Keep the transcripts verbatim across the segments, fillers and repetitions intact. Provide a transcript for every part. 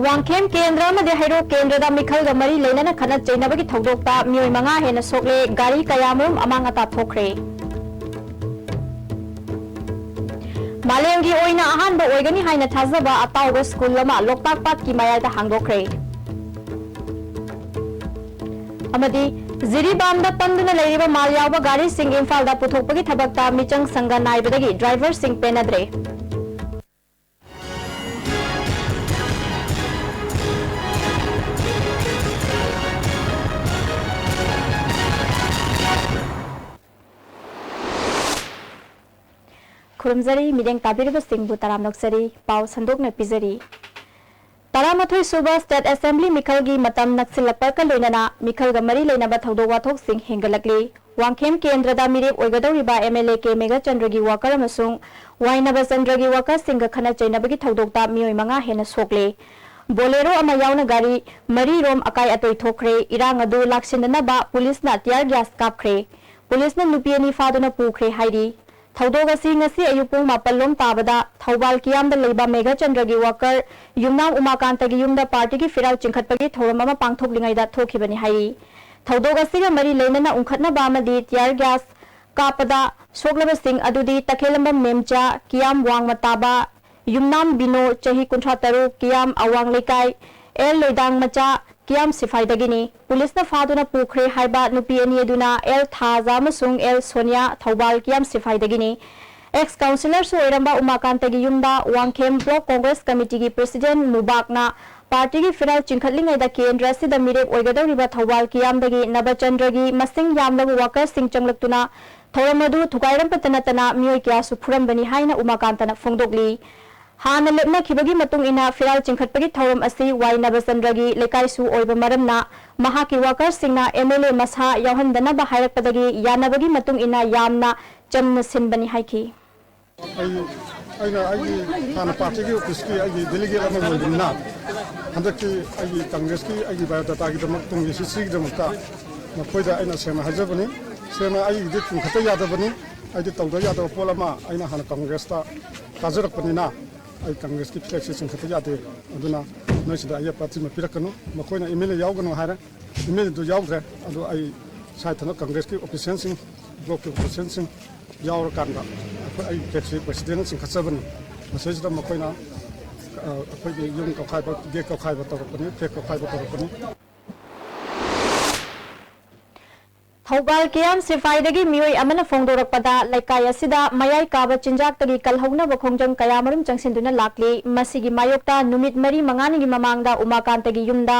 ꯋꯥꯡꯈꯦꯝ ꯀꯦꯟꯗ꯭ꯔ ꯑꯃꯗꯤ ꯍꯩꯔꯣꯛ ꯀꯦꯟꯗ꯭ꯔꯗ ꯃꯤꯈꯜꯒ ꯃꯔꯤ ꯂꯩꯅꯅ ꯈꯠꯅ ꯆꯩꯅꯕꯒꯤ ꯊꯧꯗꯣꯛꯇ ꯃꯤꯑꯣꯏ ꯃꯉꯥ ꯍꯦꯟꯅ ꯁꯣꯛꯂꯦ, ꯒꯥꯔꯤ ꯀꯌꯥꯃꯔꯨꯝ ꯑꯃꯥꯡ ꯑꯇꯥ ꯊꯣꯛꯈ꯭ꯔꯦ꯫ ꯃꯥꯂꯦꯝꯒꯤ ꯑꯣꯏꯅ ꯑꯍꯥꯟꯕ ꯑꯣꯏꯒꯅꯤ ꯍꯥꯏꯅ ꯊꯥꯖꯕ ꯑꯇꯥꯎꯕ ꯁ꯭ꯀꯨꯜ ꯑꯃ ꯂꯣꯛꯇꯥꯛ ꯄꯥꯠꯀꯤ ꯃꯌꯥꯏꯗ ꯍꯥꯡꯗꯣꯛꯈ꯭ꯔꯦ꯫ ꯑꯃꯗꯤ ꯖꯤꯔꯤꯕꯥꯝꯗ ꯄꯟꯗꯨꯅ ꯂꯩꯔꯤꯕ ꯃꯥꯜ ꯌꯥꯎꯕ ꯒꯥꯔꯤꯁꯤꯡ ꯏꯝꯐꯥꯜꯗ ꯄꯨꯊꯣꯛꯄꯒꯤ ꯊꯕꯛꯇ ꯃꯤꯆꯪ ꯁꯪꯒ ꯅꯥꯏꯕꯗꯒꯤ ꯗ꯭ꯔꯥꯏꯚꯔꯁꯤꯡ ꯄꯦꯟꯅꯗ꯭ꯔꯦ꯫ ꯈꯨꯔꯨꯝꯖꯔꯤ, ꯃꯤꯠꯌꯦꯡ ꯇꯥꯕꯤꯔꯤꯕꯁꯤꯡꯕꯨ ꯇꯔꯥꯝꯅ ꯑꯣꯛꯆꯔꯤ꯫ ꯄꯥꯎ ꯁꯟꯗꯣꯛꯅ ꯄꯤꯖꯔꯤ꯫ ꯇꯔꯥꯃꯥꯊꯣꯏ ꯁꯨꯕ State Assembly ꯃꯤꯈꯜꯒꯤ ꯃꯇꯝ ꯅꯛꯁꯤꯜꯂꯛꯄꯒ ꯂꯣꯏꯅꯅ ꯃꯤꯈꯜꯒ ꯃꯔꯤ ꯂꯩꯅꯕ ꯊꯧꯗꯣꯛ ꯋꯥꯊꯣꯛꯁꯤꯡ ꯍꯦꯟꯒꯠꯂꯛꯂꯤ꯫ ꯋꯥꯡꯈꯦꯝ ꯀꯦꯟꯗ꯭ꯔꯗ ꯃꯤꯔꯦꯞ ꯑꯣꯏꯒꯗꯧꯔꯤꯕ MLA ꯀꯦ ꯃꯦꯘꯆꯟꯗ꯭ꯔꯒꯤ worker ꯑꯃꯁꯨꯡ ꯋꯥꯏ ꯅꯕꯆꯟꯗ꯭ꯔꯒꯤ workerꯁꯤꯡꯒ ꯈꯠꯅ ꯆꯩꯅꯕꯒꯤ ꯊꯧꯗꯣꯛꯇ ꯃꯤꯑꯣꯏ ꯃꯉꯥ ꯍꯦꯟꯅ ꯁꯣꯛꯂꯦ꯫ Bolero ꯑꯃ ꯌꯥꯎꯅ ꯒꯥꯔꯤ ꯃꯔꯤꯔꯣꯝ ꯑꯀꯥꯏ ꯑꯇꯣꯏ ꯊꯣꯛꯈ꯭ꯔꯦ꯫ ꯏꯔꯥꯡ ꯑꯗꯨ ꯂꯥꯛꯁꯤꯟꯗꯅꯕ ꯄꯨꯂꯤꯁꯅ tear gas ꯀꯥꯞꯈ꯭ꯔꯦ꯫ ꯄꯨꯂꯤꯁꯅ ꯅꯨꯄꯤ ꯑꯅꯤ ꯐꯥꯗꯨꯅ ꯄꯨꯈ꯭ꯔꯦ ꯍꯥꯏꯔꯤ꯫ ꯊꯧꯗꯣꯛ ꯑꯁꯤ ꯉꯁꯤ ꯑꯌꯨꯛ ꯄꯨꯡ ꯃꯥꯄꯜ ꯂꯣꯝ ꯇꯥꯕꯗ ꯊꯧꯕꯥꯜ ꯀꯤꯌꯥꯝꯗ ꯂꯩꯕ ꯃꯦꯘꯆꯟꯗ꯭ꯔꯒꯤ worker ꯌꯨꯝꯅꯥꯝ ꯎꯃꯥꯀꯥꯟꯇꯒꯤ ꯌꯨꯝꯗ partyꯒꯤ ꯐꯤꯔꯥꯜ ꯆꯤꯡꯈꯠꯄꯒꯤ ꯊꯧꯔꯝ ꯑꯃ ꯄꯥꯡꯊꯣꯛꯂꯤꯉꯩꯗ ꯊꯣꯛꯈꯤꯕꯅꯤ ꯍꯥꯏꯔꯤ꯫ ꯊꯧꯗꯣꯛ ꯑꯁꯤꯒ ꯃꯔꯤ ꯂꯩꯅꯅ ꯎꯪꯈꯠꯅꯕ ꯑꯃꯗꯤ tear gas ꯀꯥꯞꯄꯗ ꯁꯣꯛꯂꯕꯁꯤꯡ ꯑꯗꯨꯗꯤ ꯇꯈꯦꯜꯂꯝꯕꯝ ꯃꯦꯝꯆꯥ, ꯀꯤꯌꯥꯝ ꯋꯥꯡꯃ ꯇꯥꯕ, ꯌꯨꯝꯅꯥꯝ ꯕꯤꯅꯣ, ꯆꯍꯤ ꯀꯨꯟꯊ꯭ꯔꯥ ꯇꯔꯨꯛ, ꯀꯤꯌꯥꯝ ꯑꯋꯥꯡ ꯂꯩꯀꯥꯏ, ꯑꯦꯜ ꯂꯣꯏꯗꯥꯡ ꯃꯆꯥ, ꯀꯤꯌꯥꯝ ꯁꯤꯐꯥꯏꯗꯒꯤꯅꯤ꯫ ꯄꯨꯂꯤꯁꯅ ꯐꯥꯗꯨꯅ ꯄꯨꯈ꯭ꯔꯦ ꯍꯥꯏꯕ ꯅꯨꯄꯤ ꯑꯅꯤ ꯑꯗꯨꯅ ꯑꯦꯜ ꯊꯥꯖ ꯑꯃꯁꯨꯡ ꯑꯦꯜ ꯁꯣꯅꯤꯌꯥ, ꯊꯧꯕꯥꯜ ꯀꯤꯌꯥꯝ ꯁꯤꯐꯥꯏꯗꯒꯤꯅꯤ꯫ Ex councillorꯁꯨ ꯑꯣꯏꯔꯝꯕ ꯎꯃꯥꯀꯥꯟꯇꯒꯤ ꯌꯨꯝꯗ ꯋꯥꯡꯈꯦꯝ Block Congress Committeeꯒꯤ president ꯃꯨꯕꯥꯛꯅ partyꯒꯤ ꯐꯤꯔꯥꯜ ꯆꯤꯡꯈꯠꯂꯤꯉꯩꯗ ꯀꯦꯟꯗ꯭ꯔ ꯑꯁꯤꯗ ꯃꯤꯔꯦꯞ ꯑꯣꯏꯒꯗꯧꯔꯤꯕ ꯊꯧꯕꯥꯜ ꯀꯤꯌꯥꯝꯗꯒꯤ ꯅꯕꯆꯟꯗ꯭ꯔꯒꯤ ꯃꯁꯤꯡ ꯌꯥꯝꯂꯕ workerꯁꯤꯡ ꯆꯪꯂꯛꯇꯨꯅ ꯊꯧꯔꯝ ꯑꯗꯨ ꯊꯨꯒꯥꯏꯔꯝꯕꯇ ꯅꯠꯇꯅ ꯃꯤꯑꯣꯏ ꯀꯌꯥꯁꯨ ꯐꯨꯔꯝꯕꯅꯤ ꯍꯥꯏꯅ ꯎꯃꯥꯀꯥꯟꯇꯅ ꯐꯣꯡꯗꯣꯛꯂꯤ꯫ ꯍꯥꯟꯅ ꯂꯦꯞꯅꯈꯤꯕꯒꯤ ꯃꯇꯨꯡ ꯏꯟꯅ ꯐꯤꯔꯥꯜ ꯆꯤꯡꯈꯠꯄꯒꯤ ꯊꯧꯔꯝ ꯑꯁꯤ ꯋꯥꯏ ꯅꯕꯆꯟꯗ꯭ꯔꯒꯤ ꯂꯩꯀꯥꯏꯁꯨ ꯑꯣꯏꯕ ꯃꯔꯝꯅ ꯃꯍꯥꯛꯀꯤ workerꯁꯤꯡꯅ MLA ꯃꯁꯥ ꯌꯥꯎꯍꯟꯗꯅꯕ ꯍꯥꯏꯔꯛꯄꯗꯒꯤ ꯌꯥꯅꯕꯒꯤ ꯃꯇꯨꯡ ꯏꯟꯅ ꯌꯥꯝꯅ ꯆꯝꯅ ꯁꯤꯟꯕꯅꯤ ꯍꯥꯏꯈꯤ꯫ ꯑꯩ, ꯑꯩꯅ ꯑꯩꯒꯤ ꯍꯥꯟꯅ partyꯒꯤ officeꯀꯤ ꯑꯩꯒꯤ delegate ꯑꯃ ꯑꯣꯏꯕꯅꯤꯅ, ꯍꯟꯗꯛꯀꯤ ꯑꯩꯒꯤ Congressꯀꯤ ꯑꯩꯒꯤ biodatagꯤꯗꯃꯛ, ꯇꯨꯡꯒꯤ historyꯒꯤꯗꯃꯛꯇ ꯃꯈꯣꯏꯗ ꯑꯩꯅ ꯁꯦꯡꯅ ꯍꯥꯏꯖꯕꯅꯤ꯫ ꯁꯦꯡꯅ ꯑꯩꯒꯤꯗꯤ ꯆꯤꯡꯈꯠꯇ ꯌꯥꯗꯕꯅꯤ꯫ ꯑꯩꯗꯤ ꯇꯧꯗ ꯌꯥꯗꯕ ꯄꯣꯠ ꯑꯃ, ꯑꯩꯅ ꯍꯥꯟꯅ Congressꯇ ꯀꯥꯖꯔꯛꯄꯅꯤꯅ, ꯑꯩ Congressꯀꯤ flagꯁꯤ ꯆꯤꯡꯈꯠꯇ ꯌꯥꯗꯦ꯫ ꯑꯗꯨꯅ ꯅꯣꯏꯁꯤꯗ ꯑꯌꯦꯠꯄ ꯑꯊꯤꯡꯕ ꯄꯤꯔꯛꯀꯅꯨ꯫ ꯃꯈꯣꯏꯅ ꯑꯦꯝ ꯑꯦꯜ ꯑꯦ ꯌꯥꯎꯒꯅꯨ ꯍꯥꯏꯔꯦ, ꯑꯦꯝ ꯑꯦꯜ ꯑꯦꯗꯨ ꯌꯥꯎꯗ꯭ꯔꯦ꯫ ꯑꯗꯨ ꯑꯩ ꯁꯥꯏ ꯊꯅꯣ ꯀꯪꯒ꯭ꯔꯦꯁꯀꯤ ꯑꯣꯐꯤꯁꯤꯌꯦꯜꯁꯤꯡ, ꯕ꯭ꯂꯣꯛꯀꯤ ꯑꯣꯐꯤꯁꯤꯌꯦꯜꯁꯤꯡ ꯌꯥꯎꯔꯀꯥꯟꯗ ꯑꯩꯈꯣꯏ, ꯑꯩ ꯀꯦꯞꯁꯤ ꯄ꯭ꯔꯁꯤꯗꯦꯟꯅ ꯆꯤꯡꯈꯠꯆꯕꯅꯤ꯫ ꯃꯁꯤꯁꯤꯗ ꯃꯈꯣꯏꯅ, ꯑ, ꯑꯩꯈꯣꯏꯒꯤ ꯌꯨꯝ ꯀꯧꯈꯥꯏꯕ, ꯒꯦꯠ ꯀꯧꯈꯥꯏꯕ ꯇꯧꯔꯛꯄꯅꯤ, ꯐ꯭ꯂꯦꯛ ꯀꯧꯈꯥꯏꯕ ꯇꯧꯔꯛꯄꯅꯤ꯫ ꯊꯧꯕꯥꯜ ꯀꯦ ꯑꯦꯝ ꯁꯤꯐꯥꯏꯗꯒꯤ ꯃꯤꯑꯣꯏ ꯑꯃꯅ ꯐꯣꯡꯗꯣꯔꯛꯄꯗ, ꯂꯩꯀꯥꯏ ꯑꯁꯤꯗ ꯃꯌꯥꯏ ꯀꯥꯕ ꯆꯤꯟꯖꯥꯛꯇꯒꯤ ꯀꯜꯍꯧꯅꯕ ꯈꯣꯡꯖꯪ ꯀꯌꯥꯃꯔꯨꯝ ꯆꯪꯁꯤꯟꯗꯨꯅ ꯂꯥꯛꯂꯤ꯫ ꯃꯁꯤꯒꯤ ꯃꯥꯌꯣꯛꯇ ꯅꯨꯃꯤꯠ ꯃꯔꯤ ꯃꯉꯥꯅꯤꯒꯤ ꯃꯃꯥꯡꯗ ꯎꯃꯥꯀꯥꯟꯇꯒꯤ ꯌꯨꯝꯗ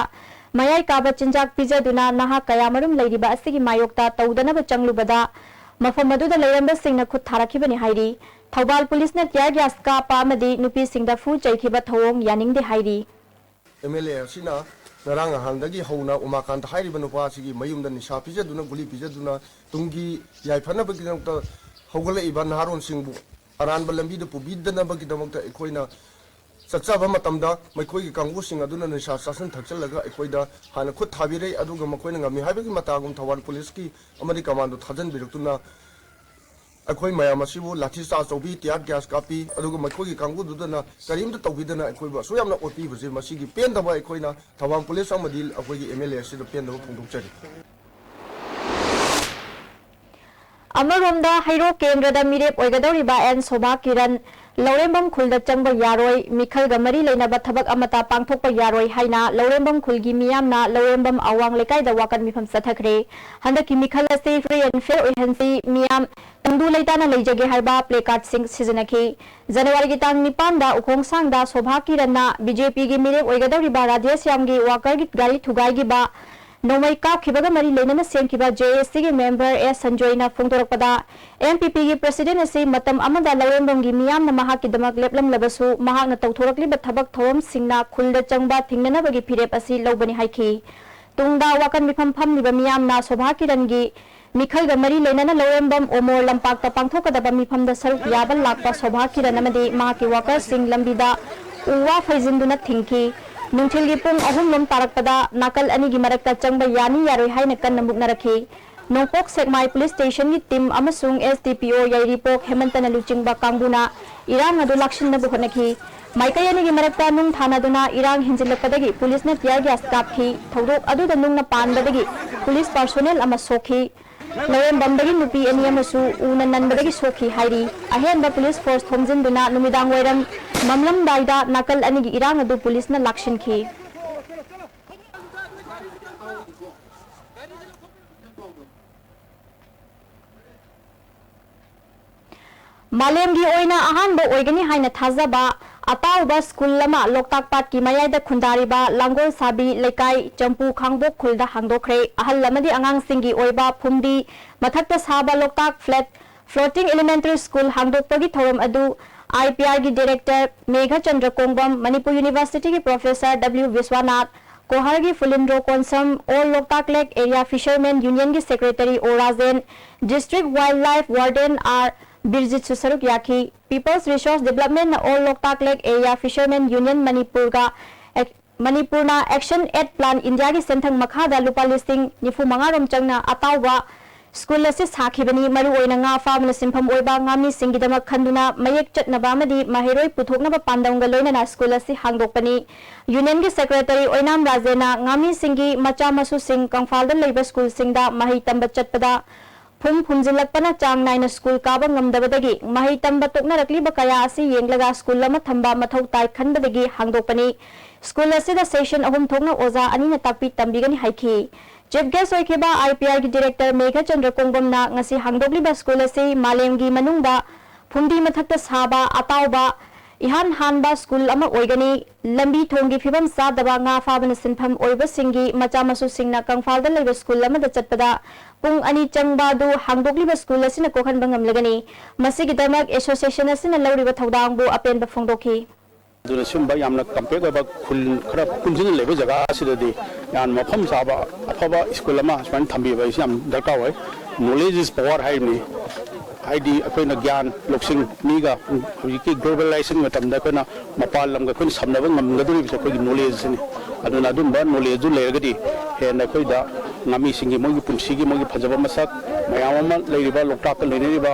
ꯃꯌꯥꯏ ꯀꯥꯕ ꯆꯤꯟꯖꯥꯛ ꯄꯤꯖꯗꯨꯅ ꯅꯍꯥ ꯀꯌꯥꯃꯔꯨꯝ ꯂꯩꯔꯤꯕ ꯑꯁꯤꯒꯤ ꯃꯥꯌꯣꯛꯇ ꯇꯧꯗꯅꯕ ꯆꯪꯂꯨꯕꯗ, ꯃꯐꯝ ꯑꯗꯨꯗ ꯂꯩꯔꯝꯕꯁꯤꯡꯅ ꯈꯨꯠ ꯊꯥꯔꯛꯈꯤꯕꯅꯤ ꯍꯥꯏꯔꯤ꯫ ꯊꯧꯕꯥꯜ ꯄꯨꯂꯤꯁꯅ tear gas ꯀꯥꯞꯄ ꯑꯃꯗꯤ ꯅꯨꯄꯤꯁꯤꯡꯗ ꯐꯨ ꯆꯩꯈꯤꯕ ꯊꯧꯑꯣꯡ ꯌꯥꯅꯤꯡꯗꯦ ꯍꯥꯏꯔꯤ꯫ ꯑꯦꯝ ꯑꯦꯜ ꯑꯦ ꯑꯁꯤꯅ ꯉꯔꯥꯡ ꯅꯍꯥꯟꯗꯒꯤ ꯍꯧꯅ ꯎꯃꯥꯀꯥꯟꯇ ꯍꯥꯏꯔꯤꯕ ꯅꯨꯄꯥ ꯑꯁꯤꯒꯤ ꯃꯌꯨꯝꯗ ꯅꯤꯁꯥ ꯄꯤꯖꯗꯨꯅ, ꯒꯨꯂꯤ ꯄꯤꯖꯗꯨꯅ, ꯇꯨꯡꯒꯤ ꯌꯥꯏꯐꯅꯕꯒꯤꯗꯃꯛꯇ ꯍꯧꯒꯠꯂꯛꯏꯕ ꯅꯍꯥꯔꯣꯟꯁꯤꯡꯕꯨ ꯑꯔꯥꯟꯕ ꯂꯝꯕꯤꯗ ꯄꯨꯕꯤꯗꯅꯕꯒꯤꯗꯃꯛꯇ ꯑꯩꯈꯣꯏꯅ ꯆꯠꯆꯕ ꯃꯇꯝꯗ, ꯃꯈꯣꯏꯒꯤ ꯀꯥꯡꯕꯨꯁꯤꯡ ꯑꯗꯨꯅ ꯅꯤꯁꯥ ꯆꯥꯁꯤꯟ ꯊꯛꯆꯜꯂꯒ ꯑꯩꯈꯣꯏꯗ ꯍꯥꯟꯅ ꯈꯨꯠ ꯊꯥꯕꯤꯔꯦ꯫ ꯑꯗꯨꯒ ꯃꯈꯣꯏꯅ ꯉꯝꯃꯤ ꯍꯥꯏꯕꯒꯤ ꯃꯇꯥꯒꯨꯝ ꯊꯧꯕꯥꯜ ꯄꯨꯂꯤꯁꯀꯤ ꯑꯃꯗꯤ ꯀꯃꯥꯟꯗꯣ ꯊꯥꯖꯤꯟꯕꯤꯔꯛꯇꯨꯅ ꯑꯩꯈꯣꯏ ꯃꯌꯥꯝ ꯑꯁꯤꯕꯨ ꯂꯥꯊꯤ ꯆꯥꯔꯖ ꯇꯧꯕꯤ, tear gas ꯀꯥꯞꯄꯤ, ꯑꯗꯨꯒ ꯃꯈꯣꯏꯒꯤ ꯀꯥꯡꯕꯨꯗꯨꯗꯅ ꯀꯔꯤꯝꯇ ꯇꯧꯕꯤꯗꯅ ꯑꯩꯈꯣꯏꯕꯨ ꯑꯁꯨꯛ ꯌꯥꯝꯅ ꯑꯣꯠꯄꯤꯕꯁꯦ, ꯃꯁꯤꯒꯤ ꯄꯦꯟꯗꯕ ꯑꯩꯈꯣꯏꯅ ꯊꯧꯕꯥꯜ ꯄꯨꯂꯤꯁ ꯑꯃꯗꯤ ꯑꯩꯈꯣꯏꯒꯤ ꯑꯦꯝ ꯑꯦꯜ ꯑꯦ ꯑꯁꯤꯗ ꯄꯦꯟꯗꯕ ꯐꯣꯡꯗꯣꯛꯆꯔꯤ꯫ ꯑꯃꯔꯣꯝꯗ, ꯍꯩꯔꯣꯛ ꯀꯦꯟꯗ꯭ꯔꯗ ꯃꯤꯔꯦꯞ ꯑꯣꯏꯒꯗꯧꯔꯤꯕ ꯑꯦꯟ ꯁꯣꯚꯥ ꯀꯤꯔꯟ ꯂꯧꯔꯦꯝꯕꯝ ꯈꯨꯜꯗ ꯆꯪꯕ ꯌꯥꯔꯣꯏ, ꯃꯤꯈꯜꯒ ꯃꯔꯤ ꯂꯩꯅꯕ ꯊꯕꯛ ꯑꯃꯠꯇ ꯄꯥꯡꯊꯣꯛꯄ ꯌꯥꯔꯣꯏ ꯍꯥꯏꯅ ꯂꯧꯔꯦꯝꯕꯝ ꯈꯨꯜꯒꯤ ꯃꯤꯌꯥꯝꯅ ꯂꯧꯔꯦꯝꯕꯝ ꯑꯋꯥꯡ ꯂꯩꯀꯥꯏꯗ ꯋꯥꯀꯠ ꯃꯤꯐꯝ ꯆꯠꯊꯈ꯭ꯔꯦ꯫ ꯍꯟꯗꯛꯀꯤ ꯃꯤꯈꯜ ꯑꯁꯤ free and fair ꯑꯣꯏꯍꯟꯁꯤ, ꯃꯤꯌꯥꯝ ꯇꯪꯗꯨ ꯂꯩꯇꯥꯅ ꯂꯩꯖꯒꯦ ꯍꯥꯏꯕ placard ꯁꯤꯡ ꯁꯤꯖꯤꯟꯅꯈꯤ꯫ ꯖꯅꯋꯥꯔꯤꯒꯤ ꯇꯥꯡ ꯅꯤꯄꯥꯟꯗ ꯎꯈꯣꯡꯁꯥꯡꯗ ꯁꯣꯚꯥ ꯀꯤꯔꯟꯅ ꯕꯤ ꯖꯦ ꯄꯤꯒꯤ ꯃꯤꯔꯦꯞ ꯑꯣꯏꯒꯗꯧꯔꯤꯕ ꯔꯥꯙꯦꯁ꯭ꯌꯥꯝꯒꯤ ꯋꯥꯀꯔꯒꯤ ꯒꯥꯔꯤ ꯊꯨꯒꯥꯏꯈꯤꯕ, ꯅꯣꯡꯃꯩ ꯀꯥꯞꯈꯤꯕꯒ ꯃꯔꯤ ꯂꯩꯅꯅ ꯁꯦꯝꯈꯤꯕ ꯖꯦ ꯑꯦ ꯁꯤꯒꯤ member ꯑꯦꯁ ꯁꯟꯖꯣꯏꯅ ꯐꯣꯡꯗꯣꯔꯛꯄꯗ, ꯑꯦꯝ ꯄꯤ ꯄꯤꯒꯤ president ꯑꯁꯤ ꯃꯇꯝ ꯑꯃꯗ ꯂꯧꯔꯦꯝꯕꯝꯒꯤ ꯃꯤꯌꯥꯝꯅ ꯃꯍꯥꯛꯀꯤꯗꯃꯛ ꯂꯦꯞꯂꯝꯂꯕꯁꯨ, ꯃꯍꯥꯛꯅ ꯇꯧꯊꯣꯔꯛꯂꯤꯕ ꯊꯕꯛ ꯊꯧꯔꯝꯁꯤꯡꯅ ꯈꯨꯜꯗ ꯆꯪꯕ ꯊꯤꯡꯅꯅꯕꯒꯤ ꯐꯤꯔꯦꯞ ꯑꯁꯤ ꯂꯧꯕꯅꯤ ꯍꯥꯏꯈꯤ꯫ ꯇꯨꯡꯗ ꯋꯥꯀꯠ ꯃꯤꯐꯝ ꯐꯝꯂꯤꯕ ꯃꯤꯌꯥꯝꯅ ꯁꯣꯚꯥ ꯀꯤꯔꯟꯒꯤ ꯃꯤꯈꯜꯒ ꯃꯔꯤ ꯂꯩꯅꯅ ꯂꯧꯔꯦꯝꯕꯝ ꯑꯣꯃꯣꯔ ꯂꯝꯄꯥꯛꯇ ꯄꯥꯡꯊꯣꯛꯀꯗꯕ ꯃꯤꯐꯝꯗ ꯁꯔꯨꯛ ꯌꯥꯕ ꯂꯥꯛꯄ ꯁꯣꯚꯥ ꯀꯤꯔꯟ ꯑꯃꯗꯤ ꯃꯍꯥꯛꯀꯤ worker ꯁꯤꯡ ꯂꯝꯕꯤꯗ ꯎ ꯋꯥ ꯐꯩꯖꯤꯟꯗꯨꯅ ꯊꯤꯡꯈꯤ꯫ ꯅꯨꯡꯊꯤꯜꯒꯤ ꯄꯨꯡ ꯑꯍꯨꯝ ꯂꯣꯝ ꯇꯥꯔꯛꯄꯗ ꯅꯥꯀꯜ ꯑꯅꯤꯒꯤ ꯃꯔꯛꯇ ꯆꯪꯕ ꯌꯥꯅꯤ ꯌꯥꯔꯣꯏ ꯍꯥꯏꯅ ꯀꯟꯅ ꯃꯨꯛꯅꯔꯛꯈꯤ꯫ ꯅꯣꯡꯄꯣꯛ ꯁꯦꯛꯃꯥꯏ police station ꯒꯤ team ꯑꯃꯁꯨꯡ ꯑꯦꯁ ꯗꯤ ꯄꯤ ꯑꯣ ꯌꯥꯏꯔꯤꯄꯣꯛ ꯍꯦꯃꯟꯇꯅ ꯂꯨꯆꯤꯡꯕ ꯀꯥꯡꯕꯨꯅ ꯏꯔꯥꯡ ꯑꯗꯨ ꯂꯥꯛꯁꯤꯟꯅꯕ ꯍꯣꯠꯅꯈꯤ꯫ ꯃꯥꯏꯀꯩ ꯑꯅꯤꯒꯤ ꯃꯔꯛꯇ ꯅꯨꯡ ꯊꯥꯅꯗꯨꯅ ꯏꯔꯥꯡ ꯍꯦꯟꯖꯤꯜꯂꯛꯄꯗꯒꯤ ꯄꯨꯂꯤꯁꯅ tear gas ꯀꯥꯞꯈꯤ꯫ ꯊꯧꯗꯣꯛ ꯑꯗꯨꯗ ꯅꯨꯡꯅ ꯄꯥꯟꯕꯗꯒꯤ ꯄꯨꯂꯤꯁ personnel ꯑꯃ ꯁꯣꯛꯈꯤ꯫ ꯂꯧꯔꯦꯝꯕꯝꯗꯒꯤ ꯅꯨꯄꯤ ꯑꯅꯤ ꯑꯃꯁꯨ ꯎꯅ ꯅꯟꯕꯗꯒꯤ ꯁꯣꯛꯈꯤ ꯍꯥꯏꯔꯤ꯫ ꯑꯍꯦꯟꯕ ꯄꯨꯂꯤꯁ force ꯊꯣꯝꯖꯤꯟꯗꯨꯅ ꯅꯨꯃꯤꯗꯥꯡ ꯋꯥꯏꯔꯝ ꯃꯝꯂꯝꯗꯥꯏꯗ ꯅꯥꯀꯜ ꯑꯅꯤꯒꯤ ꯏꯔꯥꯡ ꯑꯗꯨ ꯄꯨꯂꯤꯁꯅ ꯂꯥꯛꯁꯤꯟꯈꯤ꯫ ꯃꯥꯂꯦꯝꯒꯤ ꯑꯣꯏꯅ ꯑꯍꯥꯟꯕ ꯑꯣꯏꯒꯅꯤ ꯍꯥꯏꯅ ꯊꯥꯖꯕ ꯑꯇꯥꯎꯕ ꯁ꯭ꯀꯨꯜ ꯑꯃ ꯂꯣꯛꯇꯥꯛ ꯄꯥꯠꯀꯤ ꯃꯌꯥꯏꯗ ꯈꯨꯟꯗꯥꯔꯤꯕ ꯂꯥꯡꯒꯣꯜ ꯁꯥꯕꯤ ꯂꯩꯀꯥꯏ ꯆꯝꯄꯨ ꯈꯥꯡꯕꯣꯛ ꯈꯨꯜꯗ ꯍꯥꯡꯗꯣꯛꯈ꯭ꯔꯦ꯫ ꯑꯍꯜ ꯑꯃꯗꯤ ꯑꯉꯥꯡꯁꯤꯡꯒꯤ ꯑꯣꯏꯕ ꯐꯨꯝꯗꯤ ꯃꯊꯛꯇ ꯁꯥꯕ ꯂꯣꯛꯇꯥꯛ flat floating elementary school ꯍꯥꯡꯗꯣꯛꯄꯒꯤ ꯊꯧꯔꯝ ꯑꯗꯨ I P R ꯒꯤ director ꯃꯦꯘꯆꯟꯗ꯭ꯔ ꯀꯣꯡꯕꯝ, ꯃꯅꯤꯄꯨꯔ University ꯒꯤ professor W Vishwanath, ꯀꯣꯍꯔꯒꯤ ꯐꯨꯂꯤꯟꯗ꯭ꯔꯣ Konsam, All Loktak Lake Area Fishermen Union ꯒꯤ secretary O Rajen, District Wildlife Warden R ꯕꯤꯔꯖꯤꯠꯁꯨ ꯁꯔꯨꯛ ꯌꯥꯈꯤ꯫ People's Resource Development ꯅ All Loktak Lake Area Fishermen Union ꯃꯅꯤꯄꯨꯔꯒ ꯑꯦꯛ-, ꯃꯅꯤꯄꯨꯔꯅ Action Aid Plan India ꯒꯤ ꯁꯦꯟꯊꯪ ꯃꯈꯥꯗ ꯂꯨꯄꯥ ꯂꯤꯁꯤꯡ ꯅꯤꯐꯨ ꯃꯉꯥ ꯔꯣꯝ ꯆꯪꯅ ꯑꯇꯥꯎꯕ ꯁ꯭ꯀꯨꯜ ꯑꯁꯤ ꯁꯥꯈꯤꯕꯅꯤ꯫ ꯃꯔꯨꯑꯣꯏꯅ ꯉꯥ ꯐꯥꯕꯅ ꯁꯤꯟꯐꯝ ꯑꯣꯏꯕ ꯉꯥꯃꯤꯁꯤꯡꯒꯤꯗꯃꯛ ꯈꯟꯗꯨꯅ ꯃꯌꯦꯛ ꯆꯠꯅꯕ ꯑꯃꯗꯤ ꯃꯍꯩꯔꯣꯏ ꯄꯨꯊꯣꯛꯅꯕ ꯄꯥꯟꯗꯝꯒ ꯂꯣꯏꯅꯅ ꯁ꯭ꯀꯨꯜ ꯑꯁꯤ ꯍꯥꯡꯗꯣꯛꯄꯅꯤ꯫ Union ꯒꯤ secretary ꯑꯣꯏꯅꯥꯝ ꯔꯥꯖꯦꯟꯅ ꯉꯥꯃꯤꯁꯤꯡꯒꯤ ꯃꯆꯥ ꯃꯁꯨꯁꯤꯡ ꯀꯪꯐꯥꯜꯗ ꯂꯩꯕ ꯁ꯭ꯀꯨꯜꯁꯤꯡꯗ ꯃꯍꯩ ꯇꯝꯕ ꯆꯠꯄꯗ ꯐꯨꯝ ꯐꯨꯝꯖꯤꯜꯂꯛꯄꯅ ꯆꯥꯡ ꯅꯥꯏꯅ ꯁ꯭ꯀꯨꯜ ꯀꯥꯕ ꯉꯝꯗꯕꯗꯒꯤ ꯃꯍꯩ ꯇꯝꯕ ꯇꯣꯛꯅꯔꯛꯂꯤꯕ ꯀꯌꯥ ꯑꯁꯤ ꯌꯦꯡꯂꯒ ꯁ꯭ꯀꯨꯜ ꯑꯃ ꯊꯝꯕ ꯃꯊꯧ ꯇꯥꯏ ꯈꯟꯕꯗꯒꯤ ꯍꯥꯡꯗꯣꯛꯄꯅꯤ꯫ ꯁ꯭ꯀꯨꯜ ꯑꯁꯤꯗ session ꯑꯍꯨꯝ ꯊꯣꯛꯅ ꯑꯣꯖꯥ ꯑꯅꯤꯅ ꯇꯥꯛꯄꯤ ꯇꯝꯕꯤꯒꯅꯤ ꯍꯥꯏꯈꯤ꯫ Chief guest ꯑꯣꯏꯈꯤꯕ I P R ꯒꯤ director ꯃꯦꯘꯆꯟꯗ꯭ꯔ ꯀꯣꯡꯕꯝꯅ ꯉꯁꯤ ꯍꯥꯡꯗꯣꯛꯂꯤꯕ ꯁ꯭ꯀꯨꯜ ꯑꯁꯤ ꯃꯥꯂꯦꯝꯒꯤ ꯃꯅꯨꯡꯗ ꯐꯨꯝꯗꯤ ꯃꯊꯛꯇ ꯁꯥꯕ ꯑꯇꯥꯎꯕ ꯏꯍꯥꯟ ꯍꯥꯟꯕ ꯁ꯭ꯀꯨꯜ ꯑꯃ ꯑꯣꯏꯒꯅꯤ꯫ ꯂꯝꯕꯤ ꯊꯣꯡꯒꯤ ꯐꯤꯕꯝ ꯆꯥꯗꯕ ꯉꯥ ꯐꯥꯕꯅ ꯁꯤꯟꯐꯝ ꯑꯣꯏꯕꯁꯤꯡꯒꯤ ꯃꯆꯥ ꯃꯁꯨꯁꯤꯡꯅ ꯀꯪꯐꯥꯜꯗ ꯂꯩꯕ ꯁ꯭ꯀꯨꯜ ꯑꯃꯗ ꯆꯠꯄꯗ ꯄꯨꯡ ꯑꯅꯤ ꯆꯪꯕ ꯑꯗꯨ ꯍꯥꯡꯗꯣꯛꯂꯤꯕ ꯁ꯭ꯀꯨꯜ ꯑꯁꯤꯅ ꯀꯣꯛꯍꯟꯕ ꯉꯝꯂꯒꯅꯤ꯫ ꯃꯁꯤꯒꯤꯗꯃꯛ association ꯑꯁꯤꯅ ꯂꯧꯔꯤꯕ ꯊꯧꯗꯥꯡꯕꯨ ꯑꯄꯦꯟꯕ ꯐꯣꯡꯗꯣꯛꯈꯤ꯫ ꯑꯗꯨꯅ ꯁꯤꯒꯨꯝꯕ ꯌꯥꯝꯅ compact ꯑꯣꯏꯕ ꯈꯨꯜ ꯈꯔ ꯄꯨꯟꯁꯤꯟꯅ ꯂꯩꯕ ꯖꯒꯥ ꯑꯁꯤꯗꯗꯤ ꯌꯥꯝꯅ ꯃꯐꯝ ꯆꯥꯕ ꯑꯐꯕ ꯁ꯭ꯀꯨꯜ ꯑꯃ ꯁꯨꯃꯥꯏꯅ ꯊꯝꯕꯤꯕ ꯑꯁꯤ ꯌꯥꯝ ꯗꯔꯀꯥꯔ ꯑꯣꯏ꯫ Knowledge is power ꯍꯥꯏꯔꯤꯕꯅꯤ꯫ ꯍꯥꯏꯗꯤ ꯑꯩꯈꯣꯏꯅ ꯒ꯭ꯌꯥꯟ ꯂꯧꯁꯤꯡ ꯃꯤꯒ ꯍꯧꯖꯤꯛꯀꯤ globalization ꯃꯇꯝꯗ ꯑꯩꯈꯣꯏꯅ ꯃꯄꯥꯟ ꯂꯝꯒ ꯑꯩꯈꯣꯏꯅ ꯁꯝꯅꯕ ꯉꯝꯒꯗꯧꯔꯤꯕꯁꯦ ꯑꯩꯈꯣꯏꯒꯤ knowledge ꯁꯤꯅꯤ꯫ ꯑꯗꯨꯅ ꯑꯗꯨꯝꯕ knowledge ꯗꯨ ꯂꯩꯔꯒꯗꯤ ꯍꯦꯟꯅ ꯑꯩꯈꯣꯏꯗ ꯉꯥꯃꯤꯁꯤꯡꯒꯤ ꯃꯣꯏꯒꯤ ꯄꯨꯟꯁꯤꯒꯤ ꯃꯣꯏꯒꯤ ꯐꯖꯕ ꯃꯁꯛ ꯃꯌꯥꯝ ꯑꯃ ꯂꯩꯔꯤꯕ ꯂꯣꯛꯇꯥꯛꯀ ꯂꯣꯏꯅꯔꯤꯕ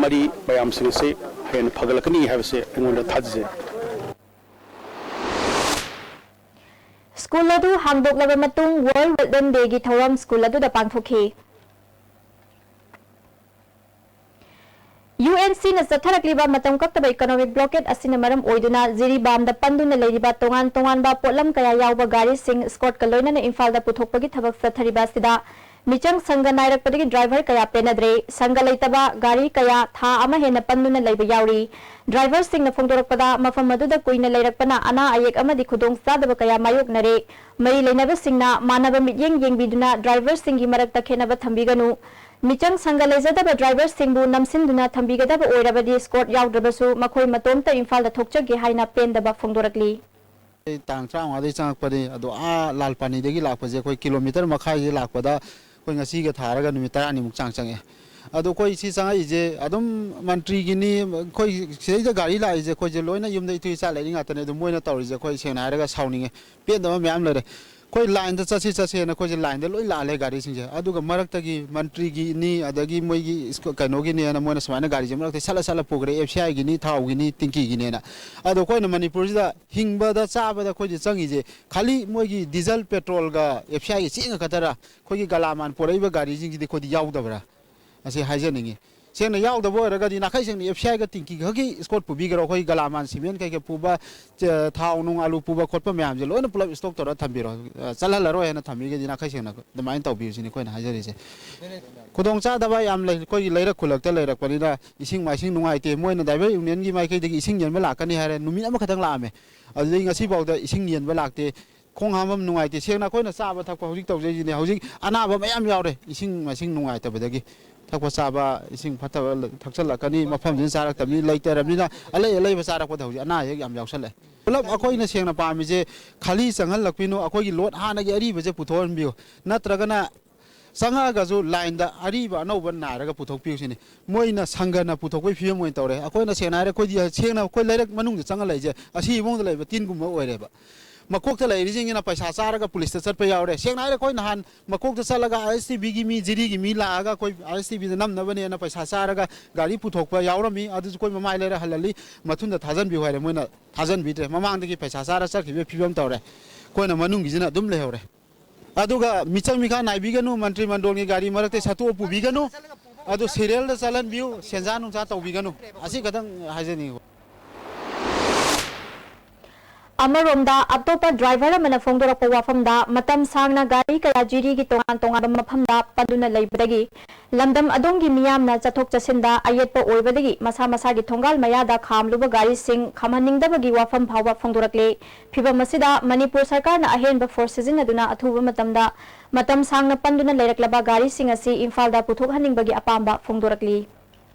ꯃꯔꯤ ꯃꯌꯥꯝꯁꯤꯡ ꯑꯁꯤ ꯍꯦꯟꯅ ꯐꯒꯠꯂꯛꯀꯅꯤ ꯍꯥꯏꯕꯁꯦ ꯑꯩꯉꯣꯟꯗ ꯊꯥꯖꯖꯩ꯫ ꯁ꯭ꯀꯨꯜ ꯑꯗꯨ ꯍꯥꯡꯗꯣꯛꯂꯕ ꯃꯇꯨꯡ World Wetland Day ꯒꯤ ꯊꯧꯔꯝ ꯁ꯭ꯀꯨꯜ ꯑꯗꯨꯗ ꯄꯥꯡꯊꯣꯛꯈꯤ꯫ UNC ꯅ ꯆꯠꯊꯔꯛꯂꯤꯕ ꯃꯇꯝ ꯀꯛꯇꯕ economic blockade ꯑꯁꯤꯅ ꯃꯔꯝ ꯑꯣꯏꯗꯨꯅ ꯖꯤꯔꯤꯕꯥꯝꯗ ꯄꯟꯗꯨꯅ ꯂꯩꯔꯤꯕ ꯇꯣꯉꯥꯟ ꯇꯣꯉꯥꯟꯕ ꯄꯣꯠꯂꯝ ꯀꯌꯥ ꯌꯥꯎꯕ ꯒꯥꯔꯤꯁꯤꯡ escort ꯀ ꯂꯣꯏꯅꯅ ꯏꯝꯐꯥꯜꯗ ꯄꯨꯊꯣꯛꯄꯒꯤ ꯊꯕꯛ ꯆꯠꯊꯔꯤꯕ ꯑꯁꯤꯗ ꯃꯤꯆꯪ ꯁꯪꯒ ꯅꯥꯏꯔꯛꯄꯗꯒꯤ driver ꯀꯌꯥ ꯄꯦꯟꯅꯗ꯭ꯔꯦ꯫ ꯁꯪꯒ ꯂꯩꯇꯕ ꯒꯥꯔꯤ ꯀꯌꯥ ꯊꯥ ꯑꯃ ꯍꯦꯟꯅ ꯄꯟꯗꯨꯅ ꯂꯩꯕ ꯌꯥꯎꯔꯤ꯫ Driver ꯁꯤꯡꯅ ꯐꯣꯡꯗꯣꯔꯛꯄꯗ, ꯃꯐꯝ ꯑꯗꯨꯗ ꯀꯨꯏꯅ ꯂꯩꯔꯛꯄꯅ ꯑꯅꯥ ꯑꯌꯦꯛ ꯑꯃꯗꯤ ꯈꯨꯗꯣꯡꯆꯥꯗꯕ ꯀꯌꯥ ꯃꯥꯌꯣꯛꯅꯔꯦ꯫ ꯃꯔꯤ ꯂꯩꯅꯕꯁꯤꯡꯅ ꯃꯥꯟꯅꯕ ꯃꯤꯠꯌꯦꯡ ꯌꯦꯡꯕꯤꯗꯨꯅ driver ꯁꯤꯡꯒꯤ ꯃꯔꯛꯇ ꯈꯦꯠꯅꯕ ꯊꯝꯕꯤꯒꯅꯨ꯫ ꯃꯤꯆꯪ ꯁꯪꯒ ꯂꯩꯖꯗꯕ driver ꯁꯤꯡꯕꯨ ꯅꯝꯁꯤꯟꯗꯨꯅ ꯊꯝꯕꯤꯒꯗꯕ ꯑꯣꯏꯔꯕꯗꯤ escort ꯌꯥꯎꯗ꯭ꯔꯕꯁꯨ ꯃꯈꯣꯏ ꯃꯇꯣꯝꯇ ꯏꯝꯐꯥꯜꯗ ꯊꯣꯛꯆꯒꯦ ꯍꯥꯏꯅ ꯄꯦꯟꯗꯕ ꯐꯣꯡꯗꯣꯔꯛꯂꯤ꯫ ꯑꯩ ꯇꯥꯡ ꯇꯔꯥꯃꯉꯥꯗꯒꯤ ꯆꯪꯉꯛꯄꯅꯤ, ꯑꯗꯣ ꯑꯥ ꯂꯥꯜꯄꯥꯅꯤꯗꯒꯤ ꯂꯥꯛꯄꯁꯦ ꯑꯩꯈꯣꯏ ꯀꯤꯂꯣꯃꯤꯇꯔ ꯃꯈꯥꯏꯁꯦ ꯂꯥꯛꯄꯗ ꯑꯩꯈꯣꯏ ꯉꯁꯤꯒ ꯊꯥꯔꯒ ꯅꯨꯃꯤꯠ ꯇꯔꯥꯅꯤꯃꯨꯛ ꯆꯥꯡ ꯆꯪꯉꯛꯑꯦ꯫ ꯑꯗꯣ ꯑꯩꯈꯣꯏ ꯁꯤ ꯆꯪꯉꯛꯏꯁꯦ ꯑꯗꯨꯝ ꯃꯟꯇ꯭ꯔꯤꯒꯤꯅꯤ, ꯑꯩꯈꯣꯏ ꯁꯤꯗꯩꯗ ꯒꯥꯔꯤ ꯂꯥꯛꯏꯁꯦ ꯑꯩꯈꯣꯏꯁꯦ ꯂꯣꯏꯅ ꯌꯨꯝꯗ ꯏꯇꯨ ꯏꯆꯥ ꯂꯩꯔꯤ ꯉꯥꯛꯇꯅꯦ꯫ ꯑꯗꯨ ꯃꯣꯏꯅ ꯇꯧꯔꯤꯁꯦ ꯑꯩꯈꯣꯏ ꯁꯦꯡꯅ ꯍꯥꯏꯔꯒ ꯁꯥꯎꯅꯤꯡꯉꯦ, ꯄꯦꯟꯗꯕ ꯃꯌꯥꯝ ꯂꯩꯔꯦ꯫ ꯑꯩꯈꯣꯏ line ꯗ ꯆꯠꯁꯤ ꯆꯠꯁꯦꯅ ꯑꯩꯈꯣꯏꯁꯦ line ꯗ ꯂꯣꯏ ꯂꯥꯛꯍꯜꯂꯦ ꯒꯥꯔꯤꯁꯤꯡꯁꯦ꯫ ꯑꯗꯨꯒ ꯃꯔꯛꯇꯒꯤ ꯃꯟꯇ꯭ꯔꯤꯒꯤꯅꯤ, ꯑꯗꯒꯤ ꯃꯣꯏꯒꯤ ꯏꯁ-, ꯀꯩꯅꯣꯒꯤꯅꯦꯅ ꯃꯣꯏꯅ ꯁꯨꯃꯥꯏꯅ ꯒꯥꯔꯤꯁꯦ ꯃꯔꯛꯇ ꯁꯠꯂ ꯁꯠꯂ ꯄꯨꯈ꯭ꯔꯦ, F C I ꯒꯤꯅꯤ, ꯊꯥꯎꯒꯤꯅꯤ, ꯇꯤꯡꯀꯤꯒꯤꯅꯦꯅ꯫ ꯑꯗꯣ ꯑꯩꯈꯣꯏꯅ ꯃꯅꯤꯄꯨꯔꯁꯤꯗ ꯍꯤꯡꯕꯗ ꯆꯥꯕꯗ ꯑꯩꯈꯣꯏꯁꯦ ꯆꯪꯉꯤꯁꯦ ꯈꯥꯂꯤ ꯃꯣꯏꯒꯤ diesel, petrol ꯒ F C I ꯒꯤ ꯆꯦꯡꯒ ꯈꯛꯇꯔ? ꯑꯩꯈꯣꯏꯒꯤ ꯒꯂꯥꯃꯥꯟ ꯄꯨꯔꯛꯏꯕ ꯒꯥꯔꯤꯁꯤꯡꯁꯤꯗꯤ ꯑꯩꯈꯣꯏꯗꯤ ꯌꯥꯎꯗꯕ꯭ꯔꯥ? ꯑꯁꯤ ꯍꯥꯏꯖꯅꯤꯡꯉꯤ꯫ ꯁꯦꯡꯅ ꯌꯥꯎꯗꯕ ꯑꯣꯏꯔꯒꯗꯤ ꯅꯥꯈꯩ ꯁꯦꯡꯅ F C I ꯒ ꯇꯤꯡꯀꯤ ꯈꯛꯀꯤ escort ꯄꯨꯕꯤꯒꯦꯔꯣ? ꯑꯩꯈꯣꯏ ꯒꯂꯥꯃꯥꯟ, cement ꯀꯩꯀꯩ ꯄꯨꯕ, ꯆ-, ꯊꯥꯎ ꯅꯨꯡ ꯑꯂꯨ ꯄꯨꯕ ꯈꯣꯠꯄ ꯃꯌꯥꯝꯁꯦ ꯂꯣꯏꯅ ꯄꯨꯂꯞ stock ꯇꯧꯔ ꯊꯝꯕꯤꯔꯣ, ꯑ, ꯆꯠꯍꯜꯂꯔꯣꯏ ꯍꯥꯏꯅ ꯊꯝꯕꯤꯔꯒꯗꯤ ꯅꯥꯈꯩ ꯁꯦꯡꯅ ꯑꯗꯨꯃꯥꯏꯅ ꯇꯧꯕꯤꯌꯨ ꯁꯤꯅꯤ ꯑꯩꯈꯣꯏꯅ ꯍꯥꯏꯖꯔꯤꯁꯦ꯫ ꯈꯨꯗꯣꯡꯆꯥꯗꯕ ꯌꯥꯝ ꯂꯩ꯫ ꯑꯩꯈꯣꯏꯒꯤ ꯂꯩꯔꯛ ꯈꯨꯜꯂꯛꯇ ꯂꯩꯔꯛꯄꯅꯤꯅ ꯏꯁꯤꯡ ꯃꯥꯏꯁꯤꯡ ꯅꯨꯡꯉꯥꯏꯇꯦ꯫ ꯃꯣꯏꯅ driver union ꯒꯤ ꯃꯥꯏꯀꯩꯗꯒꯤ ꯏꯁꯤꯡ ꯌꯦꯟꯕ ꯂꯥꯛꯀꯅꯤ ꯍꯥꯏꯔꯦ, ꯅꯨꯃꯤꯠ ꯑꯃꯈꯛꯇꯪ ꯂꯥꯛꯑꯝꯃꯦ, ꯑꯗꯨꯗꯒꯤ ꯉꯁꯤꯐꯥꯎꯗ ꯏꯁꯤꯡ ꯌꯦꯟꯕ ꯂꯥꯛꯇꯦ꯫ ꯈꯣꯡ ꯍꯥꯝꯐꯝ ꯅꯨꯡꯉꯥꯏꯇꯦ꯫ ꯁꯦꯡꯅ ꯑꯩꯈꯣꯏꯅ ꯆꯥꯕ ꯊꯛꯄ ꯍꯧꯖꯤꯛ ꯇꯧꯖꯩꯁꯤꯅꯦ꯫ ꯍꯧꯖꯤꯛ ꯑꯅꯥꯕ ꯃꯌꯥꯝ ꯌꯥꯎꯔꯦ, ꯏꯁꯤꯡ ꯃꯥꯏꯁꯤꯡ ꯅꯨꯡꯉꯥꯏꯇꯕꯗꯒꯤ꯫ ꯊꯛꯄ ꯆꯥꯕ ꯏꯁꯤꯡ ꯐꯠꯇꯕ ꯊꯛꯆꯜꯂꯛꯀꯅꯤ, ꯃꯐꯝꯁꯤꯅ ꯆꯥꯔꯛꯇꯕꯅꯤ, ꯂꯩꯇꯔꯕꯅꯤꯅ ꯑꯂꯩ ꯑꯂꯩꯕ ꯆꯥꯔꯛꯄꯗ ꯍꯧꯖꯤꯛ ꯑꯅꯥ ꯑꯌꯦꯛ ꯌꯥꯝ ꯌꯥꯎꯁꯜꯂꯛꯑꯦ꯫ ꯄꯨꯂꯞ ꯑꯩꯈꯣꯏꯅ ꯁꯦꯡꯅ ꯄꯥꯝꯃꯤꯁꯦ ꯈꯥꯂꯤ ꯆꯪꯍꯜꯂꯛꯄꯤꯅꯨ, ꯑꯩꯈꯣꯏꯒꯤ load ꯍꯥꯟꯅꯒꯤ ꯑꯔꯤꯕꯁꯦ ꯄꯨꯊꯣꯛꯍꯟꯕꯤꯌꯨ, ꯅꯠꯇ꯭ꯔꯒꯅ ꯆꯪꯉꯛꯑꯒꯁꯨ line ꯗ ꯑꯔꯤꯕ ꯑꯅꯧꯕ ꯅꯥꯏꯔꯒ ꯄꯨꯊꯣꯛꯄꯤꯌꯨ ꯁꯤꯅꯤ꯫ ꯃꯣꯏꯅ ꯁꯪꯒꯅ ꯄꯨꯊꯣꯛꯄꯒꯤ ꯐꯤꯕꯝ ꯑꯣꯏꯅ ꯇꯧꯔꯦ꯫ ꯑꯩꯈꯣꯏꯅ ꯁꯦꯡꯅ ꯍꯥꯏꯔꯦ, ꯑꯩꯈꯣꯏꯗꯤ ꯁꯦꯡꯅ ꯑꯩꯈꯣꯏ ꯂꯩꯔꯛ ꯃꯅꯨꯡꯗ ꯆꯪꯉ ꯂꯩꯁꯦ ꯑꯁꯤꯕ ꯃꯑꯣꯡꯗ ꯂꯩꯕ ꯇꯤꯟꯒꯨꯝꯕ ꯑꯣꯏꯔꯦꯕ꯫ ꯃꯀꯣꯛꯇ ꯂꯩꯔꯤꯁꯤꯡꯁꯤꯅ ꯄꯩꯁꯥ ꯆꯥꯔꯒ ꯄꯨꯂꯤꯁꯇ ꯆꯠꯄ ꯌꯥꯎꯔꯦ꯫ ꯁꯦꯡꯅ ꯍꯥꯏꯔꯦ, ꯑꯩꯈꯣꯏ ꯅꯍꯥꯟ ꯃꯀꯣꯛꯇ ꯆꯠꯂꯒ ꯑꯥꯏ ꯑꯦꯁ ꯇꯤ ꯚꯤꯒꯤ ꯃꯤ, ꯖꯤꯔꯤꯒꯤ ꯃꯤ ꯂꯥꯛꯑꯒ ꯑꯩꯈꯣꯏ ꯑꯥꯏ ꯑꯦꯁ ꯇꯤ ꯚꯤꯗ ꯅꯝꯅꯕꯅꯦꯅ ꯄꯩꯁꯥ ꯆꯥꯔꯒ ꯒꯥꯔꯤ ꯄꯨꯊꯣꯛꯄ ꯌꯥꯎꯔꯝꯃꯤ꯫ ꯑꯗꯨꯁꯨ ꯑꯩꯈꯣꯏ ꯃꯃꯥꯏ ꯂꯩꯔ ꯍꯜꯍꯜꯂꯤ, ꯃꯊꯨꯟꯗ ꯊꯥꯖꯟꯕꯤꯌꯨ ꯍꯥꯏꯔꯦ, ꯃꯣꯏꯅ ꯊꯥꯖꯟꯕꯤꯗ꯭ꯔꯦ꯫ ꯃꯃꯥꯡꯗꯒꯤ ꯄꯩꯁꯥ ꯆꯥꯔ ꯆꯠꯈꯤꯕꯒꯤ ꯐꯤꯕꯝ ꯇꯧꯔꯦ꯫ ꯑꯩꯈꯣꯏꯅ ꯃꯅꯨꯡꯒꯤꯁꯤꯅ ꯑꯗꯨꯝ ꯂꯩꯍꯧꯔꯦ꯫ ꯑꯗꯨꯒ ꯃꯤꯆꯪ ꯃꯤꯈꯥ ꯅꯥꯏꯕꯤꯒꯅꯨ, ꯃꯟꯇ꯭ꯔꯤ ꯃꯟꯗꯣꯟꯒꯤ ꯒꯥꯔꯤ ꯃꯔꯛꯇ ꯁꯠꯇꯣꯛꯑ ꯄꯨꯕꯤꯒꯅꯨ, ꯑꯗꯨ ꯁꯦꯔꯤꯌꯦꯜꯗ ꯆꯠꯍꯟꯕꯤꯌꯨ, ꯁꯦꯟꯖꯥ ꯅꯨꯡꯖꯥ ꯇꯧꯕꯤꯒꯅꯨ, ꯑꯁꯤ ꯈꯛꯇꯪ ꯍꯥꯏꯖꯅꯤꯡꯉꯤ꯫ ꯑꯃꯔꯣꯝꯗ, ꯑꯇꯣꯞꯄ ꯗ꯭ꯔꯥꯏꯚꯔ ꯑꯃꯅ ꯐꯣꯡꯗꯣꯔꯛꯄ ꯋꯥꯐꯝꯗ, ꯃꯇꯝ ꯁꯥꯡꯅ ꯒꯥꯔꯤ ꯀꯌꯥ ꯖꯤꯔꯤꯒꯤ ꯇꯣꯉꯥꯟ ꯇꯣꯉꯥꯟꯕ ꯃꯐꯝꯗ ꯄꯟꯗꯨꯅ ꯂꯩꯕꯗꯒꯤ ꯂꯝꯗꯝ ꯑꯗꯣꯝꯒꯤ ꯃꯤꯌꯥꯝꯅ ꯆꯠꯊꯣꯛ ꯆꯠꯁꯤꯟꯗ ꯑꯌꯦꯠꯄ ꯑꯣꯏꯕꯗꯒꯤ ꯃꯁꯥ ꯃꯁꯥꯒꯤ ꯊꯣꯡꯒꯥꯜ ꯃꯌꯥꯗ ꯈꯥꯝꯂꯨꯕ ꯒꯥꯔꯤꯁꯤꯡ ꯈꯥꯝꯍꯟꯅꯤꯡꯗꯕꯒꯤ ꯋꯥꯐꯝ ꯐꯥꯎꯕ ꯐꯣꯡꯗꯣꯔꯛꯂꯦ꯫ ꯐꯤꯚꯝ ꯑꯁꯤꯗ ꯃꯅꯤꯄꯨꯔ ꯁꯔꯀꯥꯔꯅ ꯑꯍꯦꯟꯕ ꯐꯣꯔꯁ ꯁꯤꯖꯤꯟꯅꯗꯨꯅ ꯑꯊꯨꯕ ꯃꯇꯝꯗ ꯃꯇꯝ ꯁꯥꯡꯅ ꯄꯟꯗꯨꯅ ꯂꯩꯔꯛꯂꯕ ꯒꯥꯔꯤꯁꯤꯡ ꯑꯁꯤ ꯏꯝꯐꯥꯜꯗ ꯄꯨꯊꯣꯛꯍꯟꯅꯤꯡꯕꯒꯤ ꯑꯄꯥꯝꯕ ꯐꯣꯡꯗꯣꯔꯛꯂꯤ꯫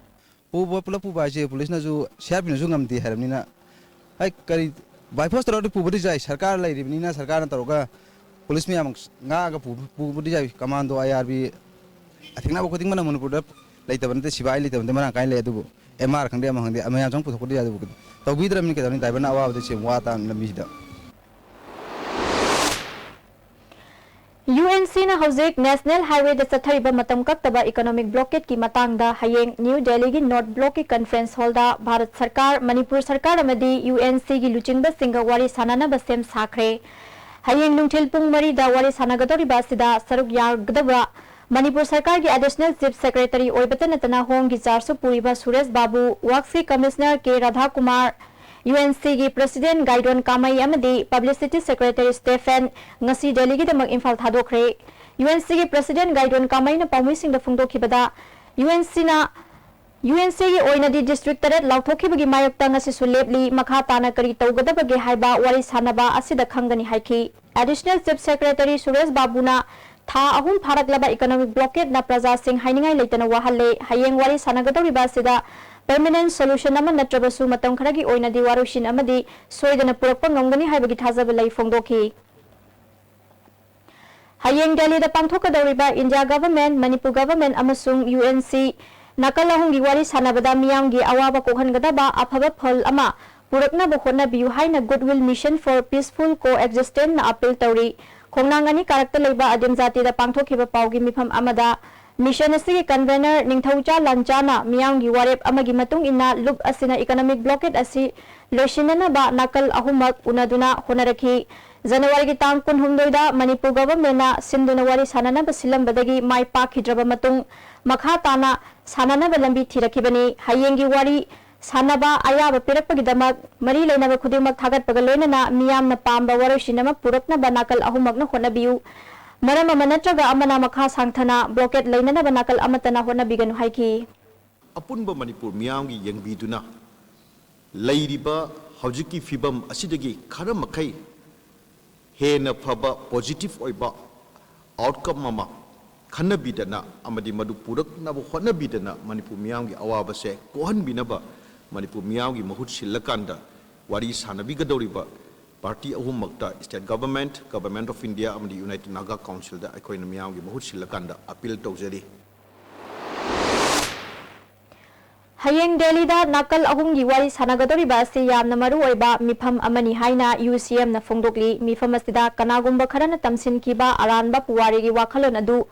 ꯄꯨꯕ ꯄꯨꯂꯞ ꯄꯨꯕ ꯍꯥꯏꯁꯦ ꯄꯨꯂꯤꯁꯅꯁꯨ, ꯁꯤ ꯑꯥꯔ ꯄꯤꯅꯁꯨ ꯉꯝꯗꯦ ꯍꯥꯏꯔꯕꯅꯤꯅ, ꯑꯩ ꯀꯔꯤ, ꯕꯥꯏ ꯐꯣꯔꯁ ꯇꯧꯔꯗꯤ ꯄꯨꯕꯗꯤ ꯌꯥꯏ, ꯁꯔꯀꯥꯔ ꯂꯩꯔꯤꯕꯅꯤꯅ ꯁꯔꯀꯥꯔꯅ ꯇꯧꯔꯒ ꯄꯨꯂꯤꯁ ꯃꯌꯥꯝ ꯉꯥꯛꯑꯒ ꯄꯨ-, ꯄꯨꯕꯗꯤ ꯌꯥꯏ꯫ ꯀꯃꯥꯟꯗꯣ, ꯑꯥꯏ ꯑꯥꯔ ꯕꯤ, ꯑꯊꯦꯡꯅꯕ ꯈꯨꯗꯤꯡꯃꯛꯅ ꯃꯅꯤꯄꯨꯔꯗ ꯂꯩꯇꯕ ꯅꯠꯇꯦ, ꯁꯤꯕꯥꯏ ꯂꯩꯇꯕ ꯅꯠꯇꯦ, ꯃꯔꯥꯡ ꯀꯥꯏꯅ ꯂꯩ꯫ ꯑꯗꯨꯕꯨ ꯑꯦꯝ ꯑꯥꯔ ꯈꯪꯗꯦ, ꯑꯃ ꯈꯪꯗꯦ, ꯃꯌꯥꯝ ꯆꯪ ꯄꯨꯊꯣꯛꯄꯗꯤ ꯌꯥꯏ꯫ ꯑꯗꯨꯕꯨ ꯇꯧꯕꯤꯗ꯭ꯔꯕꯅꯤ ꯀꯩꯗꯧꯅꯤ? ꯗ꯭ꯔꯥꯏꯚꯔꯅ ꯑꯋꯥꯕꯗ ꯁꯦꯝ ꯋꯥ ꯇꯥꯕꯅꯤ ꯂꯝꯕꯤꯁꯤꯗ꯫ ꯌꯨ ꯑꯦꯟ ꯁꯤꯅ ꯍꯧꯖꯤꯛ ꯅꯦꯁꯅꯦꯜ ꯍꯥꯏꯋꯦꯗ ꯆꯠꯊꯔꯤꯕ ꯃꯇꯝ ꯀꯛꯇꯕ ꯏꯀꯣꯅꯣꯃꯤꯛ ꯕ꯭ꯂꯣꯀꯦꯗꯀꯤ ꯃꯇꯥꯡꯗ ꯍꯌꯦꯡ ꯅ꯭ꯌꯨ ꯗꯦꯜꯂꯤꯒꯤ ꯅꯣꯔꯠ ꯕ꯭ꯂꯣꯛꯀꯤ ꯀꯟꯐꯔꯦꯟꯁ ꯍꯣꯜꯗ ꯚꯥꯔꯠ ꯁꯔꯀꯥꯔ, ꯃꯅꯤꯄꯨꯔ ꯁꯔꯀꯥꯔ ꯑꯃꯗꯤ ꯌꯨ ꯑꯦꯟ ꯁꯤꯒꯤ ꯂꯨꯆꯤꯡꯕꯁꯤꯡꯒ ꯋꯥꯔꯤ ꯁꯥꯅꯅꯕ ꯁꯦꯝ ꯁꯥꯈ꯭ꯔꯦ꯫ ꯍꯌꯦꯡ ꯅꯨꯡꯊꯤꯜ ꯄꯨꯡ ꯃꯔꯤꯗ ꯋꯥꯔꯤ ꯁꯥꯅꯒꯗꯧꯔꯤꯕ ꯑꯁꯤꯗ ꯁꯔꯨꯛ ꯌꯥꯒꯗꯕ ꯃꯅꯤꯄꯨꯔ ꯁꯔꯀꯥꯔꯒꯤ ꯑꯦꯗꯤꯁꯅꯦꯜ ꯆꯤꯐ ꯁꯦꯀ꯭ꯔꯦꯇꯔꯤ ꯑꯣꯏꯕꯇ ꯅꯠꯇꯅ ꯍꯣꯝꯒꯤ ꯆꯥꯔꯖꯁꯨ ꯄꯨꯔꯤꯕ ꯁꯨꯔꯦꯁ ꯕꯥꯕꯨ, ꯋꯥꯔꯛꯁꯀꯤ commissioner K Radhakumar, U N ꯁꯤꯒꯤ ꯄ꯭ꯔꯦꯁꯤꯗꯦꯟꯠ ꯒꯥꯏꯗꯣꯟ ꯀꯥꯃꯩ ꯑꯃꯗꯤ ꯄꯕ꯭ꯂꯤꯁꯤꯇꯤ ꯁꯦꯀ꯭ꯔꯦꯇꯔꯤ ꯁ꯭ꯇꯦꯐꯦꯟ ꯉꯁꯤ ꯗꯦꯜꯂꯤꯒꯤꯗꯃꯛ ꯏꯝꯐꯥꯜ ꯊꯥꯗꯣꯛꯈ꯭ꯔꯦ꯫ ꯌꯨ ꯑꯦꯟ ꯁꯤꯒꯤ ꯄ꯭ꯔꯦꯁꯤꯗꯦꯟꯠ ꯒꯥꯏꯗꯣꯟ ꯀꯥꯃꯩꯅ ꯄꯥꯎꯃꯤꯁꯤꯡꯗ ꯐꯣꯡꯗꯣꯛꯈꯤꯕꯗ, ꯌꯨ ꯑꯦꯟ ꯁꯤꯅ ꯌꯨ ꯑꯦꯟ ꯁꯤꯒꯤ ꯑꯣꯏꯅꯗꯤ ꯗꯤꯁꯇ꯭ꯔꯤꯛ ꯇꯔꯦꯠ ꯂꯥꯎꯊꯣꯛꯈꯤꯕꯒꯤ ꯃꯥꯌꯣꯛꯇ ꯉꯁꯤꯁꯨ ꯂꯦꯞꯂꯤ, ꯃꯈꯥ ꯇꯥꯅ ꯀꯔꯤ ꯇꯧꯒꯗꯕꯒꯦ ꯍꯥꯏꯕ ꯋꯥꯔꯤ ꯁꯥꯅꯕ ꯑꯁꯤꯗ ꯈꯪꯒꯅꯤ ꯍꯥꯏꯈꯤ꯫ ꯑꯦꯗꯤꯁꯅꯦꯜ ꯆꯤꯐ ꯁꯦꯀ꯭ꯔꯦꯇꯔꯤ ꯁꯨꯔꯦꯁ ꯕꯥꯕꯨꯅ ꯊꯥ ꯑꯍꯨꯝ ꯐꯥꯔꯛꯂꯕ ꯏꯀꯣꯅꯣꯃꯤꯛ ꯕ꯭ꯂꯣꯀꯦꯗꯅ ꯄ꯭ꯔꯖꯥꯁꯤꯡ ꯍꯥꯏꯅꯤꯡꯉꯥꯏ ꯂꯩꯇꯅ ꯋꯥꯍꯜꯂꯦ, ꯍꯌꯦꯡ ꯋꯥꯔꯤ ꯁꯥꯅꯒꯗꯧꯔꯤꯕ ꯑꯁꯤꯗ ꯄꯔꯃꯦꯅꯦꯟꯠ ꯁꯣꯂꯨꯁꯟ ꯑꯃ ꯅꯠꯇ꯭ꯔꯕꯁꯨ ꯃꯇꯝ ꯈꯔꯒꯤ ꯑꯣꯏꯅꯗꯤ ꯋꯥꯔꯣꯏꯁꯤꯟ ꯑꯃꯗꯤ ꯁꯣꯏꯗꯅ ꯄꯨꯔꯛꯄ ꯉꯝꯒꯅꯤ ꯍꯥꯏꯕꯒꯤ ꯊꯥꯖꯕ ꯂꯩ ꯐꯣꯡꯗꯣꯛꯈꯤ꯫ ꯍꯌꯦꯡ ꯗꯦꯜꯂꯤꯗ ꯄꯥꯡꯊꯣꯛꯀꯗꯧꯔꯤꯕ ꯏꯟꯗꯤꯌꯥ ꯒꯚꯔꯟꯃꯦꯟꯠ, ꯃꯅꯤꯄꯨꯔ ꯒꯚꯔꯟꯃꯦꯟꯠ ꯑꯃꯁꯨꯡ ꯌꯨ ꯑꯦꯟ ꯁꯤ ꯅꯥꯀꯜ ꯑꯍꯨꯝꯒꯤ ꯋꯥꯔꯤ ꯁꯥꯅꯕꯗ ꯃꯤꯌꯥꯝꯒꯤ ꯑꯋꯥꯕ ꯀꯣꯛꯍꯟꯒꯗꯕ ꯑꯐꯕ ꯐꯜ ꯑꯃ ꯄꯨꯔꯛꯅꯕ ꯍꯣꯠꯅꯕꯤꯌꯨ ꯍꯥꯏꯅ Goodwill Mission for Peaceful Coexistence ꯅ appeal ꯇꯧꯔꯤ꯫ ꯈꯣꯡꯅꯥꯡ ꯑꯅꯤ ꯀꯥꯔꯛꯇ ꯂꯩꯕ ꯑꯗꯤꯝ ꯖꯥꯇꯤꯗ ꯄꯥꯡꯊꯣꯛꯈꯤꯕ ꯄꯥꯎꯒꯤ ꯃꯤꯐꯝ ꯑꯃꯗ mission ꯑꯁꯤꯒꯤ convener ꯅꯤꯡꯊꯧꯖꯥ ꯂꯥꯟꯖꯥꯅ ꯃꯤꯌꯥꯝꯒꯤ ꯋꯥꯔꯦꯞ ꯑꯃꯒꯤ ꯃꯇꯨꯡ ꯏꯟꯅ ꯂꯨꯞ ꯑꯁꯤꯅ economic blockade ꯑꯁꯤ ꯂꯣꯏꯁꯤꯟꯅꯅꯕ ꯅꯥꯀꯜ ꯑꯍꯨꯝꯃꯛ ꯎꯅꯗꯨꯅ ꯍꯣꯠꯅꯔꯛꯈꯤ꯫ ꯖꯅꯋꯥꯔꯤꯒꯤ ꯇꯥꯡ ꯀꯨꯟꯍꯨꯝꯗꯣꯏꯗ ꯃꯅꯤꯄꯨꯔ government ꯅ ꯁꯤꯟꯗꯨꯅ ꯋꯥꯔꯤ ꯁꯥꯅꯅꯕ ꯁꯤꯜꯂꯝꯕꯗꯒꯤ ꯃꯥꯏ ꯄꯥꯛꯈꯤꯗ꯭ꯔꯕ ꯃꯇꯨꯡ ꯃꯈꯥ ꯇꯥꯅ ꯁꯥꯅꯅꯕ ꯂꯝꯕꯤ ꯊꯤꯔꯛꯈꯤꯕꯅꯤ꯫ ꯍꯌꯦꯡꯒꯤ ꯋꯥꯔꯤ ꯁꯥꯅꯕ ꯑꯌꯥꯕ ꯄꯤꯔꯛꯄꯒꯤꯗꯃꯛ ꯃꯔꯤ ꯂꯩꯅꯕ ꯈꯨꯗꯤꯡꯃꯛ ꯊꯥꯒꯠꯄꯒ ꯂꯣꯏꯅꯅ ꯃꯤꯌꯥꯝꯅ ꯄꯥꯝꯕ ꯋꯥꯔꯣꯏꯁꯤꯟ ꯑꯃ ꯄꯨꯔꯛꯅꯕ ꯅꯥꯀꯜ ꯑꯍꯨꯝꯃꯛꯅ ꯍꯣꯠꯅꯕꯤꯌꯨ꯫ ꯃꯔꯝ ꯑꯃ ꯅꯠꯇ꯭ꯔꯒ ꯑꯃꯅ ꯃꯈꯥ ꯁꯥꯡꯊꯅ blockade ꯂꯩꯅꯅꯕ ꯅꯥꯀꯜ ꯑꯃꯠꯇꯅ ꯍꯣꯠꯅꯕꯤꯒꯅꯨ ꯍꯥꯏꯈꯤ꯫ ꯑꯄꯨꯟꯕ ꯃꯅꯤꯄꯨꯔ ꯃꯤꯌꯥꯝꯒꯤ ꯌꯦꯡꯕꯤꯗꯨꯅ ꯂꯩꯔꯤꯕ ꯍꯧꯖꯤꯛꯀꯤ ꯐꯤꯕꯝ ꯑꯁꯤꯗꯒꯤ ꯈꯔ ꯃꯈꯩ ꯍꯦꯟꯅ ꯐꯕ positive ꯑꯣꯏꯕ outcome ꯑꯃ ꯈꯟꯅꯕꯤꯗꯅ ꯑꯃꯗꯤ ꯃꯗꯨ ꯄꯨꯔꯛꯅꯕ ꯍꯣꯠꯅꯕꯤꯗꯅ ꯃꯅꯤꯄꯨꯔ ꯃꯤꯌꯥꯝꯒꯤ ꯑꯋꯥꯕꯁꯦ ꯀꯣꯛꯍꯟꯕꯤꯅꯕ ꯃꯅꯤꯄꯨꯔ ꯃꯤꯌꯥꯝꯒꯤ ꯃꯍꯨꯠ ꯁꯤꯜꯂꯀꯥꯟꯗ ꯋꯥꯔꯤ ꯁꯥꯟꯅꯕꯤꯒꯗꯧꯔꯤꯕ party ꯑꯍꯨꯝꯃꯛꯇ state government, Government of India ꯑꯃꯗꯤ United Naga Council ꯗ ꯑꯩꯈꯣꯏꯅ ꯃꯤꯌꯥꯝꯒꯤ ꯃꯍꯨꯠ ꯁꯤꯜꯂꯀꯥꯟꯗ appeal ꯇꯧꯖꯔꯤ꯫ ꯍꯌꯦꯡ ꯗꯦꯜꯂꯤꯗ ꯅꯥꯀꯜ ꯑꯍꯨꯝꯒꯤ ꯋꯥꯔꯤ ꯁꯥꯟꯅꯒꯗꯧꯔꯤꯕ ꯑꯁꯤ ꯌꯥꯝꯅ ꯃꯔꯨ ꯑꯣꯏꯕ ꯃꯤꯐꯝ ꯑꯃꯅꯤ ꯍꯥꯏꯅ UCM ꯅ ꯐꯣꯡꯗꯣꯛꯂꯤ꯫ ꯃꯤꯐꯝ ꯑꯁꯤꯗ ꯀꯅꯥꯒꯨꯝꯕ ꯈꯔꯅ ꯇꯝꯁꯤꯟꯈꯤꯕ ꯑꯔꯥꯟꯕ ꯄꯨꯋꯥꯔꯤꯒꯤ ꯋꯥꯈꯜꯂꯣꯟ ꯑꯗꯨ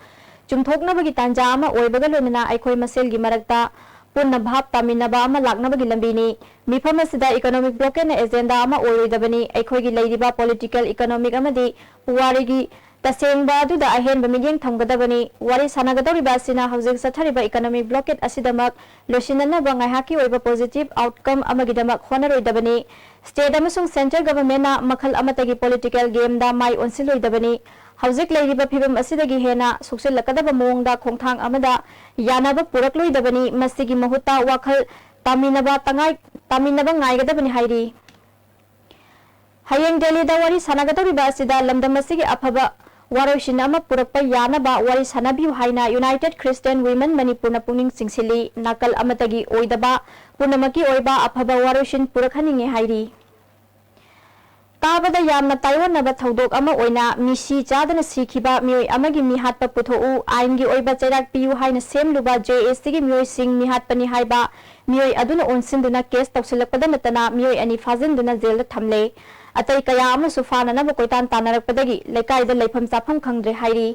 ꯆꯨꯝꯊꯣꯛꯅꯕꯒꯤ ꯇꯥꯟꯖꯥ ꯑꯃ ꯑꯣꯏꯕꯒ ꯂꯣꯏꯅꯅ ꯑꯩꯈꯣꯏ ꯃꯁꯦꯜꯒꯤ ꯃꯔꯛꯇ ꯄꯨꯟꯅ ꯚꯥꯞ ꯇꯥꯃꯤꯟꯅꯕ ꯑꯃ ꯂꯥꯛꯅꯕꯒꯤ ꯂꯝꯕꯤꯅꯤ꯫ ꯃꯤꯐꯝ ꯑꯁꯤꯗ economic blockade ꯅ agenda ꯑꯃ ꯑꯣꯏꯔꯣꯏꯗꯕꯅꯤ꯫ ꯑꯩꯈꯣꯏꯒꯤ ꯂꯩꯔꯤꯕ political, economic ꯑꯃꯗꯤ ꯄꯨꯋꯥꯔꯤꯒꯤ ꯇꯁꯦꯡꯕ ꯑꯗꯨꯗ ꯑꯍꯦꯟꯕ ꯃꯤꯠꯌꯦꯡ ꯊꯝꯒꯗꯕꯅꯤ꯫ ꯋꯥꯔꯤ ꯁꯥꯟꯅꯒꯗꯧꯔꯤꯕ ꯑꯁꯤꯅ ꯍꯧꯖꯤꯛ ꯆꯠꯊꯔꯤꯕ economic blockade ꯑꯁꯤꯗꯃꯛ ꯂꯣꯏꯁꯤꯟꯅꯅꯕ ꯉꯥꯏꯍꯥꯛꯀꯤ ꯑꯣꯏꯕ positive outcome ꯑꯃꯒꯤꯗꯃꯛ ꯍꯣꯠꯅꯔꯣꯏꯗꯕꯅꯤ꯫ State ꯑꯃꯁꯨꯡ central government ꯅ ꯃꯈꯜ ꯑꯃꯠꯇꯒꯤ political game ꯗ ꯃꯥꯏ ꯑꯣꯟꯁꯤꯜꯂꯣꯏꯗꯕꯅꯤ꯫ ꯍꯧꯖꯤꯛ ꯂꯩꯔꯤꯕ ꯐꯤꯕꯝ ꯑꯁꯤꯗꯒꯤ ꯍꯦꯟꯅ ꯁꯣꯛꯆꯤꯜꯂꯛꯀꯗꯕ ꯃꯑꯣꯡꯗ ꯈꯣꯡꯊꯥꯡ ꯑꯃꯗ ꯌꯥꯅꯕ ꯄꯨꯔꯛꯂꯣꯏꯗꯕꯅꯤ꯫ ꯃꯁꯤꯒꯤ ꯃꯍꯨꯠꯇ ꯋꯥꯈꯜ ꯇꯥꯃꯤꯟꯅꯕ ꯇꯉꯥꯏ-, ꯇꯥꯃꯤꯟꯅꯕ ꯉꯥꯏꯒꯗꯕꯅꯤ ꯍꯥꯏꯔꯤ꯫ ꯍꯌꯦꯡ ꯗꯦꯜꯂꯤꯗ ꯋꯥꯔꯤ ꯁꯥꯟꯅꯒꯗꯧꯔꯤꯕ ꯑꯁꯤꯗ ꯂꯝꯗꯝ ꯑꯁꯤꯒꯤ ꯑꯐꯕ ꯋꯥꯔꯣꯏꯁꯤꯟ ꯑꯃ ꯄꯨꯔꯛꯄ ꯌꯥꯅꯕ ꯋꯥꯔꯤ ꯁꯥꯟꯅꯕꯤꯌꯨ ꯍꯥꯏꯅ United Christian Women ꯃꯅꯤꯄꯨꯔꯅ ꯄꯨꯛꯅꯤꯡ ꯆꯤꯡꯁꯤꯜꯂꯤ꯫ ꯅꯥꯀꯜ ꯑꯃꯠꯇꯒꯤ ꯑꯣꯏꯗꯕ, ꯄꯨꯝꯅꯃꯛꯀꯤ ꯑꯣꯏꯕ ꯑꯐꯕ ꯋꯥꯔꯣꯏꯁꯤꯟ ꯄꯨꯔꯛꯍꯟꯅꯤꯡꯉꯤ ꯍꯥꯏꯔꯤ꯫ ꯇꯥꯕꯗ ꯌꯥꯝꯅ ꯇꯥꯏꯑꯣꯟꯅꯕ ꯊꯧꯗꯣꯛ ꯑꯃ ꯑꯣꯏꯅ ꯃꯤꯁꯤ ꯆꯥꯗꯅ ꯁꯤꯈꯤꯕ ꯃꯤꯑꯣꯏ ꯑꯃꯒꯤ ꯃꯤꯍꯥꯠꯄ ꯄꯨꯊꯣꯛꯎ, ꯑꯥꯏꯟꯒꯤ ꯑꯣꯏꯕ ꯆꯩꯔꯥꯛ ꯄꯤꯌꯨ ꯍꯥꯏꯅ ꯁꯦꯝꯂꯨꯕ ꯖꯦ ꯑꯦ ꯁꯤꯒꯤ ꯃꯤꯑꯣꯏꯁꯤꯡ ꯃꯤꯍꯥꯠꯄꯅꯤ ꯍꯥꯏꯕ ꯃꯤꯑꯣꯏ ꯑꯗꯨꯅ ꯑꯣꯟꯁꯤꯟꯗꯨꯅ ꯀꯦꯁ ꯇꯧꯁꯤꯜꯂꯛꯄꯗ ꯅꯠꯇꯅ ꯃꯤꯑꯣꯏ ꯑꯅꯤ ꯐꯥꯖꯤꯟꯗꯨꯅ ꯖꯦꯜꯗ ꯊꯝꯂꯦ꯫ ꯑꯇꯩ ꯀꯌꯥ ꯑꯃꯁꯨ ꯐꯥꯅꯅꯕ ꯀꯣꯏꯇꯥꯟ ꯇꯥꯟꯅꯔꯛꯄꯗꯒꯤ ꯂꯩꯀꯥꯏꯗ ꯂꯩꯐꯝ ꯆꯥꯐꯝ ꯈꯪꯗ꯭ꯔꯦ ꯍꯥꯏꯔꯤ꯫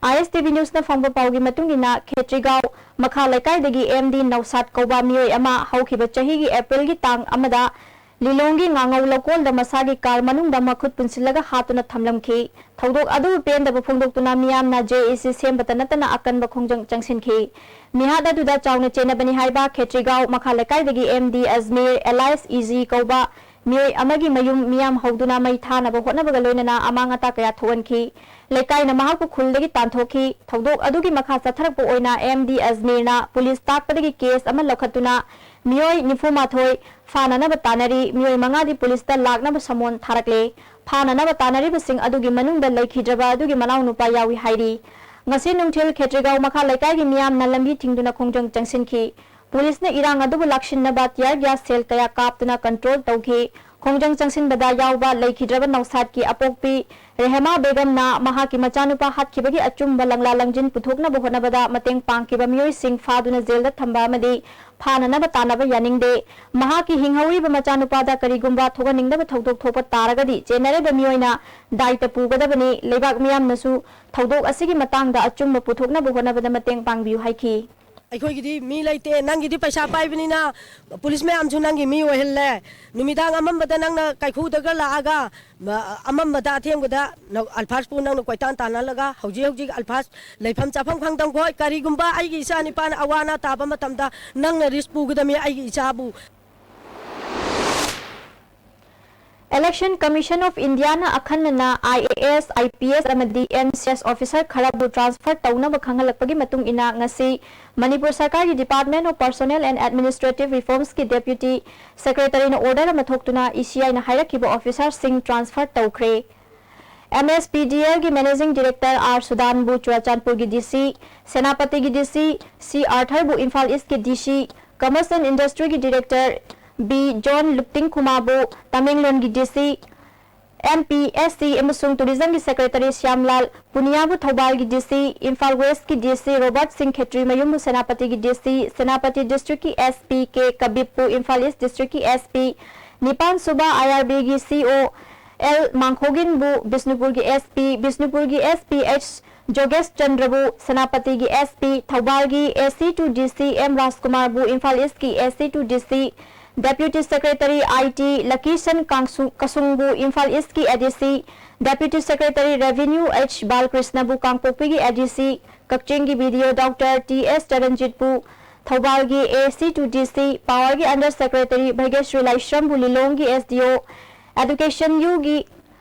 ꯑꯥꯏ ꯑꯦꯁ ꯇꯤ ꯚꯤ ꯅ꯭ꯌꯨꯁꯅ ꯐꯪꯕ ꯄꯥꯎꯒꯤ ꯃꯇꯨꯡ ꯏꯟꯅ, ꯈꯦꯇ꯭ꯔꯤꯒꯥꯎ ꯃꯈꯥ ꯂꯩꯀꯥꯏꯗꯒꯤ ꯑꯦꯝ ꯗꯤ ꯅꯧꯁꯥꯗ ꯀꯧꯕ ꯃꯤꯑꯣꯏ ꯑꯃ ꯍꯧꯈꯤꯕ ꯆꯍꯤꯒꯤ ꯑꯦꯄ꯭ꯔꯤꯜꯒꯤ ꯇꯥꯡ ꯑꯃꯗ ꯂꯤꯂꯣꯡꯒꯤ ꯉꯥꯉꯧ ꯂꯧꯀꯣꯜꯗ ꯃꯁꯥꯒꯤ ꯀꯥꯔ ꯃꯅꯨꯡꯗ ꯃꯈꯨꯠ ꯄꯨꯟꯁꯤꯜꯂꯒ ꯍꯥꯠꯇꯨꯅ ꯊꯝꯂꯝꯈꯤ꯫ ꯊꯧꯗꯣꯛ ꯑꯗꯨꯕꯨ ꯄꯦꯟꯗꯕ ꯐꯣꯡꯗꯣꯛꯇꯨꯅ ꯃꯤꯌꯥꯝꯅ ꯖꯦ ꯑꯦ ꯁꯤ ꯁꯦꯝꯕꯇ ꯅꯠꯇꯅ ꯑꯀꯟꯕ ꯈꯣꯡꯖꯪ ꯆꯪꯁꯤꯟꯈꯤ꯫ ꯃꯤꯍꯥꯠ ꯑꯗꯨꯗ ꯆꯥꯎꯅ ꯆꯦꯟꯅꯕꯅꯤ ꯍꯥꯏꯕ ꯈꯦꯇ꯭ꯔꯤꯒꯥꯎ ꯃꯈꯥ ꯂꯩꯀꯥꯏꯗꯒꯤ M D Ajmer alias easy ꯀꯧꯕ ꯃꯤꯑꯣꯏ ꯑꯃꯒꯤ ꯃꯌꯨꯝ ꯃꯤꯌꯥꯝ ꯍꯧꯗꯨꯅ ꯃꯩ ꯊꯥꯅꯕ ꯍꯣꯠꯅꯕꯒ ꯂꯣꯏꯅꯅ ꯑꯃꯥꯡ ꯑꯇꯥ ꯀꯌꯥ ꯊꯣꯛꯍꯟꯈꯤ꯫ ꯂꯩꯀꯥꯏꯅ ꯃꯍꯥꯛꯄꯨ ꯈꯨꯜꯗꯒꯤ ꯇꯥꯟꯊꯣꯛꯈꯤ꯫ ꯊꯧꯗꯣꯛ ꯑꯗꯨꯒꯤ ꯃꯈꯥ ꯆꯠꯊꯔꯛꯄ ꯑꯣꯏꯅ ꯑꯦꯝ ꯗꯤ ꯑꯖꯃꯤꯔꯅ ꯄꯨꯂꯤꯁ ꯇꯥꯛꯄꯗꯒꯤ ꯀꯦꯁ ꯑꯃ ꯂꯧꯈꯠꯇꯨꯅ ꯃꯤꯑꯣꯏ ꯅꯤꯐꯨ ꯃꯥꯊꯣꯏ ꯐꯥꯅꯅꯕ ꯇꯥꯟꯅꯔꯤ꯫ ꯃꯤꯑꯣꯏ ꯃꯉꯥꯗꯤ ꯄꯨꯂꯤꯁꯇ ꯂꯥꯛꯅꯕ ꯁꯃꯣꯟ ꯊꯥꯔꯛꯂꯦ꯫ ꯐꯥꯅꯅꯕ ꯇꯥꯟꯅꯔꯤꯕꯁꯤꯡ ꯑꯗꯨꯒꯤ ꯃꯅꯨꯡꯗ ꯂꯩꯈꯤꯗ꯭ꯔꯕ ꯑꯗꯨꯒꯤ ꯃꯅꯥꯎꯅꯨꯄꯥ ꯌꯥꯎꯏ ꯍꯥꯏꯔꯤ꯫ ꯉꯁꯤ ꯅꯨꯡꯊꯤꯜ ꯈꯦꯇ꯭ꯔꯤꯒꯥꯎ ꯃꯈꯥ ꯂꯩꯀꯥꯏꯒꯤ ꯃꯤꯌꯥꯝꯅ ꯂꯝꯕꯤ ꯊꯤꯡꯗꯨꯅ ꯈꯣꯡꯖꯪ ꯆꯪꯁꯤꯟꯈꯤ꯫ ꯄꯨꯂꯤꯁꯅ ꯏꯔꯥꯡ ꯑꯗꯨꯕꯨ ꯂꯥꯛꯁꯤꯟꯅꯕ tear gas shell ꯀꯌꯥ ꯀꯥꯞꯇꯨꯅ control ꯇꯧꯈꯤ꯫ ꯈꯣꯡꯖꯪ ꯆꯪꯁꯤꯟꯕꯗ ꯌꯥꯎꯕ ꯂꯩꯈꯤꯗ꯭ꯔꯕ ꯅꯧꯁꯥꯗꯀꯤ ꯑꯄꯣꯛꯄꯤ ꯔꯦꯍꯃꯥ ꯕꯦꯒꯝꯅ ꯃꯍꯥꯛꯀꯤ ꯃꯆꯥꯅꯨꯄꯥ ꯍꯥꯠꯈꯤꯕꯒꯤ ꯑꯆꯨꯝꯕ ꯂꯪꯂꯥ ꯂꯪꯖꯤꯟ ꯄꯨꯊꯣꯛꯅꯕ ꯍꯣꯠꯅꯕꯗ ꯃꯇꯦꯡ ꯄꯥꯡꯈꯤꯕ ꯃꯤꯑꯣꯏꯁꯤꯡ ꯐꯥꯗꯨꯅ ꯖꯦꯜꯗ ꯊꯝꯕ ꯑꯃꯗꯤ ꯐꯥꯅꯅꯕ ꯇꯥꯟꯅꯕ ꯌꯥꯅꯤꯡꯗꯦ꯫ ꯃꯍꯥꯛꯀꯤ ꯍꯤꯡꯍꯧꯔꯤꯕ ꯃꯆꯥꯅꯨꯄꯥꯗ ꯀꯔꯤꯒꯨꯝꯕ ꯊꯣꯛꯍꯟꯅꯤꯡꯗꯕ ꯊꯧꯗꯣꯛ ꯊꯣꯛꯄ ꯇꯥꯔꯒꯗꯤ ꯆꯦꯟꯅꯔꯤꯕ ꯃꯤꯑꯣꯏꯅ ꯗꯥꯏꯇ ꯄꯨꯒꯗꯕꯅꯤ꯫ ꯂꯩꯕꯥꯛ ꯃꯤꯌꯥꯝꯅꯁꯨ ꯊꯧꯗꯣꯛ ꯑꯁꯤꯒꯤ ꯃꯇꯥꯡꯗ ꯑꯆꯨꯝꯕ ꯄꯨꯊꯣꯛꯅꯕ ꯍꯣꯠꯅꯕꯗ ꯃꯇꯦꯡ ꯄꯥꯡꯕꯤꯌꯨ ꯍꯥꯏꯈꯤ꯫ ꯑꯩꯈꯣꯏꯒꯤꯗꯤ ꯃꯤ ꯂꯩꯇꯦ, ꯅꯪꯒꯤꯗꯤ ꯄꯩꯁꯥ ꯄꯥꯏꯕꯅꯤꯅ ꯄꯨꯂꯤꯁ ꯃꯌꯥꯝꯁꯨ ꯅꯪꯒꯤ ꯃꯤ ꯑꯣꯏꯍꯜꯂꯦ꯫ ꯅꯨꯃꯤꯗꯥꯡ ꯑꯃꯝꯕꯗ ꯅꯪꯅ ꯀꯥꯏꯈꯨꯗꯒ ꯂꯥꯛꯑꯒ, ꯃ-, ꯑꯃꯝꯕꯗ ꯑꯊꯦꯡꯕꯗ ꯅ-, ꯑꯜꯐꯥꯖꯄꯨ ꯅꯪꯅ ꯀꯣꯏꯇꯥꯟ ꯇꯥꯟꯅꯍꯜꯂꯒ ꯍꯧꯖꯤꯛ ꯍꯧꯖꯤꯛ ꯑꯜꯐꯥꯖ ꯂꯩꯐꯝ ꯆꯥꯐꯝ ꯈꯪꯗꯕꯈꯣꯏ, ꯀꯔꯤꯒꯨꯝꯕ ꯑꯩꯒꯤ ꯏꯆꯥ ꯅꯤꯄꯥꯅ ꯑꯋꯥ ꯑꯅꯥ ꯇꯥꯕ ꯃꯇꯝꯗ ꯅꯪꯅ risk ꯄꯨꯒꯗꯕꯅꯤ ꯑꯩꯒꯤ ꯏꯆꯥꯕꯨ꯫ Election Commission of Indiaꯅ ꯑꯈꯟꯅꯅ I A S, I P S ꯑꯃꯗꯤ M C S officer ꯈꯔꯕꯨ transfer ꯇꯧꯅꯕ ꯈꯪꯍꯜꯂꯛꯄꯒꯤ ꯃꯇꯨꯡ ꯏꯟꯅ ꯉꯁꯤ ꯃꯅꯤꯄꯨꯔ ꯁꯔꯀꯥꯔꯒꯤ Department of Personnel and Administrative Reformsꯀꯤ Deputy Secretaryꯅ order ꯑꯃ ꯊꯣꯛꯇꯨꯅ E C Iꯅ ꯍꯥꯏꯔꯛꯈꯤꯕ officerꯁꯤꯡ transfer ꯇꯧꯈ꯭ꯔꯦ꯫ M S P D Lꯒꯤ Managing Director R ꯁꯨꯗꯥꯟꯕꯨ ꯆꯨꯔꯥꯆꯥꯟꯄꯨꯔꯒꯤ D C, ꯁꯦꯅꯥꯄꯇꯤꯒꯤ D C, C ꯑꯥꯔꯊꯔꯕꯨ ꯏꯝꯐꯥꯜ Eastꯀꯤ D C, Commerce and Industryꯒꯤ Director B ꯖꯣꯟ ꯂꯨꯛꯇꯤꯡꯈꯨꯃꯥꯕꯨ ꯇꯃꯦꯡꯂꯣꯡꯒꯤ D C, M P S C ꯑꯃꯁꯨꯡ Tourismꯒꯤ Secretary ꯁ꯭ꯌꯥꯝꯂꯥꯜ ꯄꯨꯅꯤꯌꯥꯕꯨ ꯊꯧꯕꯥꯜꯒꯤ D C, ꯏꯝꯐꯥꯜ Westꯀꯤ D C ꯔꯣꯕꯔꯠ ꯁꯤꯡ ꯈꯦꯇ꯭ꯔꯤꯃꯌꯨꯝꯕꯨ ꯁꯦꯅꯥꯄꯇꯤꯒꯤ D C, Senapati Districtꯀꯤ S P ꯀꯦ ꯀꯕꯤꯞꯄꯨ ꯏꯝꯐꯥꯜ East Districtꯀꯤ S P ꯅꯤꯄꯥꯟ ꯁꯨꯕ I R Bꯒꯤ C O L ꯃꯥꯡꯈꯣꯒꯤꯟꯕꯨ ꯕꯤꯁꯅꯨꯄꯨꯔꯒꯤ S P, ꯕꯤꯁꯅꯨꯄꯨꯔꯒꯤ S P H ꯖꯣꯒꯦꯁ ꯆꯟꯗ꯭ꯔꯕꯨ ꯁꯦꯅꯥꯄꯇꯤꯒꯤ S P, ꯊꯧꯕꯥꯜꯒꯤ A C to D C M ꯔꯥꯖꯀꯨꯃꯥꯔꯕꯨ Imphal Eastꯀꯤ A C to D C, Deputy Secretary I T ꯂꯀꯤꯁꯟ ꯀꯥꯡꯁꯨ-, ꯀꯁꯨꯡꯕꯨ Imphal Eastꯀꯤ A D C, Deputy Secretary Revenue H ꯕꯥꯂꯀ꯭ꯔꯤꯁꯅꯕꯨ ꯀꯥꯡꯄꯣꯛꯄꯤꯒꯤ A D C, ꯀꯛꯆꯤꯡꯒꯤ B D O Doctor T S ꯆꯔꯟꯖꯤꯠꯄꯨ ꯊꯧꯕꯥꯜꯒꯤ A C to D C, Powerꯒꯤ Under Secretary Bhagyashree ꯂꯥꯏꯁ꯭ꯔꯝꯕꯨ ꯂꯤꯂꯣꯡꯒꯤ S D O, Education Uꯒꯤ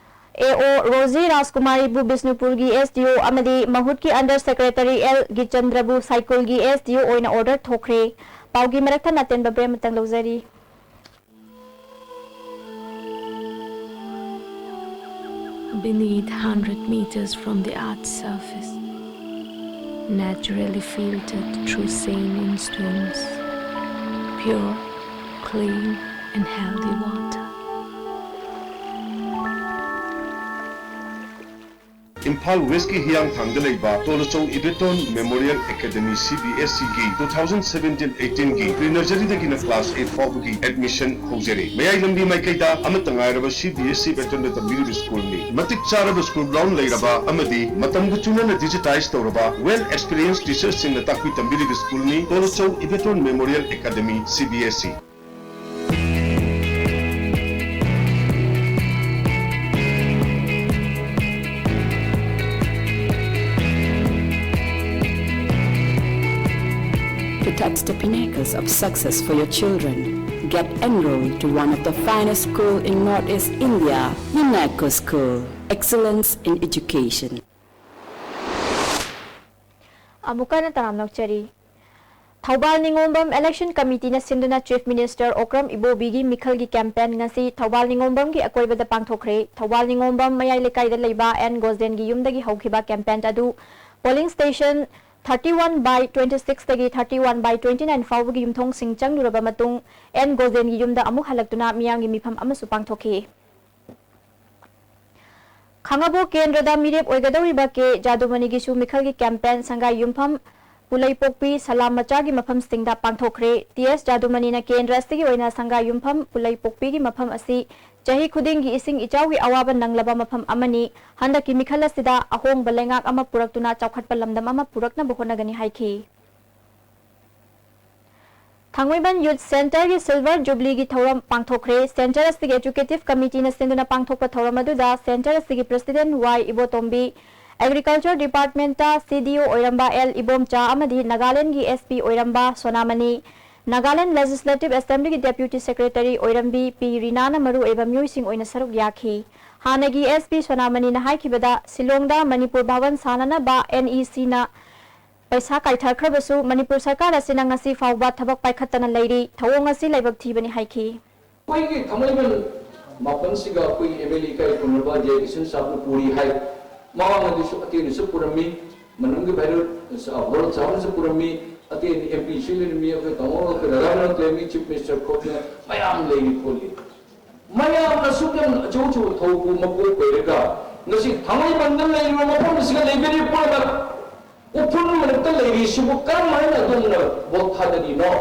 A O Rozy ꯔꯥꯖꯀꯨꯃꯥꯔꯤꯕꯨ ꯕꯤꯁꯅꯨꯄꯨꯔꯒꯤ S D O ꯑꯃꯗꯤ ꯃꯍꯨꯠꯀꯤ Under Secretary L ꯒꯤꯆꯟꯗ꯭ꯔꯕꯨ ꯁꯥꯏꯀꯨꯜꯒꯤ S D O ꯑꯣꯏꯅ order ꯊꯣꯛꯈ꯭ꯔꯦ꯫ ꯄꯥꯎꯒꯤ ꯃꯔꯛ ꯊꯠꯅ ꯑꯇꯦꯟꯕ break ꯑꯃꯇꯪ ꯂꯧꯖꯔꯤ꯫ Beneath, hundred meters from the earth's surface, naturally filtered through saline streams, pure, clean and healthy water. Imphal Westꯀꯤ ꯍꯤꯌꯥꯡꯊꯥꯡꯗ ꯂꯩꯕ ꯇꯣꯂꯆꯧ ꯏꯕꯦꯇꯣꯟ Memorial Academy, C B S Eꯒꯤ two thousand seventeen eighteenꯒꯤ pre nurseryꯗꯒꯤꯅ class eight ꯐꯥꯎꯕꯒꯤ admission ꯍꯧꯖꯔꯦ꯫ ꯃꯌꯥꯏ ꯂꯝꯕꯤ ꯃꯥꯏꯀꯩꯗ ꯑꯃꯠꯇ ꯉꯥꯏꯔꯕ C B S E patternꯗ ꯇꯝꯕꯤꯔꯤꯕ schoolꯅꯤ꯫ ꯃꯇꯤꯛ ꯆꯥꯔꯕ school ground ꯂꯩꯔꯕ ꯑꯃꯗꯤ ꯃꯇꯝꯒ ꯆꯨꯅꯅ digitize ꯇꯧꯔꯕ, well experienced teacherꯁꯤꯡꯅ ꯇꯥꯛꯄꯤ ꯇꯝꯕꯤꯔꯤꯕ schoolꯅꯤ ꯇꯣꯂꯆꯧ ꯏꯕꯦꯇꯣꯟ Memorial Academy, C B S E. To touch the pinnacles of success for your children, get enrolled to one of the finest school in Northeast India, Minako School. Excellence in education. ꯑꯃꯨꯛꯀ ꯍꯟꯅ ꯇꯔꯥꯝꯅ ꯑꯣꯛꯆꯔꯤ꯫ Thoubal ꯅꯤꯉꯣꯝꯕꯝ Election Committeeꯅ ꯁꯤꯟꯗꯨꯅ Chief Minister Okram ꯏꯕꯣꯕꯤꯒꯤ ꯃꯤꯈꯜꯒꯤ campaign ꯉꯁꯤ ꯊꯧꯕꯥꯜ ꯅꯤꯉꯣꯝꯕꯝꯒꯤ ꯑꯀꯣꯏꯕꯗ ꯄꯥꯡꯊꯣꯛꯈ꯭ꯔꯦ꯫ ꯊꯧꯕꯥꯜ ꯅꯤꯉꯣꯝꯕꯝ ꯃꯌꯥꯏ ꯂꯩꯀꯥꯏꯗ ꯂꯩꯕ ꯑꯦꯟ ꯒꯣꯖꯦꯟꯒꯤ ꯌꯨꯝꯗꯒꯤ ꯍꯧꯈꯤꯕ campaign ꯑꯗꯨ polling station thirty one by twenty sixꯇꯒꯤ thirty one by twenty nine ꯐꯥꯎꯕꯒꯤ ꯌꯨꯝꯊꯣꯡꯁꯤꯡ ꯆꯪꯂꯨꯔꯕ ꯃꯇꯨꯡ ꯑꯦꯟ ꯒꯣꯖꯦꯟꯒꯤ ꯌꯨꯝꯗ ꯑꯃꯨꯛ ꯍꯜꯂꯛꯇꯨꯅ ꯃꯤꯌꯥꯝꯒꯤ ꯃꯤꯐꯝ ꯑꯃꯁꯨ ꯄꯥꯡꯊꯣꯛꯈꯤ꯫ ꯈꯥꯉꯕꯣꯛ ꯀꯦꯟꯗ꯭ꯔꯗ ꯃꯤꯔꯦꯞ ꯑꯣꯏꯒꯗꯧꯔꯤꯕ ꯀꯦ ꯖꯥꯗꯨꯃꯅꯤꯒꯤꯁꯨ ꯃꯤꯈꯜꯒꯤ ꯀꯦꯝꯄꯦꯟ ꯁꯪꯒꯥꯏ ꯌꯨꯝꯐꯝ, ꯄꯨꯂꯩꯄꯣꯛꯄꯤ, ꯁꯂꯥꯝ ꯃꯆꯥꯒꯤ ꯃꯐꯝꯁꯤꯡꯗ ꯄꯥꯡꯊꯣꯛꯈ꯭ꯔꯦ꯫ ꯇꯤ ꯑꯦꯁ ꯖꯥꯗꯨꯃꯅꯤꯅ ꯀꯦꯟꯗ꯭ꯔ ꯑꯁꯤꯒꯤ ꯑꯣꯏꯅ ꯁꯪꯒꯥꯏ ꯌꯨꯝꯐꯝ, ꯄꯨꯂꯩꯄꯣꯛꯄꯤꯒꯤ ꯃꯐꯝ ꯑꯁꯤ ꯆꯍꯤ ꯈꯨꯗꯤꯡꯒꯤ ꯏꯁꯤꯡ ꯏꯆꯥꯎꯒꯤ ꯑꯋꯥꯕ ꯅꯪꯂꯕ ꯃꯐꯝ ꯑꯃꯅꯤ꯫ ꯍꯟꯗꯛꯀꯤ ꯃꯤꯈꯜ ꯑꯁꯤꯗ ꯑꯍꯣꯡꯕ ꯂꯩꯉꯥꯛ ꯑꯃ ꯄꯨꯔꯛꯇꯨꯅ ꯆꯥꯎꯈꯠꯄ ꯂꯝꯗꯝ ꯑꯃ ꯄꯨꯔꯛꯅꯕ ꯍꯣꯠꯅꯒꯅꯤ ꯍꯥꯏꯈꯤ꯫ ꯊꯥꯡꯃꯩꯕꯟ ꯌꯨꯠ ꯁꯦꯟꯇꯔꯒꯤ ꯁꯤꯜꯚꯔ ꯖꯨꯕꯂꯤꯒꯤ ꯊꯧꯔꯝ ꯄꯥꯡꯊꯣꯛꯈ꯭ꯔꯦ꯫ ꯁꯦꯟꯇꯔ ꯑꯁꯤꯒꯤ ꯑꯦꯖꯨꯀꯦꯇꯤꯚ ꯀꯃꯤꯇꯤꯅ ꯁꯤꯟꯗꯨꯅ ꯄꯥꯡꯊꯣꯛꯄ ꯊꯧꯔꯝ ꯑꯗꯨꯗ ꯁꯦꯟꯇꯔ ꯑꯁꯤꯒꯤ ꯄ꯭ꯔꯁꯤꯗꯦꯟꯠ ꯋꯥꯏ ꯏꯕꯣꯇꯣꯝꯕꯤ, ꯑꯦꯒ꯭ꯔꯤꯀꯜꯆꯔ ꯗꯤꯄꯥꯔꯠꯃꯦꯟꯠꯇ ꯁꯤ ꯗꯤ ꯑꯣ ꯑꯣꯏꯔꯝꯕ ꯑꯦꯜ ꯏꯕꯣꯝꯆꯥ ꯑꯃꯗꯤ ꯅꯥꯒꯥꯂꯦꯟꯗꯒꯤ ꯑꯦꯁ ꯄꯤ ꯑꯣꯏꯔꯝꯕ ꯁꯣꯅꯥꯃꯅꯤ, ꯅꯥꯒꯥꯂꯦꯟ ꯂꯦꯖꯤꯁꯂꯦꯇꯤꯚ ꯑꯦꯁꯦꯝꯕ꯭ꯂꯤꯒꯤ ꯗꯦꯄ꯭ꯌꯨꯇꯤ ꯁꯦꯀ꯭ꯔꯦꯇꯔꯤ ꯑꯣꯏꯔꯝꯕꯤ ꯄꯤ ꯔꯤꯅꯥꯅ ꯃꯔꯨꯑꯣꯏꯕ ꯃꯤꯑꯣꯏꯁꯤꯡ ꯑꯣꯏꯅ ꯁꯔꯨꯛ ꯌꯥꯈꯤ꯫ ꯍꯥꯟꯅꯒꯤ ꯑꯦꯁ ꯄꯤ ꯁꯣꯅꯥꯃꯅꯤꯅ ꯍꯥꯏꯈꯤꯕꯗ, ꯁꯤꯂꯣꯡꯗ ꯃꯅꯤꯄꯨꯔ ꯚꯥꯋꯟ ꯁꯥꯅꯅꯕ ꯑꯦꯟ ꯏ ꯁꯤꯅ ꯄꯩꯁꯥ ꯀꯥꯏꯊꯈ꯭ꯔꯕꯁꯨ ꯃꯅꯤꯄꯨꯔ ꯁꯔꯀꯥꯔ ꯑꯁꯤꯅ ꯉꯁꯤ ꯐꯥꯎꯕ ꯊꯕꯛ ꯄꯥꯏꯈꯠꯇꯅ ꯂꯩꯔꯤ꯫ ꯊꯧꯑꯣꯡ ꯑꯁꯤ ꯂꯥꯏꯕꯛ ꯊꯤꯕꯅꯤ ꯍꯥꯏꯈꯤ꯫ ꯑꯩꯈꯣꯏꯒꯤ ꯊꯥꯡꯃꯩꯕꯟ ꯃꯥꯄꯟꯁꯤꯒ ꯑꯩꯈꯣꯏꯒꯤ ꯑꯦꯝ ꯑꯦꯜ ꯑꯦ ꯏꯀꯥꯏ ꯈꯨꯝꯅꯕ ꯖꯦ ꯀꯤꯁꯟ ꯁꯥꯕꯅ ꯄꯨꯔꯤ ꯍꯥꯏ꯫ ꯃꯃꯥꯡꯗꯁꯨ ꯑꯇꯦꯟꯅꯁꯨ ꯄꯨꯔꯝꯃꯤ, ꯃꯅꯨꯡꯒꯤ ꯚꯥꯏꯔꯣꯠ ꯋꯥꯔꯣꯜ ꯁꯥꯕꯅꯁꯨ ꯄꯨꯔꯝꯃꯤ, ꯑꯇꯦꯟ ꯑꯦꯝ ꯄꯤꯁꯨ ꯂꯩꯔꯝꯃꯤ, ꯑꯩꯈꯣꯏ ꯇꯥꯃꯣ ꯑꯩꯈꯣꯏ ꯔꯥꯙꯥꯃꯣꯍꯟ ꯂꯩꯔꯝꯃꯤ, ꯆꯤꯐ ꯃꯤꯅꯤꯁꯇꯔ ꯈꯣꯠꯇꯅ ꯃꯌꯥꯝ ꯂꯩꯔꯤ ꯈꯣꯠꯂꯤ꯫ ꯃꯌꯥꯝꯅ ꯑꯁꯨꯛ ꯌꯥꯝꯅ ꯑꯆꯧ ꯑꯆꯧꯕ ꯊꯧꯕꯨ ꯃꯀꯣꯛ ꯑꯣꯏꯔꯒ ꯉꯁꯤ ꯊꯥꯡꯃꯩꯕꯟꯗ ꯂꯩꯔꯤꯕ ꯃꯐꯝꯁꯤꯒ ꯂꯩꯕꯤꯔꯤ ꯄꯨꯝꯅꯃꯛ ꯎꯐꯨꯟ ꯃꯔꯛꯇ ꯂꯩꯔꯤꯁꯤꯕꯨ ꯀꯔꯝ ꯍꯥꯏꯅ ꯑꯗꯣꯝꯅ ꯚꯣꯠ ꯊꯥꯗꯔꯤꯅꯣ?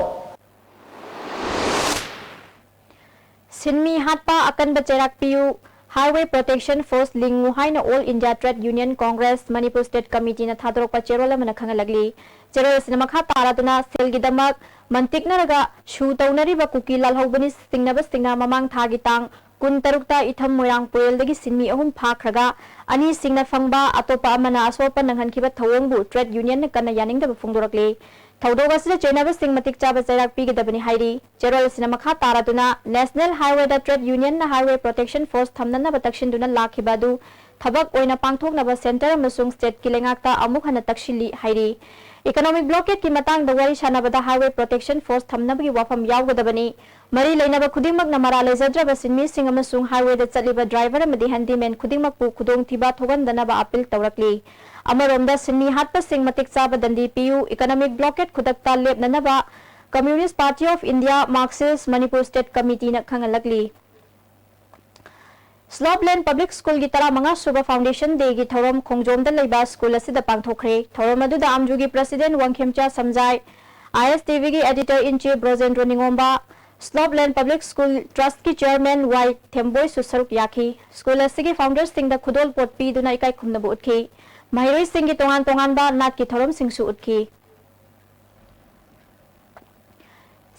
ꯁꯤꯟꯃꯤ ꯍꯥꯠꯄ ꯑꯀꯟꯕ ꯆꯩꯔꯥꯛ ꯄꯤꯌꯨ, Highway Protection Force ꯂꯤꯡꯉꯨ ꯍꯥꯏꯅ All India Trade Union Congress Manipur State Committeeꯅ ꯊꯥꯗꯣꯔꯛꯄ ꯆꯦꯔꯣꯜ ꯑꯃꯅ ꯈꯪꯍꯜꯂꯛꯂꯤ꯫ ꯆꯦꯔꯣꯜ ꯑꯁꯤꯅ ꯃꯈꯥ ꯇꯥꯔꯗꯨꯅ ꯁꯦꯜꯒꯤꯗꯃꯛ ꯃꯟꯇꯤꯛꯅꯔꯒ ꯁꯨ ꯇꯧꯅꯔꯤꯕ ꯀꯨꯀꯤ ꯂꯥꯜꯍꯧꯕꯅꯤ ꯆꯤꯡꯅꯕꯁꯤꯡꯅ ꯃꯃꯥꯡ ꯊꯥꯒꯤ ꯇꯥꯡ ꯀꯨꯟꯇꯔꯨꯛꯇ ꯏꯊꯝ ꯃꯣꯏꯔꯥꯡ ꯄꯨꯔꯦꯜꯗꯒꯤ ꯁꯤꯟꯃꯤ ꯑꯍꯨꯝ ꯐꯥꯈ꯭ꯔꯒ ꯑꯅꯤꯁꯤꯡꯅ ꯐꯪꯕ, ꯑꯇꯣꯞꯄ ꯑꯃꯅ ꯑꯁꯣꯛꯄ ꯅꯪꯍꯟꯈꯤꯕ ꯊꯧꯑꯣꯡꯕꯨ trade unionꯅ ꯀꯟꯅ ꯌꯥꯅꯤꯡꯗꯕ ꯐꯣꯡꯗꯣꯔꯛꯂꯤ꯫ ꯊꯧꯗꯣꯛ ꯑꯁꯤꯗ ꯆꯦꯟꯅꯕꯁꯤꯡ ꯃꯇꯤꯛ ꯆꯥꯕ ꯆꯩꯔꯥꯛ ꯄꯤꯒꯗꯕꯅꯤ ꯍꯥꯏꯔꯤ꯫ ꯆꯦꯔꯣꯜ ꯑꯁꯤꯅ ꯃꯈꯥ ꯇꯥꯔꯗꯨꯅ, National Highwayꯗ trade unionꯅ Highway Protection Force ꯊꯝꯅꯅꯕ ꯇꯛꯁꯤꯟꯗꯨꯅ ꯂꯥꯛꯈꯤꯕ ꯑꯗꯨ ꯊꯕꯛ ꯑꯣꯏꯅ ꯄꯥꯡꯊꯣꯛꯅꯕ centre ꯑꯃꯁꯨꯡ stateꯀꯤ ꯂꯩꯉꯥꯛꯇ ꯑꯃꯨꯛ ꯍꯟꯅ ꯇꯛꯁꯤꯜꯂꯤ ꯍꯥꯏꯔꯤ꯫ Economic blockadeꯀꯤ ꯃꯇꯥꯡꯗ ꯋꯥꯔꯤ ꯁꯥꯟꯅꯕꯗ Highway Protection Force ꯊꯝꯅꯕꯒꯤ ꯋꯥꯐꯝ ꯌꯥꯎꯒꯗꯕꯅꯤ꯫ ꯃꯔꯤ ꯂꯩꯅꯕ ꯈꯨꯗꯤꯡꯃꯛꯅ ꯃꯔꯥꯜ ꯂꯩꯖꯗ꯭ꯔꯕ ꯁꯤꯟꯃꯤꯁꯤꯡ ꯑꯃꯁꯨꯡ highwayꯗ ꯆꯠꯂꯤꯕ driver ꯑꯃꯗꯤ handyman ꯈꯨꯗꯤꯡꯃꯛꯄꯨ ꯈꯨꯗꯣꯡꯊꯤꯕ ꯊꯣꯛꯍꯟꯗꯅꯕ appeal ꯇꯧꯔꯛꯂꯤ꯫ ꯑꯃꯔꯣꯝꯗ, ꯁꯤꯟꯃꯤ ꯍꯥꯠꯄꯁꯤꯡ ꯃꯇꯤꯛ ꯆꯥꯕ ꯗꯟꯗꯤ ꯄꯤꯌꯨ, economic blockade ꯈꯨꯗꯛꯇ ꯂꯦꯞꯅꯅꯕ Communist Party of India, Marxist Manipur State Committeeꯅ ꯈꯪꯍꯜꯂꯛꯂꯤ꯫ ꯁ꯭ꯂꯣꯞꯂꯦꯟ ꯄꯕ꯭ꯂꯤꯛ ꯁ꯭ꯀꯨꯜꯒꯤ ꯇꯔꯥꯃꯉꯥ ꯁꯨꯕ ꯐꯥꯎꯟꯗꯦꯁꯟ ꯗꯦꯒꯤ ꯊꯧꯔꯝ ꯈꯣꯡꯖꯣꯝꯗ ꯂꯩꯕ ꯁ꯭ꯀꯨꯜ ꯑꯁꯤꯗ ꯄꯥꯡꯊꯣꯛꯈ꯭ꯔꯦ꯫ ꯊꯧꯔꯝ ꯑꯗꯨꯗ ꯑꯥꯝꯖꯨꯒꯤ president Wangkhemcha Samjai, I S T ꯚꯤꯒꯤ editor in chief Brojendro Ningomba, Sloplen public school ꯇ꯭ꯔꯁꯠꯀꯤ ꯆꯦꯌꯔꯃꯦꯟ ꯋꯥꯏ ꯊꯦꯝꯕꯣꯏꯁꯨ ꯁꯔꯨꯛ ꯌꯥꯈꯤ꯫ ꯁ꯭ꯀꯨꯜ ꯑꯁꯤꯒꯤ ꯐꯥꯎꯟꯗꯔꯁꯤꯡꯗ ꯈꯨꯗꯣꯜ ꯄꯣꯠ ꯄꯤꯗꯨꯅ ꯏꯀꯥꯏ ꯈꯨꯝꯅꯕ ꯎꯠꯈꯤ꯫ ꯃꯍꯩꯔꯣꯏꯁꯤꯡꯒꯤ ꯇꯣꯉꯥꯟ ꯇꯣꯉꯥꯟꯕ ꯅꯥꯠꯀꯤ ꯊꯧꯔꯝꯁꯤꯡꯁꯨ ꯎꯠꯈꯤ꯫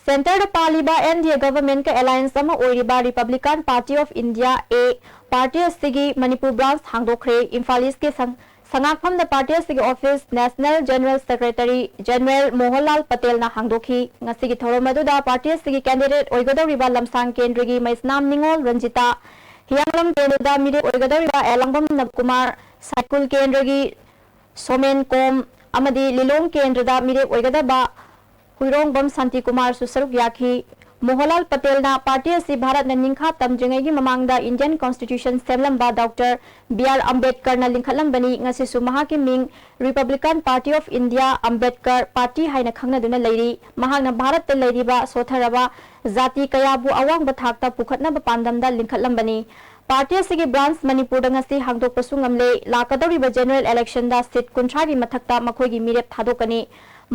ꯁꯦꯟꯇꯔꯗ ꯄꯥꯜꯂꯤꯕ ꯑꯦꯟ ꯗꯤ ꯑꯦ ꯒꯚꯔꯟꯃꯦꯟꯠꯀ ꯑꯦꯂꯥꯏꯟꯁ ꯑꯃ ꯑꯣꯏꯔꯤꯕ republican party of India, A, party ꯑꯁꯤꯒꯤ ꯃꯅꯤꯄꯨꯔ ꯕ꯭ꯔꯥꯟꯆ ꯍꯥꯡꯗꯣꯛꯈ꯭ꯔꯦ꯫ ꯏꯝꯐꯥꯜ ꯏꯁ꯭ꯠꯀꯤ ꯁꯪ-, ꯁꯉꯥꯛꯐꯝꯗ ꯄꯥꯔꯇꯤ ꯑꯁꯤꯒꯤ office national general secretary general Mohanlal ꯄꯇꯦꯜꯅ ꯍꯥꯡꯗꯣꯛꯈꯤ꯫ ꯉꯁꯤꯒꯤ ꯊꯧꯔꯝ ꯑꯗꯨꯗ ꯄꯥꯔꯇꯤ ꯑꯁꯤꯒꯤ ꯀꯦꯟꯗꯤꯗꯦꯠ ꯑꯣꯏꯒꯗꯧꯔꯤꯕ ꯂꯝꯁꯥꯡ ꯀꯦꯟꯗ꯭ꯔꯒꯤ ꯃꯩꯁꯅꯥꯝ ꯅꯤꯉꯣꯜ ꯔꯟꯖꯤꯇꯥ, ꯍꯤꯌꯥꯡꯂꯝ ꯀꯦꯟꯗ꯭ꯔꯗ ꯃꯤꯔꯦꯞ ꯑꯣꯏꯒꯗꯧꯔꯤꯕ ꯑꯦꯂꯥꯡꯕꯝ ꯅꯕꯀꯨꯃꯥꯔ, ꯁꯥꯏꯀꯨꯜ ꯀꯦꯟꯗ꯭ꯔꯒꯤ ꯁꯣꯃꯦꯟ ꯀꯣꯝ ꯑꯃꯗꯤ ꯂꯤꯂꯣꯡ ꯀꯦꯟꯗ꯭ꯔꯗ ꯃꯤꯔꯦꯞ ꯑꯣꯏꯒꯗꯕ ꯍꯨꯏꯔꯣꯡꯕꯝ ꯁꯥꯟꯇꯤꯀꯨꯃꯥꯔꯁꯨ ꯁꯔꯨꯛ ꯌꯥꯈꯤ꯫ ꯃꯣꯍꯟꯂꯥꯜ ꯄꯇꯦꯜꯅ ꯄꯥꯔꯇꯤ ꯑꯁꯤ ꯚꯥꯔꯠꯅ ꯅꯤꯡꯈꯥ ꯇꯝꯗ꯭ꯔꯤꯉꯩꯒꯤ ꯃꯃꯥꯡꯗ ꯏꯟꯗꯤꯌꯟ ꯀꯣꯟꯁꯇꯤꯇ꯭ꯌꯨꯁꯟ ꯁꯦꯝꯂꯝꯕ ꯗꯣꯛꯇꯔ ꯕꯤ ꯑꯥꯔ ꯑꯝꯕꯦꯗꯀꯔꯅ ꯂꯤꯡꯈꯠꯂꯝꯕꯅꯤ꯫ ꯉꯁꯤꯁꯨ ꯃꯍꯥꯛꯀꯤ ꯃꯤꯡ republican party of India, Ambedkar party ꯍꯥꯏꯅ ꯈꯪꯅꯗꯨꯅ ꯂꯩꯔꯤ꯫ ꯃꯍꯥꯛꯅ ꯚꯥꯔꯠꯇ ꯂꯩꯔꯤꯕ ꯁꯣꯠꯊꯔꯕ ꯖꯥꯇꯤ ꯀꯌꯥꯕꯨ ꯑꯋꯥꯡꯕ ꯊꯥꯛꯇ ꯄꯨꯈꯠꯅꯕ ꯄꯥꯟꯗꯝꯗ ꯂꯤꯡꯈꯠꯂꯝꯕꯅꯤ꯫ ꯄꯥꯔꯇꯤ ꯑꯁꯤꯒꯤ ꯕ꯭ꯔꯥꯟꯆ ꯃꯅꯤꯄꯨꯔꯗ ꯉꯁꯤ ꯍꯥꯡꯗꯣꯛꯄꯁꯨ ꯉꯝꯂꯦ꯫ ꯂꯥꯛꯀꯗꯧꯔꯤꯕ ꯖꯦꯅꯔꯦꯜ ꯏꯂꯦꯛꯁꯟꯗ ꯁꯤꯠ ꯀꯨꯟꯊ꯭ꯔꯥꯒꯤ ꯃꯊꯛꯇ ꯃꯈꯣꯏꯒꯤ ꯃꯤꯔꯦꯞ ꯊꯥꯗꯣꯛꯀꯅꯤ꯫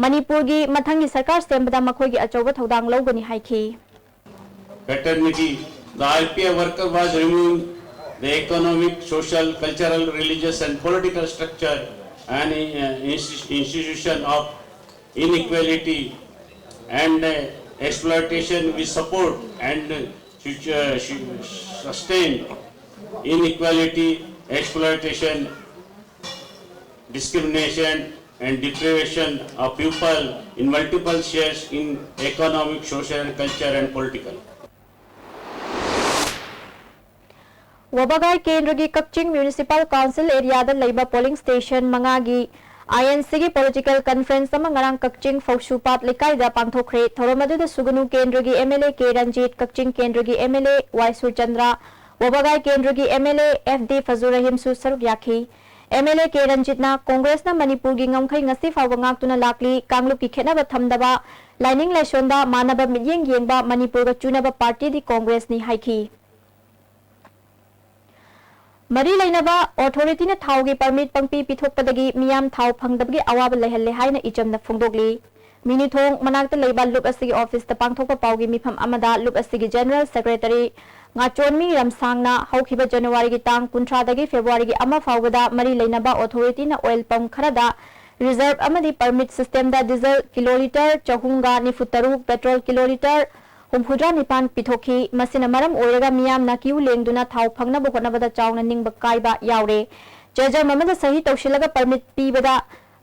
ꯃꯅꯤꯄꯨꯔꯒꯤ ꯃꯊꯪꯒꯤ ꯁꯔꯀꯥꯔ ꯁꯦꯝꯕꯗ ꯃꯈꯣꯏꯒꯤ ꯑꯆꯧꯕ ꯊꯧꯗꯥꯡ ꯂꯧꯒꯅꯤ ꯍꯥꯏꯈꯤ꯫ Fraternity, the I P F worker was removing the economic, social, cultural, religious and political structure and uh, insti- institution of inequality and uh, exploitation. We support and uh, sustain inequality, exploitation, discrimination and deprivation of people in multiple spheres in economic, social, culture and political. ꯋꯥꯕꯒꯥꯏ ꯀꯦꯟꯗ꯭ꯔꯒꯤ ꯀꯛꯆꯤꯡ municipal council ꯑꯦꯔꯤꯌꯥꯗ ꯂꯩꯕ polling station ꯃꯉꯥꯒꯤ ꯑꯥꯏ and ꯁꯤꯒꯤ political conference ꯑꯃ ꯉꯔꯥꯡ ꯀꯛꯆꯤꯡ ꯐꯧꯁꯨꯄꯥꯠ ꯂꯩꯀꯥꯏꯗ ꯄꯥꯡꯊꯣꯛꯈ꯭ꯔꯦ꯫ ꯊꯧꯔꯝ ꯑꯗꯨꯗ ꯁꯨꯒꯅꯨ ꯀꯦꯟꯗ꯭ꯔꯒꯤ M L A K Ranjit, Kakching ꯀꯦꯟꯗ꯭ꯔꯒꯤ M L A Y Surchandra, Wabgai ꯀꯦꯟꯗ꯭ꯔꯒꯤ M L A F D Fajur ꯔꯍꯤꯝꯁꯨ ꯁꯔꯨꯛ ꯌꯥꯈꯤ꯫ ꯑꯦꯝ ꯑꯦꯜ ꯑꯦ ꯀꯦ ꯔꯟꯖꯤꯠꯅ ꯀꯣꯡꯒ꯭ꯔꯦꯁꯅ ꯃꯅꯤꯄꯨꯔꯒꯤ ꯉꯝꯈꯩ ꯉꯁꯤ ꯐꯥꯎꯕ ꯉꯥꯛꯇꯨꯅ ꯂꯥꯛꯂꯤ, ꯀꯥꯡꯂꯨꯞꯀꯤ ꯈꯦꯠꯅꯕ ꯊꯝꯗꯕ, ꯂꯥꯏꯅꯤꯡ ꯂꯥꯏꯁꯣꯟꯗ ꯃꯥꯟꯅꯕ ꯃꯤꯠꯌꯦꯡ ꯌꯦꯡꯕ, ꯃꯅꯤꯄꯨꯔꯒ ꯆꯨꯅꯕ ꯄꯥꯔꯇꯤꯗꯤ ꯀꯣꯡꯒ꯭ꯔꯦꯁꯅꯤ ꯍꯥꯏꯈꯤ꯫ ꯃꯔꯤ ꯂꯩꯅꯕ ꯑꯣꯊꯣꯔꯤꯇꯤꯅ ꯊꯥꯎꯒꯤ ꯄꯔꯃꯤꯠ ꯄꯪꯄꯤ ꯄꯤꯊꯣꯛꯄꯗꯒꯤ ꯃꯤꯌꯥꯝ ꯊꯥꯎ ꯐꯪꯗꯕꯒꯤ ꯑꯋꯥꯕ ꯂꯩꯍꯜꯂꯦ ꯍꯥꯏꯅ ꯏꯆꯝꯅ ꯐꯣꯡꯗꯣꯛꯂꯤ꯫ ꯃꯤꯅꯨꯊꯣꯡ ꯃꯅꯥꯛꯇ ꯂꯩꯕ ꯂꯨꯞ ꯑꯁꯤꯒꯤ ꯑꯣꯐꯤꯁꯇ ꯄꯥꯡꯊꯣꯛꯄ ꯄꯥꯎꯒꯤ ꯃꯤꯐꯝ ꯑꯃꯗ ꯂꯨꯞ ꯑꯁꯤꯒꯤ ꯖꯦꯅꯔꯦꯜ ꯁꯦꯀ꯭ꯔꯦꯇꯔꯤ ꯉꯥꯆꯣꯟꯃꯤ ꯔꯝꯁꯥꯡꯅ ꯍꯧꯈꯤꯕ ꯖꯅꯋꯥꯔꯤꯒꯤ ꯇꯥꯡ ꯀꯨꯟꯊ꯭ꯔꯥꯗꯒꯤ ꯐꯦꯕ꯭ꯔꯨꯋꯥꯔꯤꯒꯤ ꯑꯃ ꯐꯥꯎꯕꯗ ꯃꯔꯤ ꯂꯩꯅꯕ ꯑꯣꯊꯣꯔꯤꯇꯤꯅ ꯑꯣꯏꯜ ꯄꯝ ꯈꯔꯗ ꯔꯤꯖꯔꯚ ꯑꯃꯗꯤ ꯄꯔꯃꯤꯠ ꯁꯤꯁꯇꯦꯝꯗ ꯗꯤꯖꯜ ꯀꯤꯂꯣꯂꯤꯇꯔ ꯆꯍꯨꯝꯒ ꯅꯤꯐꯨ ꯇꯔꯨꯛ, ꯄꯦꯇ꯭ꯔꯣꯜ ꯀꯤꯂꯣꯂꯤꯇꯔ ꯍꯨꯝꯐꯨꯇꯔꯥ ꯅꯤꯄꯥꯟ ꯄꯤꯊꯣꯛꯈꯤ꯫ ꯃꯁꯤꯅ ꯃꯔꯝ ꯑꯣꯏꯔꯒ ꯃꯤꯌꯥꯝꯅ ꯀ꯭ꯌꯨ ꯂꯦꯡꯗꯨꯅ ꯊꯥꯎ ꯐꯪꯅꯕ ꯍꯣꯠꯅꯕꯗ ꯆꯥꯎꯅ ꯅꯤꯡꯕ ꯀꯥꯏꯕ ꯌꯥꯎꯔꯦ꯫ ꯆꯦꯖꯝ ꯑꯃꯗ ꯁꯍꯤ ꯇꯧꯁꯤꯜꯂꯒ ꯄꯔꯃꯤꯠ ꯄꯤꯕꯗ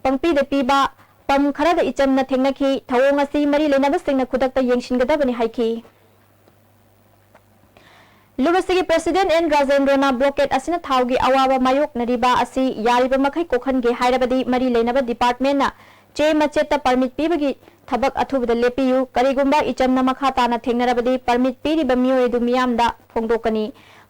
ꯄꯪꯄꯤꯗ ꯄꯤꯕ ꯄꯝ ꯈꯔꯗ ꯏꯆꯝꯅ ꯊꯦꯡꯅꯈꯤ꯫ ꯊꯧꯑꯣꯡ ꯑꯁꯤ ꯃꯔꯤ ꯂꯩꯅꯕꯁꯤꯡꯅ ꯈꯨꯗꯛꯇ ꯌꯦꯡꯁꯤꯟꯒꯗꯕꯅꯤ ꯍꯥꯏꯈꯤ꯫ ꯂꯨꯞ ꯑꯁꯤꯒꯤ ꯄ꯭ꯔꯁꯤꯗꯦꯟ ꯑꯦꯟ ꯔꯥꯖꯦꯟꯗ꯭ꯔꯣꯅ ꯕ꯭ꯂꯣꯀꯦꯠ ꯑꯁꯤꯅ ꯊꯥꯎꯒꯤ ꯑꯋꯥꯕ ꯃꯥꯌꯣꯛꯅꯔꯤꯕ ꯑꯁꯤ ꯌꯥꯔꯤꯕ ꯃꯈꯩ ꯀꯣꯛꯍꯟꯒꯦ ꯍꯥꯏꯔꯕꯗꯤ ꯃꯔꯤ ꯂꯩꯅꯕ ꯗꯤꯄꯥꯔꯠꯃꯦꯟꯅ ꯆꯦ ꯃꯆꯦꯠꯇ ꯄꯔꯃꯤꯠ ꯄꯤꯕꯒꯤ ꯊꯕꯛ ꯑꯊꯨꯕꯗ ꯂꯦꯞꯄꯤꯌꯨ꯫ ꯀꯔꯤꯒꯨꯝꯕ ꯏꯆꯝꯅ ꯃꯈꯥ ꯇꯥꯅ ꯊꯦꯡꯅꯔꯕꯗꯤ ꯄꯔꯃꯤꯠ ꯄꯤꯔꯤꯕ ꯃꯤꯑꯣꯏ ꯑꯗꯨ ꯃꯤꯌꯥꯝꯗ ꯐꯣꯡꯗꯣꯛꯀꯅꯤ꯫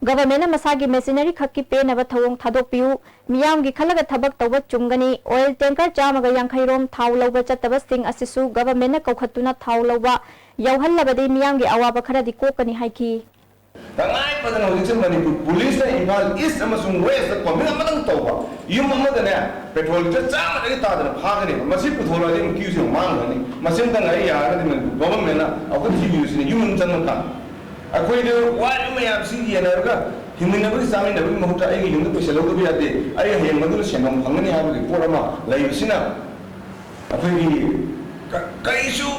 ꯒꯚꯔꯟꯃꯦꯟꯠꯅ ꯃꯁꯥꯒꯤ ꯃꯦꯁꯤꯅꯔꯤ ꯈꯛꯀꯤ ꯄꯦꯟꯅꯕ ꯊꯧꯑꯣꯡ ꯊꯥꯗꯣꯛꯄꯤꯌꯨ꯫ ꯃꯤꯌꯥꯝꯒꯤ ꯈꯜꯂꯒ ꯊꯕꯛ ꯇꯧꯕ ꯆꯨꯝꯒꯅꯤ꯫ ꯑꯣꯏꯜ ꯇꯦꯡꯀꯔ ꯆꯥꯝꯃꯒ ꯌꯥꯡꯈꯩ ꯔꯣꯝ ꯊꯥꯎ ꯂꯧꯕ ꯆꯠꯇꯕꯁꯤꯡ ꯑꯁꯤꯁꯨ ꯒꯚꯔꯟꯃꯦꯟꯠꯅ ꯀꯧꯈꯠꯇꯨꯅ ꯊꯥꯎ ꯂꯧꯕ ꯌꯥꯎꯍꯜꯂꯕꯗꯤ ꯃꯤꯌꯥꯝꯒꯤ ꯑꯋꯥꯕ ꯈꯔꯗꯤ ꯀꯣꯛꯀꯅꯤ ꯍꯥꯏꯈꯤ꯫ ꯇꯉꯥꯏ ꯐꯗꯅ ꯍꯧꯖꯤꯛꯁꯦ ꯃꯅꯤꯄꯨꯔ ꯄꯨꯂꯤꯁꯅ ꯏꯝꯐꯥꯜ ꯏꯁ ꯑꯃꯁꯨꯡ ꯋꯦꯁꯇ ꯀꯣꯃꯤꯡ ꯑꯃꯇꯪ ꯇꯧꯕ, ꯌꯨꯝ ꯑꯃꯗꯅꯦ ꯄꯦꯇ꯭ꯔꯣꯜ ꯂꯤꯇꯔ ꯆꯥꯝꯃꯗꯒꯤ ꯇꯥꯗꯅ ꯐꯥꯒꯅꯦꯕ꯫ ꯃꯁꯤ ꯄꯨꯊꯣꯔꯛꯑꯗꯤ ꯑꯃꯨꯛ ꯀ꯭ꯌꯨꯁꯦ ꯑꯃꯨꯛ ꯃꯥꯡꯈ꯭ꯔꯅꯤ꯫ ꯃꯁꯤ ꯑꯃꯇꯪ ꯑꯩ ꯌꯥꯔꯒꯗꯤ ꯃꯅꯤꯄꯨꯔ ꯒꯣꯚꯔꯟꯃꯦꯟꯠꯅ ꯑꯃꯨꯛꯇ ꯊꯤꯕꯤꯌꯨ ꯁꯤꯅꯤ, ꯌꯨꯝ ꯌꯨꯝ ꯆꯪꯉꯀꯥꯟꯗ꯫ ꯑꯩꯈꯣꯏꯗ ꯋꯥꯔꯤꯕ ꯃꯌꯥꯝꯁꯤ ꯌꯦꯟꯅꯔꯒ ꯍꯤꯡꯃꯤꯟꯅꯕꯒꯤ ꯆꯥꯃꯤꯟꯅꯕꯒꯤ ꯃꯍꯨꯠꯇ ꯑꯩꯒꯤ ꯌꯨꯝꯗ ꯄꯩꯁꯥ ꯂꯧꯗꯕ ꯌꯥꯗꯦ, ꯑꯩ ꯍꯌꯦꯡ ꯃꯗꯨꯅ ꯁꯦꯟꯐꯝ ꯐꯪꯒꯅꯤ ꯍꯥꯏꯕꯒꯤ ꯄꯣꯠ ꯑꯃ ꯂꯩꯕꯁꯤꯅ ꯑꯩꯈꯣꯏꯒꯤ ꯀ-, ꯀꯔꯤꯁꯨ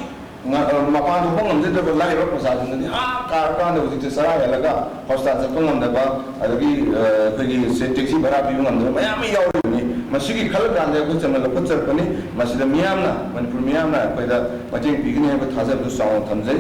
ꯉ-, ꯑ, ꯃꯄꯥꯟ ꯊꯣꯛꯄ ꯉꯝꯖꯗ꯭ꯔꯕ ꯂꯥꯏꯔꯕ ꯄ꯭ꯔꯖꯥꯁꯤꯡꯗꯨꯗꯤ ꯑꯥ ꯀꯥꯔꯀꯥꯟꯗ ꯍꯧꯖꯤꯛꯇꯤ ꯆꯔꯥ ꯍꯦꯜꯂꯒ ꯍꯣꯁꯄꯤꯇꯥꯜ ꯆꯠꯄ ꯉꯝꯗꯕ, ꯑꯗꯒꯤ, ꯑ, ꯑꯩꯈꯣꯏꯒꯤ ꯁꯦ-, ꯇꯦꯛꯁꯤ ꯚꯔꯥ ꯄꯤꯕ ꯉꯝꯗꯕ ꯃꯌꯥꯝ ꯑꯃ ꯌꯥꯎꯔꯤꯕꯅꯤ꯫ ꯃꯁꯤꯒꯤ ꯈꯜꯂꯀꯥꯟꯗ ꯑꯩꯈꯣꯏ ꯆꯝꯅ ꯂꯧꯈꯠꯆꯔꯛꯄꯅꯤ꯫ ꯃꯁꯤꯗ ꯃꯤꯌꯥꯝꯅ, ꯃꯅꯤꯄꯨꯔ ꯃꯤꯌꯥꯝꯅ ꯑꯩꯈꯣꯏꯗ ꯃꯇꯦꯡ ꯄꯤꯒꯅꯤ ꯍꯥꯏꯕ ꯊꯥꯖꯕꯗꯨ ꯆꯥꯎꯅ ꯊꯝꯖꯩ꯫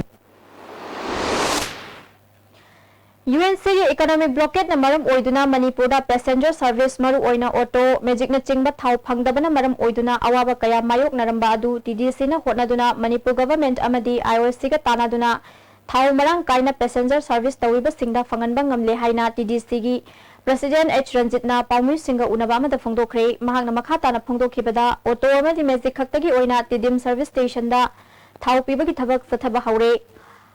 ꯌꯨ ꯑꯦꯟ ꯁꯤꯒꯤ ꯏꯀꯣꯅꯣꯃꯤꯛ ꯕ꯭ꯂꯣꯀꯦꯠꯅ ꯃꯔꯝ ꯑꯣꯏꯗꯨꯅ ꯃꯅꯤꯄꯨꯔꯗ ꯄꯦꯁꯦꯟꯖꯔ ꯁꯔꯚꯤꯁ, ꯃꯔꯨꯑꯣꯏꯅ ꯑꯣꯇꯣ, ꯃꯦꯖꯤꯛꯅꯆꯤꯡꯕ ꯊꯥꯎ ꯐꯪꯗꯕꯅ ꯃꯔꯝ ꯑꯣꯏꯗꯨꯅ ꯑꯋꯥꯕ ꯀꯌꯥ ꯃꯥꯌꯣꯛꯅꯔꯝꯕ ꯑꯗꯨ ꯇꯤ ꯗꯤ ꯁꯤꯅ ꯍꯣꯠꯅꯗꯨꯅ ꯃꯅꯤꯄꯨꯔ ꯒꯚꯔꯟꯃꯦꯟꯠ ꯑꯃꯗꯤ ꯑꯥꯏ ꯑꯣ ꯁꯤꯒ ꯇꯥꯟꯅꯗꯨꯅ ꯊꯥꯎ ꯃꯔꯥꯡ ꯀꯥꯏꯅ ꯄꯦꯁꯦꯟꯖꯔ ꯁꯔꯚꯤꯁ ꯇꯧꯔꯤꯕꯁꯤꯡꯗ ꯐꯪꯍꯟꯕ ꯉꯝꯂꯦ ꯍꯥꯏꯅ ꯇꯤ ꯗꯤ ꯁꯤꯒꯤ ꯄ꯭ꯔꯁꯤꯗꯦꯟꯠ ꯑꯩꯆ ꯔꯟꯖꯤꯠꯅ ꯄꯥꯎꯃꯤꯁꯤꯡꯒ ꯎꯅꯕ ꯑꯃꯗ ꯐꯣꯡꯗꯣꯛꯈ꯭ꯔꯦ꯫ ꯃꯍꯥꯛꯅ ꯃꯈꯥ ꯇꯥꯅ ꯐꯣꯡꯗꯣꯛꯈꯤꯕꯗ, ꯑꯣꯇꯣ ꯑꯃꯗꯤ ꯃꯦꯖꯤꯛ ꯈꯛꯇꯒꯤ ꯑꯣꯏꯅ ꯇꯤꯗꯤꯝ ꯁꯔꯚꯤꯁ ꯁ꯭ꯇꯦꯁꯟꯗ ꯊꯥꯎ ꯄꯤꯕꯒꯤ ꯊꯕꯛ ꯆꯠꯊꯕ ꯍꯧꯔꯦ꯫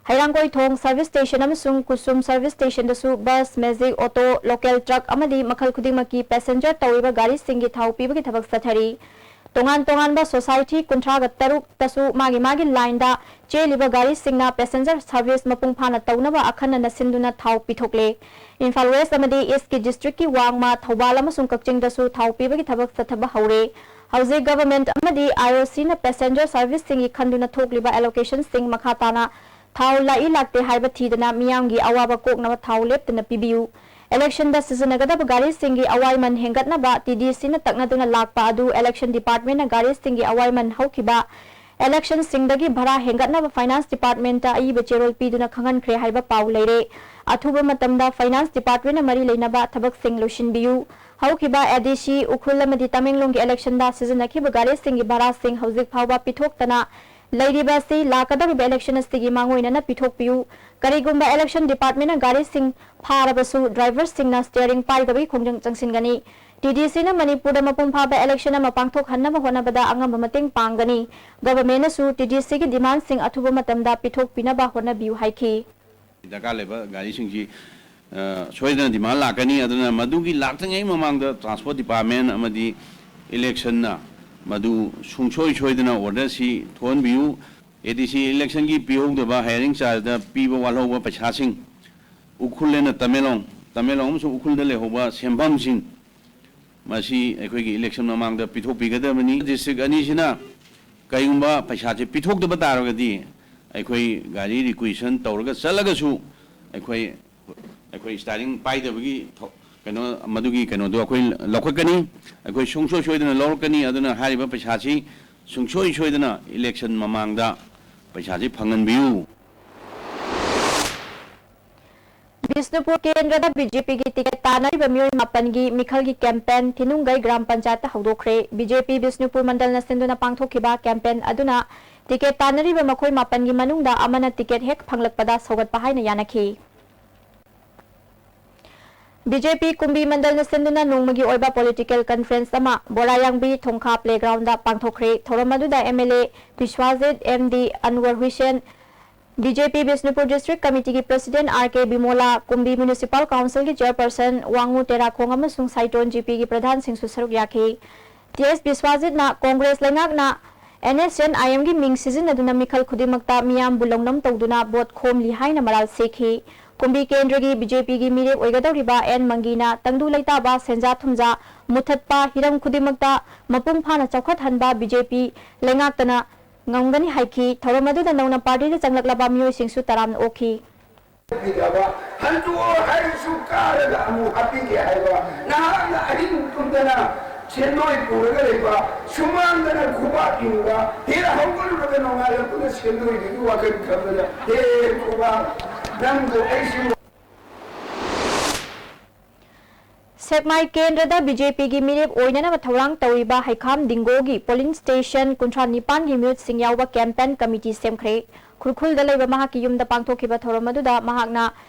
ꯍꯩꯔꯥꯡꯒꯣꯏꯊꯣꯡ ꯁꯔꯚꯤꯁ ꯁ꯭ꯇꯦꯁꯟ ꯑꯃꯁꯨꯡ ꯀꯨꯁꯨꯝ ꯁꯔꯚꯤꯁ ꯁ꯭ꯇꯦꯁꯟꯗꯁꯨ bus, magic, auto, local truck ꯑꯃꯗꯤ ꯃꯈꯜ ꯈꯨꯗꯤꯡꯃꯛꯀꯤ ꯄꯦꯁꯦꯟꯖꯔ ꯇꯧꯔꯤꯕ ꯒꯥꯔꯤꯁꯤꯡꯒꯤ ꯊꯥꯎ ꯄꯤꯕꯒꯤ ꯊꯕꯛ ꯆꯠꯊꯔꯤ꯫ ꯇꯣꯉꯥꯟ ꯇꯣꯉꯥꯟꯕ ꯁꯣꯁꯥꯏꯇꯤ ꯀꯨꯟꯊ꯭ꯔꯥꯒ ꯇꯔꯨꯛꯇꯁꯨ ꯃꯥꯒꯤ ꯃꯥꯒꯤ ꯂꯥꯏꯟꯗ ꯆꯦꯜꯂꯤꯕ ꯒꯥꯔꯤꯁꯤꯡꯅ ꯄꯦꯁꯦꯟꯖꯔ ꯁꯔꯚꯤꯁ ꯃꯄꯨꯡ ꯐꯥꯅ ꯇꯧꯅꯕ ꯑꯈꯟꯅꯅ ꯁꯤꯟꯗꯨꯅ ꯊꯥꯎ ꯄꯤꯊꯣꯛꯂꯦ꯫ ꯏꯝꯐꯥꯜ ꯋꯦꯁ ꯑꯃꯗꯤ ꯏꯁꯀꯤ ꯗꯤꯁꯇ꯭ꯔꯤꯛꯀꯤ ꯋꯥꯡꯃ, ꯊꯧꯕꯥꯜ ꯑꯃꯁꯨꯡ ꯀꯛꯆꯤꯡꯗꯁꯨ ꯊꯥꯎ ꯄꯤꯕꯒꯤ ꯊꯕꯛ ꯆꯠꯊꯕ ꯍꯧꯔꯦ꯫ ꯍꯧꯖꯤꯛ ꯒꯚꯔꯟꯃꯦꯟꯠ ꯑꯃꯗꯤ ꯑꯥꯏ ꯑꯣ ꯁꯤꯅ ꯄꯦꯁꯦꯟꯖꯔ ꯁꯔꯚꯤꯁꯁꯤꯡꯒꯤ ꯈꯟꯗꯨꯅ ꯊꯣꯛꯂꯤꯕ ꯑꯦꯂꯣꯀꯦꯁꯟꯁꯤꯡ ꯃꯈꯥ ꯇꯥꯅ ꯊꯥꯎ ꯂꯥꯛꯏ ꯂꯥꯛꯇꯦ ꯍꯥꯏꯕ ꯊꯤꯗꯅ ꯃꯤꯌꯥꯝꯒꯤ ꯑꯋꯥꯕ ꯀꯣꯛꯅꯕ ꯊꯥꯎ ꯂꯦꯞꯇꯅ ꯄꯤꯕꯤꯌꯨ꯫ ꯏꯂꯦꯛꯁꯟꯗ ꯁꯤꯖꯤꯟꯅꯒꯗꯕ ꯒꯥꯔꯤꯁꯤꯡꯒꯤ ꯑꯋꯥꯏꯃꯟ ꯍꯦꯟꯒꯠꯅꯕ ꯇꯤ ꯗꯤ ꯁꯤꯅ ꯇꯛꯅꯗꯨꯅ ꯂꯥꯛꯄ ꯑꯗꯨ ꯏꯂꯦꯛꯁꯟ ꯗꯤꯄꯥꯔꯠꯃꯦꯟꯠꯅ ꯒꯥꯔꯤꯁꯤꯡꯒꯤ ꯑꯋꯥꯏꯃꯟ ꯍꯧꯈꯤꯕ ꯏꯂꯦꯛꯁꯟꯁꯤꯡꯗꯒꯤ ꯚꯔꯥ ꯍꯦꯟꯒꯠꯅꯕ ꯐꯥꯏꯅꯥꯟꯁ ꯗꯤꯄꯥꯔꯠꯃꯦꯟꯠꯇ ꯑꯏꯕ ꯆꯦꯔꯣꯜ ꯄꯤꯗꯨꯅ ꯈꯪꯍꯟꯈ꯭ꯔꯦ ꯍꯥꯏꯕ ꯄꯥꯎ ꯂꯩꯔꯦ꯫ ꯑꯊꯨꯕ ꯃꯇꯝꯗ ꯐꯥꯏꯅꯥꯟꯁ ꯗꯤꯄꯥꯔꯠꯃꯦꯟꯠꯅ ꯃꯔꯤ ꯂꯩꯅꯕ ꯊꯕꯛꯁꯤꯡ ꯂꯣꯏꯁꯤꯟꯕꯤꯌꯨ꯫ ꯍꯧꯈꯤꯕ ꯑꯦ ꯗꯤ ꯁꯤ, ꯎꯈ꯭ꯔꯨꯜ ꯑꯃꯗꯤ ꯇꯃꯦꯡꯂꯣꯡꯒꯤ ꯏꯂꯦꯛꯁꯟꯗ ꯁꯤꯖꯤꯟꯅꯈꯤꯕ ꯒꯥꯔꯤꯁꯤꯡꯒꯤ ꯚꯔꯥꯁꯤꯡ ꯍꯧꯖꯤꯛ ꯐꯥꯎꯕ ꯄꯤꯊꯣꯛꯇꯅ ꯂꯩꯔꯤꯕ ꯑꯁꯤ ꯂꯥꯛꯀꯗꯧꯔꯤꯕ ꯏꯂꯦꯛꯁꯟ ꯑꯁꯤꯒꯤ ꯃꯥꯡꯑꯣꯏꯅꯅ ꯄꯤꯊꯣꯛꯄꯤꯌꯨ꯫ ꯀꯔꯤꯒꯨꯝꯕ ꯏꯂꯦꯛꯁꯟ ꯗꯤꯄꯥꯔꯠꯃꯦꯟꯠꯅ ꯒꯥꯔꯤꯁꯤꯡ ꯐꯥꯔꯕꯁꯨ ꯗ꯭ꯔꯥꯏꯚꯔꯁꯤꯡꯅ ꯁ꯭ꯇꯤꯌꯔꯤꯡ ꯄꯥꯏꯗꯕꯒꯤ ꯈꯣꯡꯖꯪ ꯆꯪꯁꯤꯟꯒꯅꯤ꯫ ꯇꯤ ꯗꯤ ꯁꯤꯅ ꯃꯅꯤꯄꯨꯔꯗ ꯃꯄꯨꯡ ꯐꯥꯕ ꯏꯂꯦꯛꯁꯟ ꯑꯃ ꯄꯥꯡꯊꯣꯛꯍꯟꯅꯕ ꯍꯣꯠꯅꯕꯗ ꯑꯉꯝꯕ ꯃꯇꯦꯡ ꯄꯥꯡꯒꯅꯤ꯫ ꯒꯚꯔꯟꯃꯦꯟꯠꯅꯁꯨ ꯇꯤ ꯗꯤ ꯁꯤꯒꯤ ꯗꯤꯃꯥꯟꯁꯤꯡ ꯑꯊꯨꯕ ꯃꯇꯝꯗ ꯄꯤꯊꯣꯛꯄꯤꯅꯕ ꯍꯣꯠꯅꯕꯤꯌꯨ ꯍꯥꯏꯈꯤ꯫ ꯗꯔꯀꯥꯔ ꯂꯩꯕ ꯒꯥꯔꯤꯁꯤꯡꯁꯤ, ꯑ, ꯁꯣꯏꯗꯅ ꯗꯤꯃꯥꯟ ꯂꯥꯛꯀꯅꯤ꯫ ꯑꯗꯨꯅ ꯃꯗꯨꯒꯤ ꯂꯥꯛꯇ꯭ꯔꯤꯉꯩ ꯃꯃꯥꯡꯗ ꯇ꯭ꯔꯥꯟꯁꯄꯣꯔꯠ ꯗꯤꯄꯥꯔꯠꯃꯦꯟꯠ ꯑꯃꯗꯤ ꯏꯂꯦꯛꯁꯟꯅ ꯃꯗꯨ ꯁꯨꯡꯁꯣꯏ ꯁꯣꯏꯗꯅ ꯑꯣꯔꯗꯔꯁꯤ ꯊꯣꯛꯍꯟꯕꯤꯌꯨ꯫ ꯑꯦ ꯗꯤ ꯁꯤ ꯏꯂꯦꯛꯁꯟꯒꯤ ꯄꯤꯍꯧꯗꯕ ꯍꯥꯏꯌꯔꯤꯡ ꯆꯥꯔꯖꯇ ꯄꯤꯕ ꯋꯥꯠꯍꯧꯕ ꯄꯩꯁꯥꯁꯤꯡ, ꯎꯈ꯭ꯔꯨꯜ ꯑꯃꯗꯤ ꯇꯃꯦꯡꯂꯣꯡ, ꯇꯃꯦꯡꯂꯣꯡ ꯑꯃꯁꯨꯡ ꯎꯈ꯭ꯔꯨꯜꯗ ꯂꯩꯍꯧꯕ ꯁꯦꯟꯐꯝꯁꯤꯡ, ꯃꯁꯤ ꯑꯩꯈꯣꯏꯒꯤ ꯏꯂꯦꯛꯁꯟ ꯃꯃꯥꯡꯗ ꯄꯤꯊꯣꯛꯄꯤꯒꯗꯕꯅꯤ꯫ ꯗꯤꯁꯇ꯭ꯔꯤꯛ ꯑꯅꯤꯁꯤꯅ ꯀꯔꯤꯒꯨꯝꯕ ꯄꯩꯁꯥꯁꯦ ꯄꯤꯊꯣꯛꯇꯕ ꯇꯥꯔꯒꯗꯤ, ꯑꯩꯈꯣꯏ ꯒꯥꯔꯤ ꯔꯤꯀ꯭ꯋꯤꯖꯤꯁꯟ ꯇꯧꯔꯒ ꯆꯠꯂꯒꯁꯨ ꯑꯩꯈꯣꯏ, ꯑꯩꯈꯣꯏ ꯁ꯭ꯇꯤꯌꯔꯤꯡ ꯄꯥꯏꯗꯕꯒꯤ ꯊꯧ-, ꯀꯩꯅꯣ, ꯃꯗꯨꯒꯤ ꯀꯩꯅꯣꯗꯣ ꯑꯩꯈꯣꯏ ꯂꯧꯈꯠꯀꯅꯤ, ꯑꯩꯈꯣꯏ ꯁꯨꯡꯁꯣꯏ ꯁꯣꯏꯗꯅ ꯂꯧꯔꯛꯀꯅꯤ꯫ ꯑꯗꯨꯅ ꯍꯥꯏꯔꯤꯕ ꯄꯩꯁꯥꯁꯤ ꯁꯨꯡꯁꯣꯏ ꯁꯣꯏꯗꯅ ꯏꯂꯦꯛꯁꯟ ꯃꯃꯥꯡꯗ ꯄꯩꯁꯥꯁꯤ ꯐꯪꯍꯟꯕꯤꯌꯨ꯫ ꯕꯤꯁꯅꯨꯄꯨꯔ ꯀꯦꯟꯗ꯭ꯔꯗ ꯕꯤ ꯖꯦ ꯄꯤꯒꯤ ꯇꯤꯀꯦꯠ ꯇꯥꯟꯅꯔꯤꯕ ꯃꯤꯑꯣꯏ ꯃꯥꯄꯟꯒꯤ ꯃꯤꯈꯜꯒꯤ campaign ꯊꯤꯅꯨꯡꯒꯩ gram ꯄꯟꯆꯥꯌꯠꯇ ꯍꯧꯗꯣꯛꯈ꯭ꯔꯦ꯫ B J P Bishnupur ꯃꯟꯗꯜꯅ ꯁꯤꯟꯗꯨꯅ ꯄꯥꯡꯊꯣꯛꯈꯤꯕ ꯀꯦꯝꯄꯦꯟ ꯑꯗꯨꯅ ꯇꯤꯀꯦꯠ ꯇꯥꯟꯅꯔꯤꯕ ꯃꯈꯣꯏ ꯃꯥꯄꯟꯒꯤ ꯃꯅꯨꯡꯗ ꯑꯃꯅ ꯇꯤꯀꯦꯠ ꯍꯦꯛ ꯐꯪꯂꯛꯄꯗ ꯁꯧꯒꯠꯄ ꯍꯥꯏꯅ ꯌꯥꯅꯈꯤ꯫ ꯕꯤ ꯖꯦ ꯄꯤ ꯀꯨꯝꯕꯤ ꯃꯟꯗꯜꯅ ꯁꯤꯟꯗꯨꯅ ꯅꯣꯡꯃꯒꯤ ꯑꯣꯏꯕ ꯄꯣꯂꯤꯇꯤꯀꯦꯜ ꯀꯟꯐ꯭ꯔꯦꯟꯁ ꯑꯃ ꯕꯣꯔꯥꯌꯥꯡꯕꯤ ꯊꯣꯡꯈꯥ ꯄ꯭ꯂꯦꯒ꯭ꯔꯥꯎꯟꯗ ꯄꯥꯡꯊꯣꯛꯈ꯭ꯔꯦ꯫ ꯊꯧꯔꯝ ꯑꯗꯨꯗ M L A Biswajit, M D Anwar Hussain, B J P Bishnupur district ꯀꯃꯤꯇꯤꯒꯤ president R K Bimola, Kumbi municipal ꯀꯥꯎꯟꯁꯤꯜꯒꯤ ꯆꯦꯌꯔꯄꯔꯁꯟ ꯋꯥꯡꯉꯨ ꯇꯦꯔꯥꯈꯣꯡ ꯑꯃꯁꯨꯡ ꯁꯥꯏꯇꯣꯟ ꯖꯤ ꯄꯤꯒꯤ ꯄ꯭ꯔꯙꯥꯟꯁꯤꯡꯁꯨ ꯁꯔꯨꯛ ꯌꯥꯈꯤ꯫ ꯇꯤ ꯑꯦꯁ ꯕꯤꯁ꯭ꯋꯥꯖꯤꯠꯅ ꯀꯣꯡꯒ꯭ꯔꯦꯁ ꯂꯩꯉꯥꯛꯅ ꯑꯦꯟ ꯑꯦꯁ ꯑꯦꯟ ꯑꯥꯏ ꯑꯦꯝꯒꯤ ꯃꯤꯡ ꯁꯤꯖꯤꯟꯅꯗꯨꯅ ꯃꯤꯈꯜ ꯈꯨꯗꯤꯡꯃꯛꯇ ꯃꯤꯌꯥꯝꯕꯨ ꯂꯧꯅꯝ ꯇꯧꯗꯨꯅ ꯚꯣꯠ ꯈꯣꯝꯂꯤ ꯍꯥꯏꯅ ꯃꯔꯥꯜ ꯁꯤꯈꯤ꯫ ꯀꯨꯝꯕꯤ ꯀꯦꯟꯗ꯭ꯔꯒꯤ ꯕꯤ ꯖꯦ ꯄꯤꯒꯤ ꯃꯤꯔꯦꯞ ꯑꯣꯏꯒꯗꯧꯔꯤꯕ ꯑꯦꯟ ꯃꯪꯒꯤꯅ ꯇꯪꯗꯨ ꯂꯩꯇꯥꯕ, ꯁꯦꯟꯖꯥ ꯊꯨꯝꯖꯥ ꯃꯨꯊꯠꯄ, ꯍꯤꯔꯝ ꯈꯨꯗꯤꯡꯃꯛꯇ ꯃꯄꯨꯡ ꯐꯥꯅ ꯆꯥꯎꯈꯠꯍꯟꯕ ꯕꯤ ꯖꯦ ꯄꯤ ꯂꯩꯉꯥꯛꯇꯅ ꯉꯝꯒꯅꯤ ꯍꯥꯏꯈꯤ꯫ ꯊꯧꯔꯝ ꯑꯗꯨꯗ ꯅꯧꯅ ꯄꯥꯔꯇꯤꯗ ꯆꯪꯂꯛꯂꯕ ꯃꯤꯑꯣꯏꯁꯤꯡꯁꯨ ꯇꯔꯥꯝꯅ ꯑꯣꯛꯈꯤ꯫ ꯄꯤꯗꯕ, ꯍꯟꯗꯣꯛꯑꯣ ꯍꯥꯏꯔꯁꯨ ꯀꯥꯔꯒ ꯑꯃꯨꯛ ꯍꯥꯞꯄꯤꯒꯦ ꯍꯥꯏꯕ, ꯅꯍꯥꯛꯅ ꯑꯍꯤꯡ ꯇꯨꯝꯗꯅ ꯁꯦꯟꯗꯣꯏ ꯄꯨꯔꯒ ꯂꯩꯕ, ꯁꯨꯃꯥꯡꯗꯅ ꯈꯨꯕꯥꯛ ꯏꯟꯕ, ꯍꯦꯛ ꯍꯧꯒꯠꯂꯨꯔꯒ ꯅꯣꯡꯉꯥꯜꯂꯛꯄꯗ ꯁꯦꯟꯗꯣꯏꯗꯨꯒꯤ ꯋꯥꯈꯜ ꯈꯟꯕꯗ, ꯍꯦ ꯈꯨꯕꯥꯛ, ꯅꯪꯕꯨ ꯑꯩꯁꯤꯕꯨ꯫ ꯁꯦꯛꯃꯥꯏ ꯀꯦꯟꯗ꯭ꯔꯗ ꯕꯤ ꯖꯦ ꯄꯤꯒꯤ ꯃꯤꯔꯦꯞ ꯑꯣꯏꯅꯅꯕ ꯊꯧꯔꯥꯡ ꯇꯧꯔꯤꯕ ꯍꯩꯈꯥꯝ ꯗꯤꯡꯒꯣꯒꯤ ꯄꯣꯂꯤꯡ ꯁ꯭ꯇꯦꯁꯟ ꯀꯨꯟꯊ꯭ꯔꯥ ꯅꯤꯄꯥꯟꯒꯤ ꯃꯤꯍꯨꯠꯁꯤꯡ ꯌꯥꯎꯕ ꯀꯦꯝꯄꯦꯟ ꯀꯃꯤꯇꯤ ꯁꯦꯝꯈ꯭ꯔꯦ꯫ ꯈꯨꯔꯈꯨꯜꯗ ꯂꯩꯕ ꯃꯍꯥꯛꯀꯤ ꯌꯨꯝꯗ ꯄꯥꯡꯊꯣꯛꯈꯤꯕ ꯊꯧꯔꯝ ꯑꯗꯨꯗ ꯃꯍꯥꯛꯅ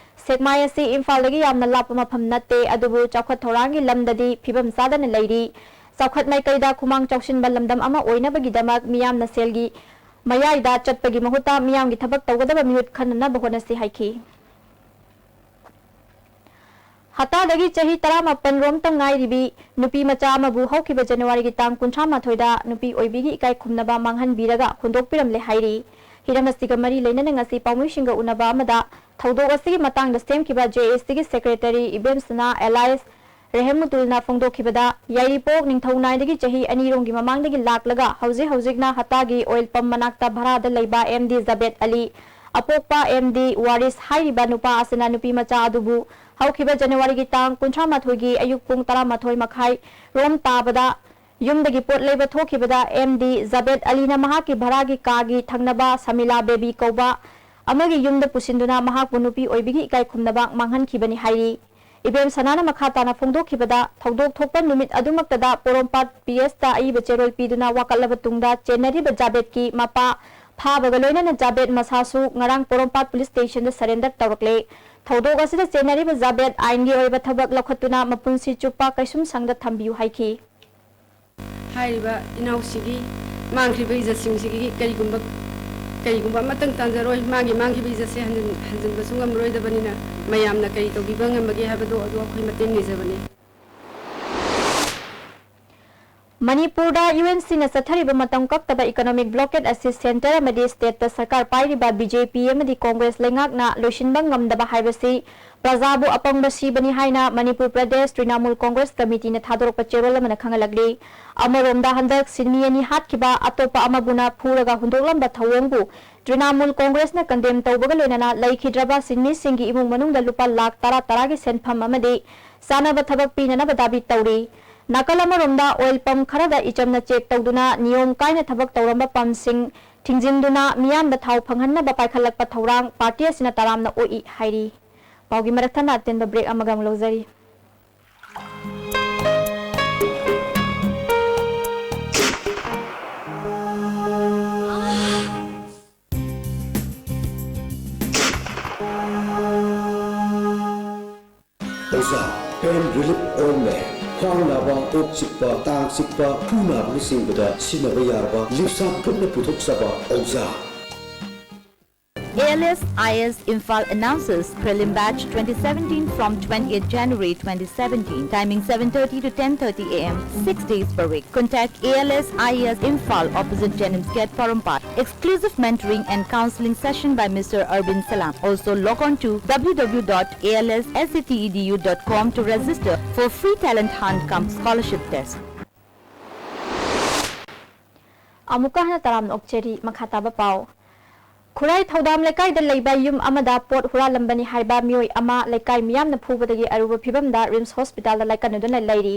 ꯁꯦꯛꯃꯥꯏ ꯑꯁꯤ ꯏꯝꯐꯥꯜꯗꯒꯤ ꯌꯥꯝꯅ ꯂꯥꯞꯄ ꯃꯐꯝ ꯅꯠꯇꯦ, ꯑꯗꯨꯕꯨ ꯆꯥꯎꯈꯠ ꯊꯧꯔꯥꯡꯒꯤ ꯂꯝꯗꯗꯤ ꯐꯤꯕꯝ ꯆꯥꯗꯅ ꯂꯩꯔꯤ꯫ ꯆꯥꯎꯈꯠ ꯃꯥꯏꯀꯩꯗ ꯈꯨꯃꯥꯡ ꯆꯥꯎꯁꯤꯟꯕ ꯂꯝꯗꯝ ꯑꯃ ꯑꯣꯏꯅꯕꯒꯤꯗꯃꯛ ꯃꯤꯌꯥꯝꯅ ꯁꯦꯜꯒꯤ ꯃꯌꯥꯏꯗ ꯆꯠꯄꯒꯤ ꯃꯍꯨꯠꯇ ꯃꯤꯌꯥꯝꯒꯤ ꯊꯕꯛ ꯇꯧꯒꯗꯕ ꯃꯤꯍꯨꯠ ꯈꯟꯅꯅꯕ ꯍꯣꯠꯅꯁꯤ ꯍꯥꯏꯈꯤ꯫ ꯍꯇꯥꯗꯒꯤ ꯆꯍꯤ ꯇꯔꯥꯃꯥꯄꯟ ꯔꯣꯝꯇ ꯉꯥꯏꯔꯤꯕꯤ ꯅꯨꯄꯤ ꯃꯆꯥ ꯑꯃꯕꯨ ꯍꯧꯈꯤꯕ ꯖꯅꯋꯥꯔꯤꯒꯤ ꯇꯥꯡ ꯀꯨꯟꯊ꯭ꯔꯥ ꯃꯥꯊꯣꯏꯗ ꯅꯨꯄꯤ ꯑꯣꯏꯕꯤꯒꯤ ꯏꯀꯥꯏ ꯈꯨꯝꯅꯕ ꯃꯥꯡꯍꯟꯕꯤꯔꯒ ꯍꯨꯟꯗꯣꯛꯄꯤꯔꯝꯂꯦ ꯍꯥꯏꯔꯤ꯫ ꯍꯤꯔꯝ ꯑꯁꯤꯒ ꯃꯔꯤ ꯂꯩꯅꯅ ꯉꯁꯤ ꯄꯥꯎꯃꯤꯁꯤꯡꯒ ꯎꯅꯕ ꯑꯃꯗ ꯊꯧꯗꯣꯛ ꯑꯁꯤꯒꯤ ꯃꯇꯥꯡꯗ ꯁꯦꯝꯈꯤꯕ ꯖꯦ ꯑꯦꯁ ꯇꯤꯒꯤ ꯁꯦꯀ꯭ꯔꯦꯇꯔꯤ ꯏꯕꯦꯝꯁꯅꯥ ꯑꯦꯂꯥꯏꯁ ꯔꯦꯍꯦꯝꯃꯨꯇꯨꯜꯅ ꯐꯣꯡꯗꯣꯛꯈꯤꯕꯗ, ꯌꯥꯏꯔꯤꯄꯣꯛ ꯅꯤꯡꯊꯧꯅꯥꯏꯗꯒꯤ ꯆꯍꯤ ꯑꯅꯤꯔꯣꯝꯒꯤ ꯃꯃꯥꯡꯗꯒꯤ ꯂꯥꯛꯂꯒ ꯍꯧꯖꯤꯛ ꯍꯧꯖꯤꯛꯅ ꯍꯇꯥꯒꯤ ꯑꯣꯏꯜ ꯄꯝ ꯃꯅꯥꯛꯇ ꯚꯔꯥꯗ ꯂꯩꯕ ꯑꯦꯝ ꯗꯤ ꯖꯥꯕꯦꯗ ꯑꯂꯤ, ꯑꯄꯣꯛꯄ ꯑꯦꯝ ꯗꯤ ꯋꯥꯔꯤꯁ ꯍꯥꯏꯔꯤꯕ ꯅꯨꯄꯥ ꯑꯁꯤꯅ ꯅꯨꯄꯤ ꯃꯆꯥ ꯑꯗꯨꯕꯨ ꯍꯧꯈꯤꯕ ꯖꯅꯋꯥꯔꯤꯒꯤ ꯇꯥꯡ ꯀꯨꯟꯊ꯭ꯔꯥ ꯃꯥꯊꯣꯏꯒꯤ ꯑꯌꯨꯛ ꯄꯨꯡ ꯇꯔꯥꯃꯥꯊꯣꯏ ꯃꯈꯥꯏ ꯔꯣꯝ ꯇꯥꯕꯗ ꯌꯨꯝꯗꯒꯤ ꯄꯣꯠ ꯂꯩꯕ ꯊꯣꯛꯈꯤꯕꯗ ꯑꯦꯝ ꯗꯤ ꯖꯥꯕꯦꯗ ꯑꯂꯤꯅ ꯃꯍꯥꯛꯀꯤ ꯚꯔꯥꯒꯤ ꯀꯥꯒꯤ ꯊꯪꯅꯕ ꯁꯃꯤꯂꯥ ꯕꯦꯕꯤ ꯀꯧꯕ ꯑꯃꯒꯤ ꯌꯨꯝꯗ ꯄꯨꯁꯤꯟꯗꯨꯅ ꯃꯍꯥꯛꯄꯨ ꯅꯨꯄꯤ ꯑꯣꯏꯕꯤꯒꯤ ꯏꯀꯥꯏ ꯈꯨꯝꯅꯕ ꯃꯥꯡꯍꯟꯈꯤꯕꯅꯤ ꯍꯥꯏꯔꯤ꯫ ꯏꯕꯦꯝ ꯁꯅꯥꯅ ꯃꯈꯥ ꯇꯥꯅ ꯐꯣꯡꯗꯣꯛꯈꯤꯕꯗ, ꯊꯧꯗꯣꯛ ꯊꯣꯛꯄ ꯅꯨꯃꯤꯠ ꯑꯗꯨꯃꯛꯇꯗ ꯄꯣꯔꯣꯝꯄꯥꯠ ꯄꯤ ꯑꯦꯁꯇ ꯑꯏꯕ ꯆꯦꯔꯣꯜ ꯄꯤꯗꯨꯅ ꯋꯥꯀꯠꯂꯕ ꯇꯨꯡꯗ ꯆꯦꯟꯅꯔꯤꯕ ꯖꯥꯕꯦꯗꯀꯤ ꯃꯄꯥ ꯐꯥꯕꯒ ꯂꯣꯏꯅꯅ ꯖꯥꯕꯦꯗ ꯃꯁꯥꯁꯨ ꯉꯔꯥꯡ ꯄꯣꯔꯣꯝꯄꯥꯠ ꯄꯨꯂꯤꯁ ꯁ꯭ꯇꯦꯁꯟꯗ ꯁꯔꯦꯟꯗꯔ ꯇꯧꯔꯛꯂꯦ꯫ ꯊꯧꯗꯣꯛ ꯑꯁꯤꯗ ꯆꯦꯟꯅꯔꯤꯕ ꯖꯥꯕꯦꯗ ꯑꯥꯏꯟꯒꯤ ꯑꯣꯏꯕ ꯊꯕꯛ ꯂꯧꯈꯠꯇꯨꯅ ꯃꯄꯨꯟꯁꯤ ꯆꯨꯞꯄ ꯀꯩꯁꯨꯝꯁꯪꯗ ꯊꯝꯕꯤꯌꯨ ꯍꯥꯏꯈꯤ꯫ ꯍꯥꯏꯔꯤꯕ ꯏꯅꯥꯎꯁꯤꯒꯤ ꯃꯥꯡꯈ꯭ꯔꯤꯕ ꯏꯖꯠꯁꯤꯡꯁꯤꯒꯤ ꯀꯔꯤꯒꯨꯝꯕ ꯀꯩꯒꯨꯝꯕ ꯑꯃꯇꯪ ꯇꯥꯟꯖꯔꯣꯏ, ꯃꯥꯒꯤ ꯃꯥꯡꯈꯤꯕ ꯏꯖꯠꯁꯦ ꯍꯟꯖꯤꯟ-, ꯍꯟꯖꯤꯟꯕꯁꯨ ꯉꯝꯃꯔꯣꯏꯗꯕꯅꯤꯅ ꯃꯌꯥꯝꯅ ꯀꯔꯤ ꯇꯧꯕꯤꯕ ꯉꯝꯕꯒꯦ ꯍꯥꯏꯕꯗꯣ ꯑꯗꯨ ꯑꯩꯈꯣꯏ ꯃꯇꯦꯡ ꯅꯤꯖꯕꯅꯤ꯫ ꯃꯅꯤꯄꯨꯔꯗ ꯌꯨ ꯑꯦꯟ ꯁꯤꯅ ꯆꯠꯊꯔꯤꯕ ꯃꯇꯝ ꯀꯛꯇꯕ economic blockade ꯑꯁꯤ centre ꯑꯃꯗꯤ stateꯇ ꯁꯔꯀꯥꯔ ꯄꯥꯏꯔꯤꯕ ꯕꯤ ꯖꯦ ꯄꯤ ꯑꯃꯗꯤ ꯀꯣꯡꯒ꯭ꯔꯦꯁ ꯂꯩꯉꯥꯛꯅ ꯂꯣꯏꯁꯤꯟꯕ ꯉꯝꯗꯕ ꯍꯥꯏꯕꯁꯤ ꯄ꯭ꯔꯖꯥꯕꯨ ꯑꯄꯪꯕ ꯁꯤꯕꯅꯤ ꯍꯥꯏꯅ ꯃꯅꯤꯄꯨꯔ ꯄ꯭ꯔꯗꯦꯁ ꯇ꯭ꯔꯤꯅꯥꯃꯨꯜ ꯀꯣꯡꯒ꯭ꯔꯦꯁ ꯀꯃꯤꯇꯤꯅ ꯊꯥꯗꯣꯔꯛꯄ ꯆꯦꯔꯣꯜ ꯑꯃꯅ ꯈꯪꯍꯜꯂꯛꯂꯤ꯫ ꯑꯃꯔꯣꯝꯗ ꯍꯟꯗꯛ ꯁꯤꯟꯃꯤ ꯑꯅꯤ ꯍꯥꯠꯈꯤꯕ, ꯑꯇꯣꯞꯄ ꯑꯃꯕꯨꯅ ꯐꯨꯔꯒ ꯍꯨꯟꯗꯣꯛꯂꯝꯕ ꯊꯧꯑꯣꯡꯕꯨ ꯇ꯭ꯔꯤꯅꯥꯃꯨꯜ ꯀꯣꯡꯒ꯭ꯔꯦꯁꯅ condemn ꯇꯧꯕꯒ ꯂꯣꯏꯅꯅ ꯂꯩꯈꯤꯗ꯭ꯔꯕ ꯁꯤꯟꯃꯤꯁꯤꯡꯒꯤ ꯏꯃꯨꯡ ꯃꯅꯨꯡꯗ ꯂꯨꯄꯥ ꯂꯥꯈ ꯇꯔꯥ ꯇꯔꯥꯒꯤ ꯁꯦꯟꯐꯝ ꯑꯃꯗꯤ ꯆꯥꯅꯕ ꯊꯕꯛ ꯄꯤꯅꯅꯕ ꯗꯥꯕꯤ ꯇꯧꯔꯤ꯫ ꯅꯥꯀꯜ ꯑꯃꯔꯣꯝꯗ oil pump ꯈꯔꯗ ꯏꯆꯝꯅ check ꯇꯧꯗꯨꯅ ꯅꯤꯌꯣꯝ ꯀꯥꯏꯅ ꯊꯕꯛ ꯇꯧꯔꯝꯕ pumpꯁꯤꯡ ꯊꯤꯡꯖꯤꯟꯗꯨꯅ ꯃꯤꯌꯥꯝꯗ ꯊꯥꯎ ꯐꯪꯍꯟꯅꯕ ꯄꯥꯏꯈꯠꯂꯛꯄ ꯊꯧꯔꯥꯡ party ꯑꯁꯤꯅ ꯇꯔꯥꯝꯅ ꯑꯣꯛꯏ ꯍꯥꯏꯔꯤ꯫ ꯄꯥꯎꯒꯤ ꯃꯔꯛ ꯊꯠꯅ ꯑꯇꯦꯟꯕ break ꯑꯃꯒ ꯑꯃꯨꯛ ꯂꯧꯖꯔꯤ꯫ ꯑꯣꯖꯥ, pain relief ointment, ꯈ꯭ꯋꯥꯡ ꯅꯥꯕ, ꯀꯣꯛ ꯆꯤꯛꯄ, ꯇꯥꯡ ꯆꯤꯛꯄ, ꯈꯨ ꯅꯥꯕꯅꯆꯤꯡꯕꯗ ꯁꯤꯖꯤꯟꯅꯕ ꯌꯥꯔꯕ ꯂꯤꯞꯁꯥ ꯈꯨꯠꯅ ꯄꯨꯊꯣꯛꯆꯕ ꯑꯣꯖꯥ꯫ A L S I A S Imphal announces prelim batch twenty seventeen from twentieth January twenty seventeen. Timing seven thirty to ten thirty A M, six days per week. Contact A L S I A S Imphal, opposite Jennings Gate, Porompat. Exclusive mentoring and counseling session by Mister Arvind Salam. Also log on to W W W dot A L S S A T E D U dot com to register for free talent hunt cum scholarship test. ꯑꯃꯨꯛꯀ ꯍꯟꯅ ꯇꯔꯥꯝꯅ ꯑꯣꯛꯆꯔꯤ꯫ ꯃꯈꯥ ꯇꯥꯕ ꯄꯥꯎ꯫ ꯈꯨꯔꯥꯏ ꯊꯧꯗꯥꯝ ꯂꯩꯀꯥꯏꯗ ꯂꯩꯕ ꯌꯨꯝ ꯑꯃꯗ ꯄꯣꯠ ꯍꯨꯔꯥꯜꯂꯝꯕꯅꯤ ꯍꯥꯏꯕ ꯃꯤꯑꯣꯏ ꯑꯃ ꯂꯩꯀꯥꯏ ꯃꯤꯌꯥꯝꯅ ꯐꯨꯕꯗꯒꯤ ꯑꯔꯨꯕ ꯐꯤꯕꯝꯗ ꯔꯤꯝꯁ ꯍꯣꯁꯄꯤꯇꯥꯜꯗ ꯂꯥꯏꯀꯠꯅꯗꯨꯅ ꯂꯩꯔꯤ꯫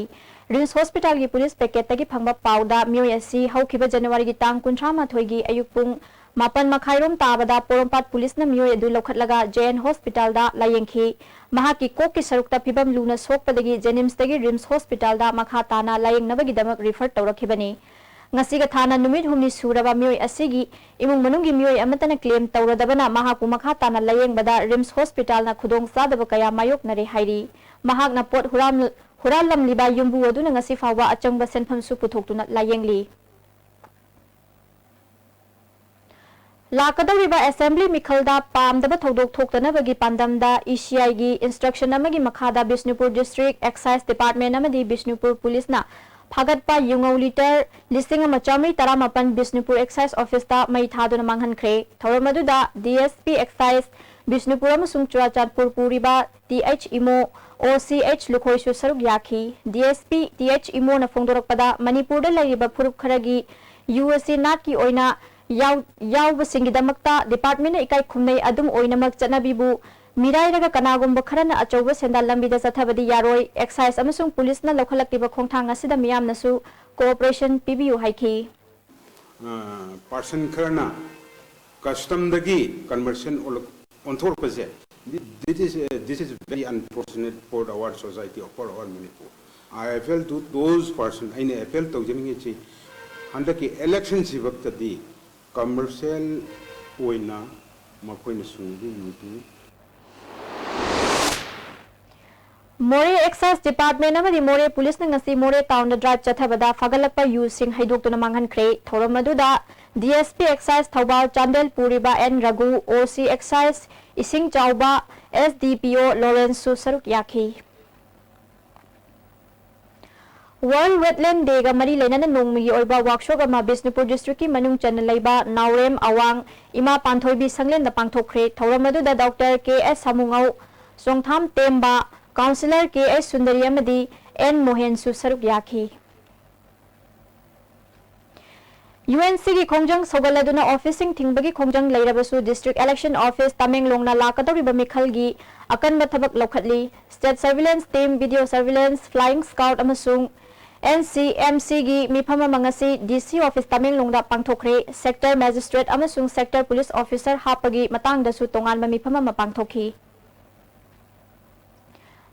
ꯔꯤꯝꯁ ꯍꯣꯁꯄꯤꯇꯥꯜꯒꯤ ꯄꯨꯂꯤꯁ ꯄꯦꯀꯦꯠꯇꯒꯤ ꯐꯪꯕ ꯄꯥꯎꯗ ꯃꯤꯑꯣꯏ ꯑꯁꯤ ꯍꯧꯈꯤꯕ ꯖꯅꯋꯥꯔꯤꯒꯤ ꯇꯥꯡ ꯀꯨꯟꯊ꯭ꯔꯥ ꯃꯥꯊꯣꯏꯒꯤ ꯑꯌꯨꯛ ꯄꯨꯡ ꯃꯥꯄꯟ ꯃꯈꯥꯏꯔꯣꯝ ꯇꯥꯕꯗ ꯄꯣꯔꯣꯝꯄꯥꯠ ꯄꯨꯂꯤꯁꯅ ꯃꯤꯑꯣꯏ ꯑꯗꯨ ꯂꯧꯈꯠꯂꯒ ꯖꯦ ꯑꯦꯟ ꯍꯣꯁꯄꯤꯇꯥꯜꯗ ꯂꯥꯌꯦꯡꯈꯤ꯫ ꯃꯍꯥꯛꯀꯤ ꯀꯣꯛꯀꯤ ꯁꯔꯨꯛꯇ ꯐꯤꯕꯝ ꯂꯨꯅ ꯁꯣꯛꯄꯗꯒꯤ ꯖꯦꯅꯤꯝꯁꯇꯒꯤ ꯔꯤꯝꯁ ꯍꯣꯁꯄꯤꯇꯥꯜꯗ ꯃꯈꯥ ꯇꯥꯅ ꯂꯥꯌꯦꯡꯅꯕꯒꯤꯗꯃꯛ ꯔꯤꯐꯔ ꯇꯧꯔꯛꯈꯤꯕꯅꯤ꯫ ꯉꯁꯤꯒ ꯊꯥꯅ ꯅꯨꯃꯤꯠ ꯍꯨꯝꯅꯤ ꯁꯨꯔꯕ ꯃꯤꯑꯣꯏ ꯑꯁꯤꯒꯤ ꯏꯃꯨꯡ ꯃꯅꯨꯡꯒꯤ ꯃꯤꯑꯣꯏ ꯑꯃꯠꯇꯅ ꯀ꯭ꯂꯦꯝ ꯇꯧꯔꯗꯕꯅ ꯃꯍꯥꯛꯄꯨ ꯃꯈꯥ ꯇꯥꯅ ꯂꯥꯌꯦꯡꯕꯗ ꯔꯤꯝꯁ ꯍꯣꯁꯄꯤꯇꯥꯜꯅ ꯈꯨꯗꯣꯡꯆꯥꯗꯕ ꯀꯌꯥ ꯃꯥꯌꯣꯛꯅꯔꯦ ꯍꯥꯏꯔꯤ꯫ ꯃꯍꯥꯛꯅ ꯄꯣꯠ ꯍꯨꯔꯥꯟ-, ꯍꯨꯔꯥꯜꯂꯝꯂꯤꯕ ꯌꯨꯝꯕꯨ ꯑꯗꯨꯅ ꯉꯁꯤ ꯐꯥꯎꯕ ꯑꯆꯪꯕ ꯁꯦꯟꯐꯝꯁꯨ ꯄꯨꯊꯣꯛꯇꯨꯅ ꯂꯥꯌꯦꯡꯂꯤ꯫ ꯂꯥꯛꯀꯗꯧꯔꯤꯕ ꯑꯦꯁꯦꯝꯕ꯭ꯂꯤ ꯃꯤꯈꯜꯗ ꯄꯥꯝꯗꯕ ꯊꯧꯗꯣꯛ ꯊꯣꯛꯇꯅꯕꯒꯤ ꯄꯥꯟꯗꯝꯗ ꯏ ꯁꯤ ꯑꯥꯏꯒꯤ instruction ꯑꯃꯒꯤ ꯃꯈꯥꯗ ꯕꯤꯁꯅꯨꯄꯨꯔ District Excise Department ꯑꯃꯗꯤ ꯕꯤꯁꯅꯨꯄꯨꯔ ꯄꯨꯂꯤꯁꯅ ꯐꯥꯒꯠꯄ ꯌꯨꯉꯧ ꯂꯤꯇꯔ ꯂꯤꯁꯤꯡ ꯑꯃ ꯆꯥꯃꯔꯤ ꯇꯔꯥꯃꯥꯄꯟ ꯕꯤꯁꯅꯨꯄꯨꯔ Excise Officeꯇ ꯃꯩ ꯊꯥꯗꯨꯅ ꯃꯥꯡꯍꯟꯈ꯭ꯔꯦ꯫ ꯊꯧꯔꯝ ꯑꯗꯨꯗ D S P Excise Bishnupur ꯑꯃꯁꯨꯡ ꯆꯨꯔꯥꯆꯥꯟꯄꯨꯔ ꯄꯨꯔꯤꯕ ꯇꯤ ꯑꯩꯆ ꯏꯃꯣ, ꯑꯣ ꯁꯤ ꯑꯩꯆ ꯂꯨꯈꯣꯏꯁꯨ ꯁꯔꯨꯛ ꯌꯥꯈꯤ꯫ D S P T H ꯏꯃꯣꯅ ꯐꯣꯡꯗꯣꯔꯛꯄꯗ, ꯃꯅꯤꯄꯨꯔꯗ ꯂꯩꯔꯤꯕ ꯐꯨꯔꯨꯞ ꯈꯔꯒꯤ ꯌꯨ ꯑꯁꯤ ꯅꯥꯠꯀꯤ ꯑꯣꯏꯅ ꯌꯥꯎ-, ꯌꯥꯎꯕꯁꯤꯡꯒꯤꯗꯃꯛꯇ departmentꯅ ꯏꯀꯥꯏ ꯈꯨꯝꯅꯩ꯫ ꯑꯗꯨꯝ ꯑꯣꯏꯅꯃꯛ, ꯆꯠꯅꯕꯤꯕꯨ ꯃꯤꯔꯥꯏꯔꯒ ꯀꯅꯥꯒꯨꯝꯕ ꯈꯔꯅ ꯑꯆꯧꯕ ꯁꯦꯟꯗꯥꯟ ꯂꯝꯕꯤꯗ ꯆꯠꯊꯕꯗꯤ ꯌꯥꯔꯣꯏ꯫ Excise ꯑꯃꯁꯨꯡ ꯄꯨꯂꯤꯁꯅ ꯂꯧꯈꯠꯂꯛꯂꯤꯕ ꯈꯣꯡꯊꯥꯡ ꯑꯁꯤꯗ ꯃꯤꯌꯥꯝꯅꯁꯨ cooperation ꯄꯤꯕꯤꯌꯨ ꯍꯥꯏꯈꯤ꯫ ꯄꯥꯔꯁꯟ ꯈꯔꯅ ꯀꯁꯇꯝꯗꯒꯤ conversion ꯑꯣꯟꯊꯣꯔꯛꯄꯁꯦ, this is, this is very unfortunate for our society, for our Manipur. I appeal to those person, ꯑꯩꯅ ꯑꯦꯄꯦꯜ ꯇꯧꯖꯅꯤꯡꯉꯤꯁꯤ, ꯍꯟꯗꯛꯀꯤ ꯏꯂꯦꯛꯁꯟꯁꯤꯐꯛꯇꯗꯤ ꯀꯃꯔꯁꯤꯌꯦꯜ ꯑꯣꯏꯅ ꯃꯈꯣꯏꯅ ꯁꯨꯡꯕꯤꯔꯤꯕꯗꯨ ꯃꯣꯔꯦ Excise Department ꯑꯃꯗꯤ ꯃꯣꯔꯦ ꯄꯨꯂꯤꯁꯅ ꯉꯁꯤ ꯃꯣꯔꯦ ꯇꯥꯎꯟꯗ ꯗ꯭ꯔꯥꯏꯚ ꯆꯠꯊꯕꯗ ꯐꯥꯒꯠꯂꯛꯄ ꯌꯨꯁꯤꯡ ꯍꯩꯗꯣꯛꯇꯨꯅ ꯃꯥꯡꯍꯟꯈ꯭ꯔꯦ꯫ ꯊꯧꯔꯝ ꯑꯗꯨꯗ D S P Excise Thoubal Chandel ꯄꯨꯔꯤꯕ ꯑꯦꯟ ꯔꯘꯨ, ꯑꯣ ꯁꯤ Excise ꯏꯁꯤꯡ ꯆꯥꯎꯕ, ꯑꯦꯁ ꯗꯤ ꯄꯤ ꯑꯣ ꯂꯣꯔꯦꯟꯁꯁꯨ ꯁꯔꯨꯛ ꯌꯥꯈꯤ꯫ World Wetland Dayꯒ ꯃꯔꯤ ꯂꯩꯅꯅ ꯅꯣꯡꯃꯒꯤ ꯑꯣꯏꯕ workshop ꯑꯃ ꯕꯤꯁꯅꯨꯄꯨꯔ districtꯀꯤ ꯃꯅꯨꯡ ꯆꯟꯅ ꯂꯩꯕ ꯅꯥꯎꯔꯦꯝ ꯑꯋꯥꯡ ꯏꯃꯥ ꯄꯥꯟꯊꯣꯏꯕꯤ ꯁꯪꯂꯦꯟꯗ ꯄꯥꯡꯊꯣꯛꯈ꯭ꯔꯦ꯫ ꯊꯧꯔꯝ ꯑꯗꯨꯗ ꯗꯣꯛꯇꯔ ꯀꯦ ꯑꯦꯁ ꯁꯥꯃꯨꯉꯧ, ꯆꯣꯡꯊꯥꯝ ꯇꯦꯝꯕ, ꯀꯥꯎꯟꯁꯤꯂꯔ ꯀꯦ ꯑꯩꯆ ꯁꯨꯟꯗꯔꯤ ꯑꯃꯗꯤ ꯑꯦꯟ ꯃꯣꯍꯦꯟꯁꯨ ꯁꯔꯨꯛ ꯌꯥꯈꯤ꯫ ꯌꯨ ꯑꯦꯟ ꯁꯤꯒꯤ ꯈꯣꯡꯖꯪ ꯁꯧꯒꯠꯂꯗꯨꯅ ꯑꯣꯐꯤꯁꯁꯤꯡ ꯊꯤꯡꯕꯒꯤ ꯈꯣꯡꯖꯪ ꯂꯩꯔꯕꯁꯨ, District Election Office ꯇꯃꯦꯡꯂꯣꯡꯅ ꯂꯥꯛꯀꯗꯧꯔꯤꯕ ꯃꯤꯈꯜꯒꯤ ꯑꯀꯟꯕ ꯊꯕꯛ ꯂꯧꯈꯠꯂꯤ꯫ State Surveillance Team, Video Surveillance, Flying Squad ꯑꯃꯁꯨꯡ ꯑꯦꯟ ꯁꯤ ꯑꯦꯝ ꯁꯤꯒꯤ ꯃꯤꯐꯝ ꯑꯃ ꯉꯁꯤ ꯗꯤ ꯁꯤ ꯑꯣꯐꯤꯁ ꯇꯃꯦꯡꯂꯣꯡꯗ ꯄꯥꯡꯊꯣꯛꯈ꯭ꯔꯦ꯫ Sector Magistrate ꯑꯃꯁꯨꯡ Sector Police Officer ꯍꯥꯞꯄꯒꯤ ꯃꯇꯥꯡꯗꯁꯨ ꯇꯣꯉꯥꯟꯕ ꯃꯤꯐꯝ ꯑꯃ ꯄꯥꯡꯊꯣꯛꯈꯤ꯫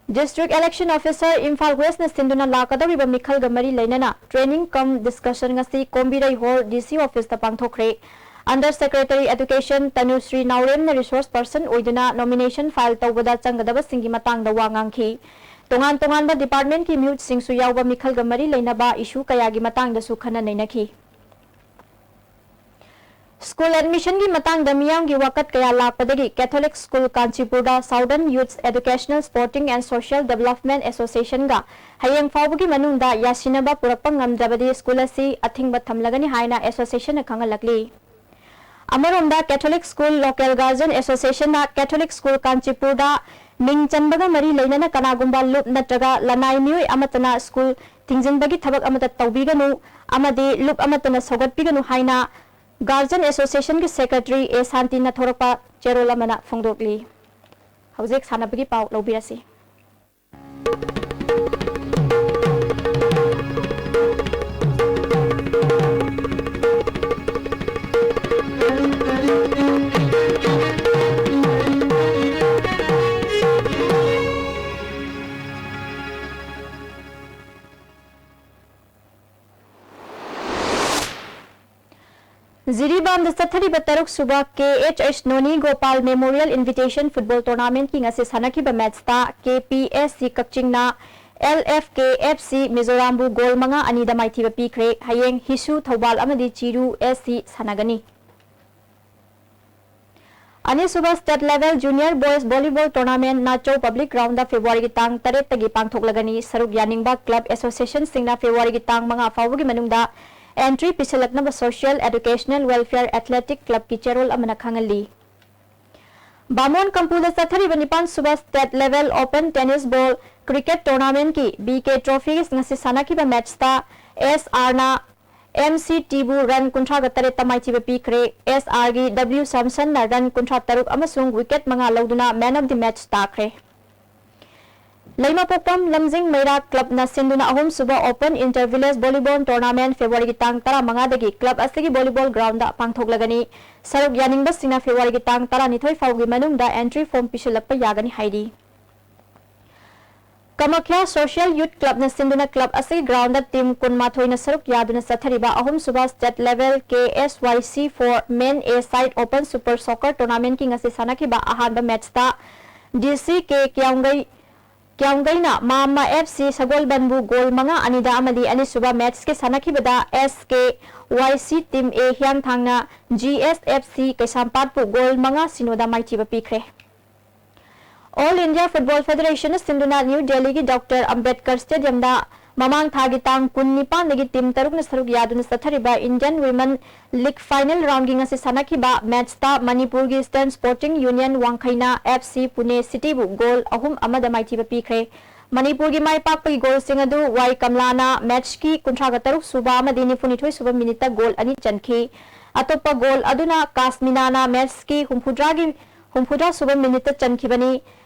District Election Officer, ꯏꯝꯐꯥꯜ Westꯅ ꯁꯤꯟꯗꯨꯅ ꯂꯥꯛꯀꯗꯧꯔꯤꯕ ꯃꯤꯈꯜꯒ ꯃꯔꯤ ꯂꯩꯅꯅ training cum discussion ꯉꯁꯤ ꯀꯣꯝꯕꯤꯔꯩ Hall ꯗꯤ ꯁꯤ ꯑꯣꯐꯤꯁꯇ ꯄꯥꯡꯊꯣꯛꯈ꯭ꯔꯦ꯫ Under Secretary Education ꯇꯅꯨꯁ꯭ꯔꯤ ꯅꯥꯎꯔꯦꯝꯅ resource person ꯑꯣꯏꯗꯨꯅ nomination file ꯇꯧꯕꯗ ꯆꯪꯒꯗꯕꯁꯤꯡꯒꯤ ꯃꯇꯥꯡꯗ ꯋꯥ ꯉꯥꯡꯈꯤ꯫ ꯇꯣꯉꯥꯟ ꯇꯣꯉꯥꯟꯕ departmentꯀꯤ ꯃꯤꯍꯨꯠꯁꯤꯡꯁꯨ ꯌꯥꯎꯕ ꯃꯤꯈꯜꯒ ꯃꯔꯤ ꯂꯩꯅꯕ issue ꯀꯌꯥꯒꯤ ꯃꯇꯥꯡꯗꯁꯨ ꯈꯟꯅ ꯅꯩꯅꯈꯤ꯫ ꯁ꯭ꯀꯨꯜ ꯑꯦꯗꯃꯤꯁꯟꯒꯤ ꯃꯇꯥꯡꯗ ꯃꯤꯌꯥꯝꯒꯤ ꯋꯥꯀꯠ ꯀꯌꯥ ꯂꯥꯛꯄꯗꯒꯤ Catholic School ꯀꯥꯟꯆꯤꯄꯨꯔꯗ Southern Youth Educational Sporting and Social Development Associationꯒ ꯍꯌꯦꯡ ꯐꯥꯎꯕꯒꯤ ꯃꯅꯨꯡꯗ ꯌꯥꯁꯤꯟꯅꯕ ꯄꯨꯔꯛꯄ ꯉꯝꯗ꯭ꯔꯕꯗꯤ ꯁ꯭ꯀꯨꯜ ꯑꯁꯤ ꯑꯊꯤꯡꯕ ꯊꯝꯂꯒꯅꯤ ꯍꯥꯏꯅ associationꯅ ꯈꯪꯍꯜꯂꯛꯂꯤ꯫ ꯑꯃꯔꯣꯝꯗ Catholic School Local Guardian Associationꯅ Catholic School ꯀꯥꯟꯆꯤꯄꯨꯔꯗ ꯃꯤꯡ ꯆꯟꯕꯒ ꯃꯔꯤ ꯂꯩꯅꯅ ꯀꯅꯥꯒꯨꯝꯕ ꯂꯨꯞ ꯅꯠꯇ꯭ꯔꯒ ꯂꯅꯥꯏ ꯃꯤꯑꯣꯏ ꯑꯃꯠꯇꯅ ꯁ꯭ꯀꯨꯜ ꯊꯤꯡꯖꯤꯟꯕꯒꯤ ꯊꯕꯛ ꯑꯃꯠꯇ ꯇꯧꯕꯤꯒꯅꯨ ꯑꯃꯗꯤ ꯂꯨꯞ ꯑꯃꯠꯇꯅ ꯁꯧꯒꯠꯄꯤꯒꯅꯨ ꯍꯥꯏꯅ Guardian Associationꯒꯤ Secretary ꯑꯦ ꯁꯥꯟꯇꯤꯅ ꯊꯣꯔꯛꯄ ꯆꯦꯔꯣꯜ ꯑꯃꯅ ꯐꯣꯡꯗꯣꯛꯂꯤ꯫ ꯍꯧꯖꯤꯛ ꯁꯥꯟꯅꯕꯒꯤ ꯄꯥꯎ ꯂꯧꯕꯤꯔꯁꯤ꯫ ꯖꯤꯔꯤꯕꯥꯝꯗ ꯆꯠꯊꯔꯤꯕ ꯇꯔꯨꯛ ꯁꯨꯕ ꯀꯦ ꯑꯩꯆ ꯑꯩꯆ ꯅꯣꯅꯤ ꯒꯣꯄꯥꯜ Memorial Invitation Football Tournamentꯀꯤ ꯉꯁꯤ ꯁꯥꯟꯅꯈꯤꯕ ꯃꯦꯠꯆꯇ ꯀꯦ ꯄꯤ ꯑꯦꯁ ꯁꯤ ꯀꯛꯆꯤꯡꯅ L F K F C ꯃꯤꯖꯣꯔꯥꯝꯕꯨ ꯒꯣꯜ ꯃꯉꯥ ꯑꯅꯤꯗ ꯃꯥꯏꯊꯤꯕ ꯄꯤꯈ꯭ꯔꯦ꯫ ꯍꯌꯦꯡ ꯍꯤꯁꯨ ꯊꯧꯕꯥꯜ ꯑꯃꯗꯤ ꯆꯤꯔꯨ ꯑꯦꯁ ꯁꯤ ꯁꯥꯟꯅꯒꯅꯤ꯫ ꯑꯅꯤꯁꯨꯕ State Level Junior Boys Volleyball Tournament ꯅꯥꯆꯧ Public Groundꯗ ꯐꯦꯕ꯭ꯔꯨꯋꯥꯔꯤꯒꯤ ꯇꯥꯡ ꯇꯔꯦꯠꯇꯒꯤ ꯄꯥꯡꯊꯣꯛꯂꯒꯅꯤ꯫ ꯁꯔꯨꯛ ꯌꯥꯅꯤꯡꯕ club associationꯁꯤꯡꯅ ꯐꯦꯕ꯭ꯔꯨꯋꯥꯔꯤꯒꯤ ꯇꯥꯡ ꯃꯉꯥ ꯐꯥꯎꯕꯒꯤ ꯃꯅꯨꯡꯗ entry ꯄꯤꯁꯤꯜꯂꯛꯅꯕ Social, Educational, Welfare, Athletic Clubꯀꯤ ꯆꯦꯔꯣꯜ ꯑꯃꯅ ꯈꯪꯍꯜꯂꯤ꯫ ꯕꯥꯃꯣꯟ ꯀꯝꯄꯨꯗ ꯆꯠꯊꯔꯤꯕ ꯅꯤꯄꯥꯟ ꯁꯨꯕ State Level Open Tennis Ball Cricket Tournamentꯀꯤ ꯕꯤ ꯀꯦ Trophy ꯉꯁꯤ ꯁꯥꯟꯅꯈꯤꯕ ꯃꯦꯠꯆꯇ ꯑꯦꯁ ꯑꯥꯔꯅ ꯑꯦꯝ ꯁꯤ ꯇꯤꯕꯨ run ꯀꯨꯟꯊ꯭ꯔꯥꯒ ꯇꯔꯦꯠꯇ ꯃꯥꯏꯊꯤꯕ ꯄꯤꯈ꯭ꯔꯦ꯫ ꯑꯦꯁ ꯑꯥꯔꯒꯤ ꯗꯕ꯭ꯂ꯭ꯌꯨ ꯁꯥꯝꯁꯟꯅ run ꯀꯨꯟꯊ꯭ꯔꯥ ꯇꯔꯨꯛ ꯑꯃꯁꯨꯡ wicket ꯃꯉꯥ ꯂꯧꯗꯨꯅ man of the match ꯇꯥꯈ꯭ꯔꯦ꯫ ꯂꯩꯃꯄꯣꯛꯄꯝ ꯂꯝꯖꯤꯡ ꯃꯩꯔꯥ clubꯅ ꯁꯤꯟꯗꯨꯅ ꯑꯍꯨꯝꯁꯨꯕ Open Inter Village Volleyball Tournament ꯐꯦꯕ꯭ꯔꯨꯋꯥꯔꯤꯒꯤ ꯇꯥꯡ ꯇꯔꯥꯃꯉꯥꯗꯒꯤ club ꯑꯁꯤꯒꯤ volleyball groundꯗ ꯄꯥꯡꯊꯣꯛꯂꯒꯅꯤ꯫ ꯁꯔꯨꯛ ꯌꯥꯅꯤꯡꯕꯁꯤꯡꯅ ꯐꯦꯕ꯭ꯔꯨꯋꯥꯔꯤꯒꯤ ꯇꯥꯡ ꯇꯔꯥꯅꯤꯊꯣꯏ ꯐꯥꯎꯒꯤ ꯃꯅꯨꯡꯗ entry form ꯄꯤꯁꯤꯜꯂꯛꯄ ꯌꯥꯒꯅꯤ ꯍꯥꯏꯔꯤ꯫ ꯀꯃꯈ꯭ꯌꯥ Social Youth Clubꯅ ꯁꯤꯟꯗꯨꯅ club ꯑꯁꯤꯒꯤ groundꯗ team ꯀꯨꯟꯃꯥꯊꯣꯏꯅ ꯁꯔꯨꯛ ꯌꯥꯗꯨꯅ ꯆꯠꯊꯔꯤꯕ ꯑꯍꯨꯝꯁꯨꯕ State Level K S Y C four Men A Side Open Super Soccer Tournamentꯀꯤ ꯉꯁꯤ ꯁꯥꯟꯅꯈꯤꯕ ꯑꯍꯥꯟꯕ ꯃꯦꯠꯆꯇ D C K ꯀꯤꯌꯥꯝꯒꯩ ꯀ꯭ꯌꯥꯝꯒꯩꯅ ꯃꯥꯝꯃ ꯑꯦꯐ ꯁꯤ ꯁꯒꯣꯜꯕꯟꯕꯨ ꯒꯣꯜ ꯃꯉꯥ ꯑꯅꯤꯗ ꯑꯃꯗꯤ ꯑꯅꯤꯁꯨꯕ ꯃꯦꯠꯁꯀꯤ ꯁꯥꯟꯅꯈꯤꯕꯗ ꯑꯦꯁ ꯀꯦ ꯋꯥꯏ ꯁꯤ ꯇꯤꯝ ꯑꯦ ꯍꯤꯌꯥꯡꯊꯥꯡꯅ ꯖꯤ ꯑꯦꯁ ꯑꯦꯐ ꯁꯤ ꯀꯩꯁꯥꯝꯄꯥꯠꯄꯨ ꯒꯣꯜ ꯃꯉꯥ ꯁꯤꯅꯣꯗ ꯃꯥꯏꯊꯤꯕ ꯄꯤꯈ꯭ꯔꯦ꯫ ꯑꯣꯜ ꯏꯟꯗꯤꯌꯥ ꯐꯨꯠꯕꯣꯜ ꯐꯦꯗꯔꯦꯁꯟꯅ ꯁꯤꯟꯗꯨꯅ ꯅ꯭ꯌꯨ ꯗꯦꯜꯂꯤꯒꯤ ꯗꯣꯛꯇꯔ ꯑꯝꯕꯦꯗꯀꯔ ꯁ꯭ꯇꯦꯗꯤꯌꯝꯗ ꯃꯃꯥꯡ ꯊꯥꯒꯤ ꯇꯥꯡ ꯀꯨꯟꯅꯤꯄꯥꯟꯗꯒꯤ ꯇꯤꯝ ꯇꯔꯨꯛꯅ ꯁꯔꯨꯛ ꯌꯥꯗꯨꯅ ꯆꯠꯊꯔꯤꯕ ꯏꯟꯗꯤꯌꯟ ꯋꯤꯃꯟ ꯂꯤꯒ ꯐꯥꯏꯅꯦꯜ ꯔꯥꯎꯟꯒꯤ ꯉꯁꯤ ꯁꯥꯟꯅꯈꯤꯕ ꯃꯦꯠꯁꯇ ꯃꯅꯤꯄꯨꯔꯒꯤ ꯏꯁꯇꯔꯟ ꯁ꯭ꯄꯣꯔꯇꯤꯡ ꯌꯨꯅꯤꯌꯟ ꯋꯥꯡꯈꯩꯅ ꯑꯦꯐ ꯁꯤ ꯄꯨꯅꯦ ꯁꯤꯇꯤꯕꯨ ꯒꯣꯜ ꯑꯍꯨꯝ ꯑꯃꯗ ꯃꯥꯏꯊꯤꯕ ꯄꯤꯈ꯭ꯔꯦ꯫ ꯃꯅꯤꯄꯨꯔꯒꯤ ꯃꯥꯏ ꯄꯥꯛꯄꯒꯤ ꯒꯣꯜꯁꯤꯡ ꯑꯗꯨ ꯋꯥꯏ ꯀꯝꯂꯥꯅ ꯃꯦꯠꯁꯀꯤ ꯀꯨꯟꯊ꯭ꯔꯥꯒ ꯇꯔꯨꯛ ꯁꯨꯕ ꯑꯃꯗꯤ ꯅꯤꯐꯨꯅꯤꯊꯣꯏ ꯁꯨꯕ ꯃꯤꯅꯤꯠꯇ ꯒꯣꯜ ꯑꯅꯤ ꯆꯟꯈꯤ꯫ ꯑꯇꯣꯞꯄ ꯒꯣꯜ ꯑꯗꯨꯅ ꯀꯥꯁꯃꯤꯅꯥꯅ ꯃꯦꯠꯁꯀꯤ ꯍꯨꯝꯐꯨꯇꯔꯥꯒꯤ, ꯍꯨꯝꯐꯨꯇꯔꯥ ꯁꯨꯕ ꯃꯤꯅꯤꯠꯇ ꯆꯟꯈꯤꯕꯅꯤ꯫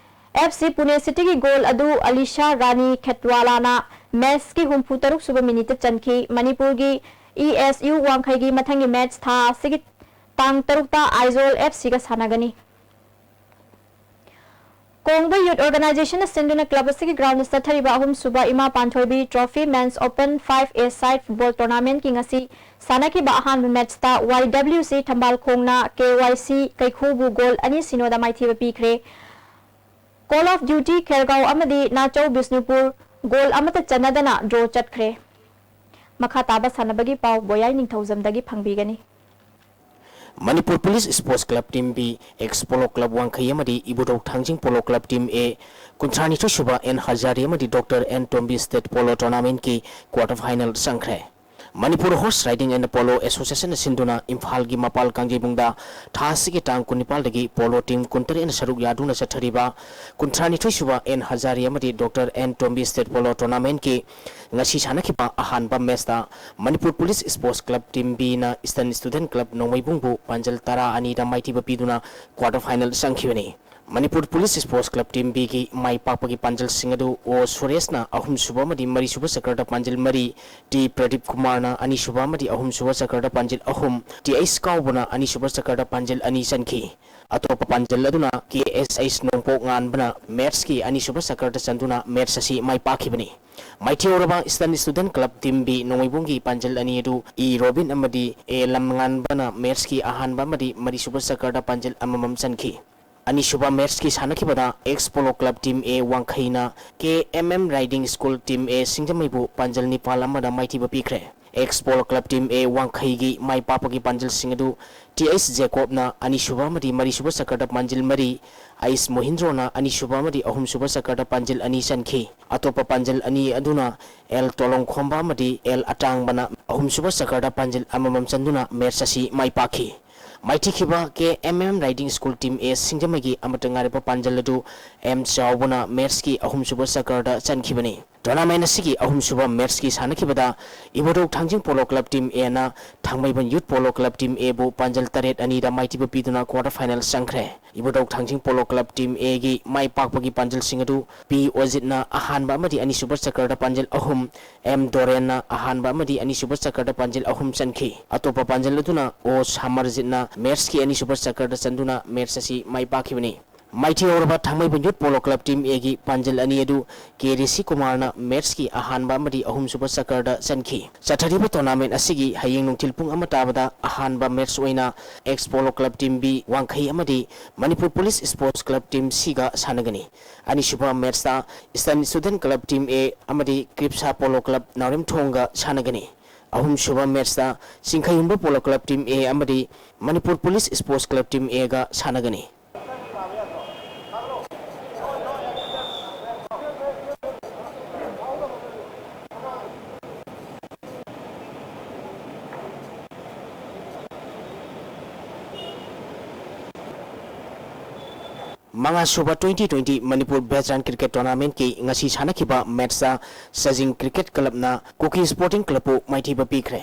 ꯑꯦꯐ ꯁꯤ ꯄꯨꯅꯦ ꯁꯤꯇꯤꯒꯤ ꯒꯣꯜ ꯑꯗꯨ ꯑꯂꯤꯁꯥ ꯔꯥꯅꯤ ꯈꯦꯠꯋꯥꯂꯥꯅ ꯃꯦꯠꯁꯀꯤ ꯍꯨꯝꯐꯨꯇꯔꯨꯛ ꯁꯨꯕ ꯃꯤꯅꯤꯠꯇ ꯆꯟꯈꯤ꯫ ꯃꯅꯤꯄꯨꯔꯒꯤ ꯏ ꯑꯦꯁ ꯌꯨ ꯋꯥꯡꯈꯩꯒꯤ ꯃꯊꯪꯒꯤ ꯃꯦꯠꯁ ꯊꯥ ꯑꯁꯤꯒꯤ ꯇꯥꯡ ꯇꯔꯨꯛꯇ ꯑꯥꯏꯖꯣꯜ ꯑꯦꯐ ꯁꯤꯒ ꯁꯥꯟꯅꯒꯅꯤ꯫ ꯀꯣꯡꯕ ꯌꯨꯠ ꯑꯣꯔꯒꯅꯥꯏꯖꯦꯁꯟꯅ ꯁꯤꯟꯗꯨꯅ ꯀ꯭ꯂꯕ ꯑꯁꯤꯒꯤ ꯒ꯭ꯔꯥꯎꯟꯗ ꯆꯠꯊꯔꯤꯕ ꯑꯍꯨꯝꯁꯨꯕ ꯏꯃꯥ ꯄꯥꯟꯊꯣꯏꯕꯤ ꯇ꯭ꯔꯣꯐꯤ ꯃꯦꯟꯁ ꯑꯣꯄꯟ ꯐꯥꯏꯚ ꯑꯦ ꯁꯥꯏꯠ ꯐꯨꯠꯕꯣꯜ ꯇꯣꯔꯅꯥꯃꯦꯟꯠꯀꯤ ꯉꯁꯤ ꯁꯥꯟꯅꯈꯤꯕ ꯑꯍꯥꯟꯕ ꯃꯦꯠꯁꯇ ꯋꯥꯏ ꯗꯕ꯭ꯂꯤꯎ ꯁꯤ ꯊꯝꯕꯥꯜꯈꯣꯡꯅ ꯀꯦ ꯋꯥꯏ ꯁꯤ ꯀꯩꯈꯨꯕꯨ ꯒꯣꯜ ꯑꯅꯤ ꯁꯤꯅꯣꯗ ꯃꯥꯏꯊꯤꯕ ꯄꯤꯈ꯭ꯔꯦ꯫ ꯀꯣꯜ ꯑꯣꯐ ꯗ꯭ꯌꯨꯇꯤ ꯈꯦꯔꯒꯥꯎ ꯑꯃꯗꯤ ꯅꯥꯆꯧ ꯕꯤꯁꯅꯨꯄꯨꯔ ꯒꯣꯜ ꯑꯃꯠꯇ ꯆꯟꯅꯗꯅ ꯗ꯭ꯔꯣ ꯆꯠꯈ꯭ꯔꯦ꯫ ꯃꯈꯥ ꯇꯥꯕ ꯁꯥꯟꯅꯕꯒꯤ ꯄꯥꯎ ꯕꯣꯌꯥꯏ ꯅꯤꯡꯊꯧꯖꯝꯗꯒꯤ ꯐꯪꯕꯤꯒꯅꯤ꯫ Manipur police sports club team B, ex polo club Wangkhei ꯑꯃꯗꯤ Ibudhou Thangjing polo club team A, Kunthranithoi Shuba N Hazari ꯑꯃꯗꯤ doctor N Tombi state polo ꯇꯣꯔꯅꯥꯃꯦꯟꯠꯀꯤ ꯀ꯭ꯋꯥꯔꯇꯔ ꯐꯥꯏꯅꯦꯜ ꯆꯪꯈ꯭ꯔꯦ꯫ Manipur horse riding and polo ꯑꯦꯁꯣꯁꯤꯌꯦꯁꯟꯅ ꯁꯤꯟꯗꯨꯅ ꯏꯝꯐꯥꯜꯒꯤ ꯃꯄꯥꯜ ꯀꯥꯡꯖꯩꯕꯨꯡꯗ ꯊꯥ ꯑꯁꯤꯒꯤ ꯇꯥꯡ ꯀꯨꯟꯅꯤꯄꯥꯜꯗꯒꯤ ꯄꯣꯂꯣ ꯇꯤꯝ ꯀꯨꯟꯇꯔꯦꯠꯅ ꯁꯔꯨꯛ ꯌꯥꯗꯨꯅ ꯆꯠꯊꯔꯤꯕ ꯀꯨꯟꯊ꯭ꯔꯥꯅꯤꯊꯣꯏ ꯁꯨꯕ ꯑꯦꯟ ꯍꯖꯥꯔꯤ ꯑꯃꯗꯤ doctor N Tombi state polo ꯇꯣꯔꯅꯥꯃꯦꯟꯠꯀꯤ ꯉꯁꯤ ꯁꯥꯟꯅꯈꯤꯕ ꯑꯍꯥꯟꯕ ꯃꯦꯆꯇ Manipur police sports club team ꯕꯤꯅ ꯏꯁꯇꯔꯟ ꯁ꯭ꯇꯨꯗꯦꯟꯠ ꯀ꯭ꯂꯕ ꯅꯣꯡꯃꯩꯕꯨꯡꯕꯨ ꯄꯥꯟꯖꯜ ꯇꯔꯥ ꯑꯅꯤꯗ ꯃꯥꯏꯊꯤꯕ ꯄꯤꯗꯨꯅ ꯀ꯭ꯋꯥꯔꯇꯔ ꯐꯥꯏꯅꯦꯜ ꯆꯪꯈꯤꯕꯅꯤ꯫ Manipur police sports club team ꯕꯤꯒꯤ ꯃꯥꯏ ꯄꯥꯛꯄꯒꯤ ꯄꯥꯟꯖꯜꯁꯤꯡ ꯑꯗꯨ ꯑꯣ ꯁꯨꯔꯦꯁꯅ ꯑꯍꯨꯝꯁꯨꯕ ꯑꯃꯗꯤ ꯃꯔꯤꯁꯨꯕ ꯆꯀ꯭ꯔꯗ ꯄꯥꯟꯖꯜ ꯃꯔꯤ, ꯇꯤ ꯄ꯭ꯔꯗꯤꯞ ꯀꯨꯃꯥꯔꯅ ꯑꯅꯤꯁꯨꯕ ꯑꯃꯗꯤ ꯑꯍꯨꯝꯁꯨꯕ ꯆꯀ꯭ꯔꯗ ꯄꯥꯟꯖꯜ ꯑꯍꯨꯝ, ꯇꯤ ꯑꯩꯆ ꯀꯥꯎꯕꯅ ꯑꯅꯤꯁꯨꯕ ꯆꯀ꯭ꯔꯗ ꯄꯥꯟꯖꯜ ꯑꯅꯤ ꯆꯟꯈꯤ꯫ ꯑꯇꯣꯞꯄ ꯄꯥꯟꯖꯜ ꯑꯗꯨꯅ ꯀꯦ ꯑꯦꯁ ꯑꯩꯆ ꯅꯣꯡꯄꯣꯛ ꯉꯥꯟꯕꯅ ꯃꯦꯠꯁꯀꯤ ꯑꯅꯤꯁꯨꯕ ꯆꯀ꯭ꯔꯗ ꯆꯟꯗꯨꯅ ꯃꯦꯠꯁ ꯑꯁꯤ ꯃꯥꯏ ꯄꯥꯛꯈꯤꯕꯅꯤ꯫ ꯃꯥꯏꯊꯤꯍꯧꯔꯕ eastern student club team B ꯅꯣꯡꯃꯩꯕꯨꯡꯒꯤ ꯄꯥꯟꯖꯜ ꯑꯅꯤ ꯑꯗꯨ ꯏ ꯔꯣꯕꯤꯟ ꯑꯃꯗꯤ ꯑꯦ ꯂꯝꯉꯥꯟꯕꯅ ꯃꯦꯠꯁꯀꯤ ꯑꯍꯥꯟꯕ ꯑꯃꯗꯤ ꯃꯔꯤꯁꯨꯕ ꯆꯀ꯭ꯔꯗ ꯄꯥꯟꯖꯜ ꯑꯃꯃꯝ ꯆꯟꯈꯤ꯫ ꯑꯅꯤꯁꯨꯕ ꯃꯦꯠꯁꯀꯤ ꯁꯥꯟꯅꯈꯤꯕꯗ ex polo club team A ꯋꯥꯡꯈꯩꯅ K M M riding school team A ꯁꯤꯡꯖꯃꯩꯕꯨ ꯄꯥꯟꯖꯜ ꯅꯤꯄꯥꯜ ꯑꯃꯗ ꯃꯥꯏꯊꯤꯕ ꯄꯤꯈ꯭ꯔꯦ꯫ Ex polo club team A ꯋꯥꯡꯈꯩꯒꯤ ꯃꯥꯏ ꯄꯥꯛꯄꯒꯤ ꯄꯥꯟꯖꯜꯁꯤꯡ ꯑꯗꯨ ꯇꯤ ꯑꯩꯆ ꯖꯦꯀꯣꯕꯅ ꯑꯅꯤꯁꯨꯕ ꯑꯃꯗꯤ ꯃꯔꯤꯁꯨꯕ ꯆꯀꯔꯗ ꯄꯥꯟꯖꯜ ꯃꯔꯤ, ꯑꯩꯁ ꯃꯣꯍꯤꯟꯗ꯭ꯔꯣꯅ ꯑꯅꯤꯁꯨꯕ ꯑꯃꯗꯤ ꯑꯍꯨꯝꯁꯨꯕ ꯆꯀꯔꯗ ꯄꯥꯟꯖꯜ ꯑꯅꯤ ꯆꯟꯈꯤ꯫ ꯑꯇꯣꯞꯄ ꯄꯥꯟꯖꯜ ꯑꯅꯤ ꯑꯗꯨꯅ ꯑꯦꯜ ꯇꯣꯂꯣꯡꯈꯣꯝꯕ ꯑꯃꯗꯤ ꯑꯦꯜ ꯑꯇꯥꯡꯕꯅ ꯑꯍꯨꯝꯁꯨꯕ ꯆꯀꯔꯗ ꯄꯥꯟꯖꯜ ꯑꯃꯃꯝ ꯆꯟꯗꯨꯅ ꯃꯦꯠꯁ ꯑꯁꯤ ꯃꯥꯏ ꯄꯥꯛꯈꯤ꯫ ꯃꯥꯏꯊꯤꯈꯤꯕ K M M riding school team A ꯁꯤꯡꯖꯃꯩꯒꯤ ꯑꯃꯠꯇ ꯉꯥꯏꯔꯕ ꯄꯥꯟꯖꯜ ꯑꯗꯨ ꯑꯦꯝ ꯆꯥꯎꯕꯅ ꯃꯦꯠꯁꯀꯤ ꯑꯍꯨꯝꯁꯨꯕ ꯆꯀꯔꯗ ꯆꯟꯈꯤꯕꯅꯤ꯫ ꯇꯣꯔꯅꯥꯃꯦꯟ ꯑꯁꯤꯒꯤ ꯑꯍꯨꯝꯁꯨꯕ ꯃꯦꯠꯁꯀꯤ ꯁꯥꯟꯅꯈꯤꯕꯗ ꯏꯕꯣꯇꯣꯛ ꯊꯥꯡꯖꯤꯡ ꯄꯣꯂꯣ ꯀ꯭ꯂꯕ ꯇꯤꯝ ꯑꯦꯅ ꯊꯥꯡꯃꯩꯕꯟ ꯌꯨꯠ ꯄꯣꯂꯣ ꯀ꯭ꯂꯕ ꯇꯤꯝ ꯑꯦꯕꯨ ꯄꯥꯟꯖꯜ ꯇꯔꯦꯠ ꯑꯅꯤꯗ ꯃꯥꯏꯊꯤꯕ ꯄꯤꯗꯨꯅ ꯀ꯭ꯋꯥꯔꯇꯔ ꯐꯥꯏꯅꯦꯜ ꯆꯪꯈ꯭ꯔꯦ꯫ ꯏꯕꯣꯇꯣꯛ ꯊꯥꯡꯖꯤꯡ ꯄꯣꯂꯣ ꯀ꯭ꯂꯕ ꯇꯤꯝ ꯑꯦꯒꯤ ꯃꯥꯏ ꯄꯥꯛꯄꯒꯤ ꯄꯥꯟꯖꯜꯁꯤꯡ ꯑꯗꯨ ꯄꯤ ꯑꯣꯖꯤꯠꯅ ꯑꯍꯥꯟꯕ ꯑꯃꯗꯤ ꯑꯅꯤꯁꯨꯕ ꯆꯀꯔꯗ ꯄꯥꯟꯖꯜ ꯑꯍꯨꯝ, ꯑꯦꯝ ꯗꯣꯔꯦꯟꯅ ꯑꯍꯥꯟꯕ ꯑꯃꯗꯤ ꯑꯅꯤꯁꯨꯕ ꯆꯀꯔꯗ ꯄꯥꯟꯖꯜ ꯑꯍꯨꯝ ꯆꯟꯈꯤ꯫ ꯑꯇꯣꯞꯄ ꯄꯥꯟꯖꯜ ꯑꯗꯨꯅ ꯑꯣ ꯁꯥꯃꯔꯖꯤꯠꯅ ꯃꯦꯠꯁꯀꯤ ꯑꯅꯤꯁꯨꯕ ꯆꯀꯔꯗ ꯆꯟꯗꯨꯅ ꯃꯦꯠꯁ ꯑꯁꯤ ꯃꯥꯏ ꯄꯥꯛꯈꯤꯕꯅꯤ꯫ ꯃꯥꯏꯊꯤꯍꯧꯔꯕ ꯊꯥꯡꯃꯩꯕꯟ ꯌꯨꯠ ꯄꯣꯂꯣ ꯀ꯭ꯂꯕ ꯇꯤꯝ ꯑꯦꯒꯤ ꯄꯥꯟꯖꯜ ꯑꯅꯤ ꯑꯗꯨ ꯀꯦ ꯔꯤꯁꯤ ꯀꯨꯃꯥꯔꯅ ꯃꯦꯠꯁꯀꯤ ꯑꯍꯥꯟꯕ ꯑꯃꯗꯤ ꯑꯍꯨꯝꯁꯨꯕ ꯆꯀꯔꯗ ꯆꯟꯈꯤ꯫ ꯆꯠꯊꯔꯤꯕ ꯇꯣꯔꯅꯥꯃꯦꯟ ꯑꯁꯤꯒꯤ ꯍꯌꯦꯡ ꯅꯨꯡꯊꯤꯜ ꯄꯨꯡ ꯑꯃ ꯇꯥꯕꯗ ꯑꯍꯥꯟꯕ ꯃꯦꯠꯁ ꯑꯣꯏꯅ ex polo club team B Wangkhei ꯑꯃꯗꯤ Manipur police sports club team ꯁꯤꯒ ꯁꯥꯟꯅꯒꯅꯤ꯫ ꯑꯅꯤꯁꯨꯕ ꯃꯦꯠꯁꯇ eastern student club team A ꯑꯃꯗꯤ ꯀ꯭ꯔꯤꯞꯁꯥ ꯄꯣꯂꯣ ꯀ꯭ꯂꯕ ꯅꯥꯎꯔꯦꯝꯊꯣꯡꯒ ꯁꯥꯟꯅꯒꯅꯤ꯫ ꯑꯍꯨꯝꯁꯨꯕ ꯃꯦꯠꯁꯇ Chingkheihunba polo club team A ꯑꯃꯗꯤ Manipur police sports club team ꯑꯦꯒ ꯁꯥꯟꯅꯒꯅꯤ꯫ ꯃꯉꯥꯁꯨꯕ twenty twenty Manipur veteran cricket ꯇꯣꯔꯅꯥꯃꯦꯟꯠꯀꯤ ꯉꯁꯤ ꯁꯥꯟꯅꯈꯤꯕ ꯃꯦꯠꯁꯇ ꯁꯖꯤꯡ ꯀ꯭ꯔꯤꯀꯦꯠ ꯀ꯭ꯂꯕꯅ ꯀꯨꯀꯤ ꯁ꯭ꯄꯣꯔꯇꯤꯡ ꯀ꯭ꯂꯕꯄꯨ ꯃꯥꯏꯊꯤꯕ ꯄꯤꯈ꯭ꯔꯦ꯫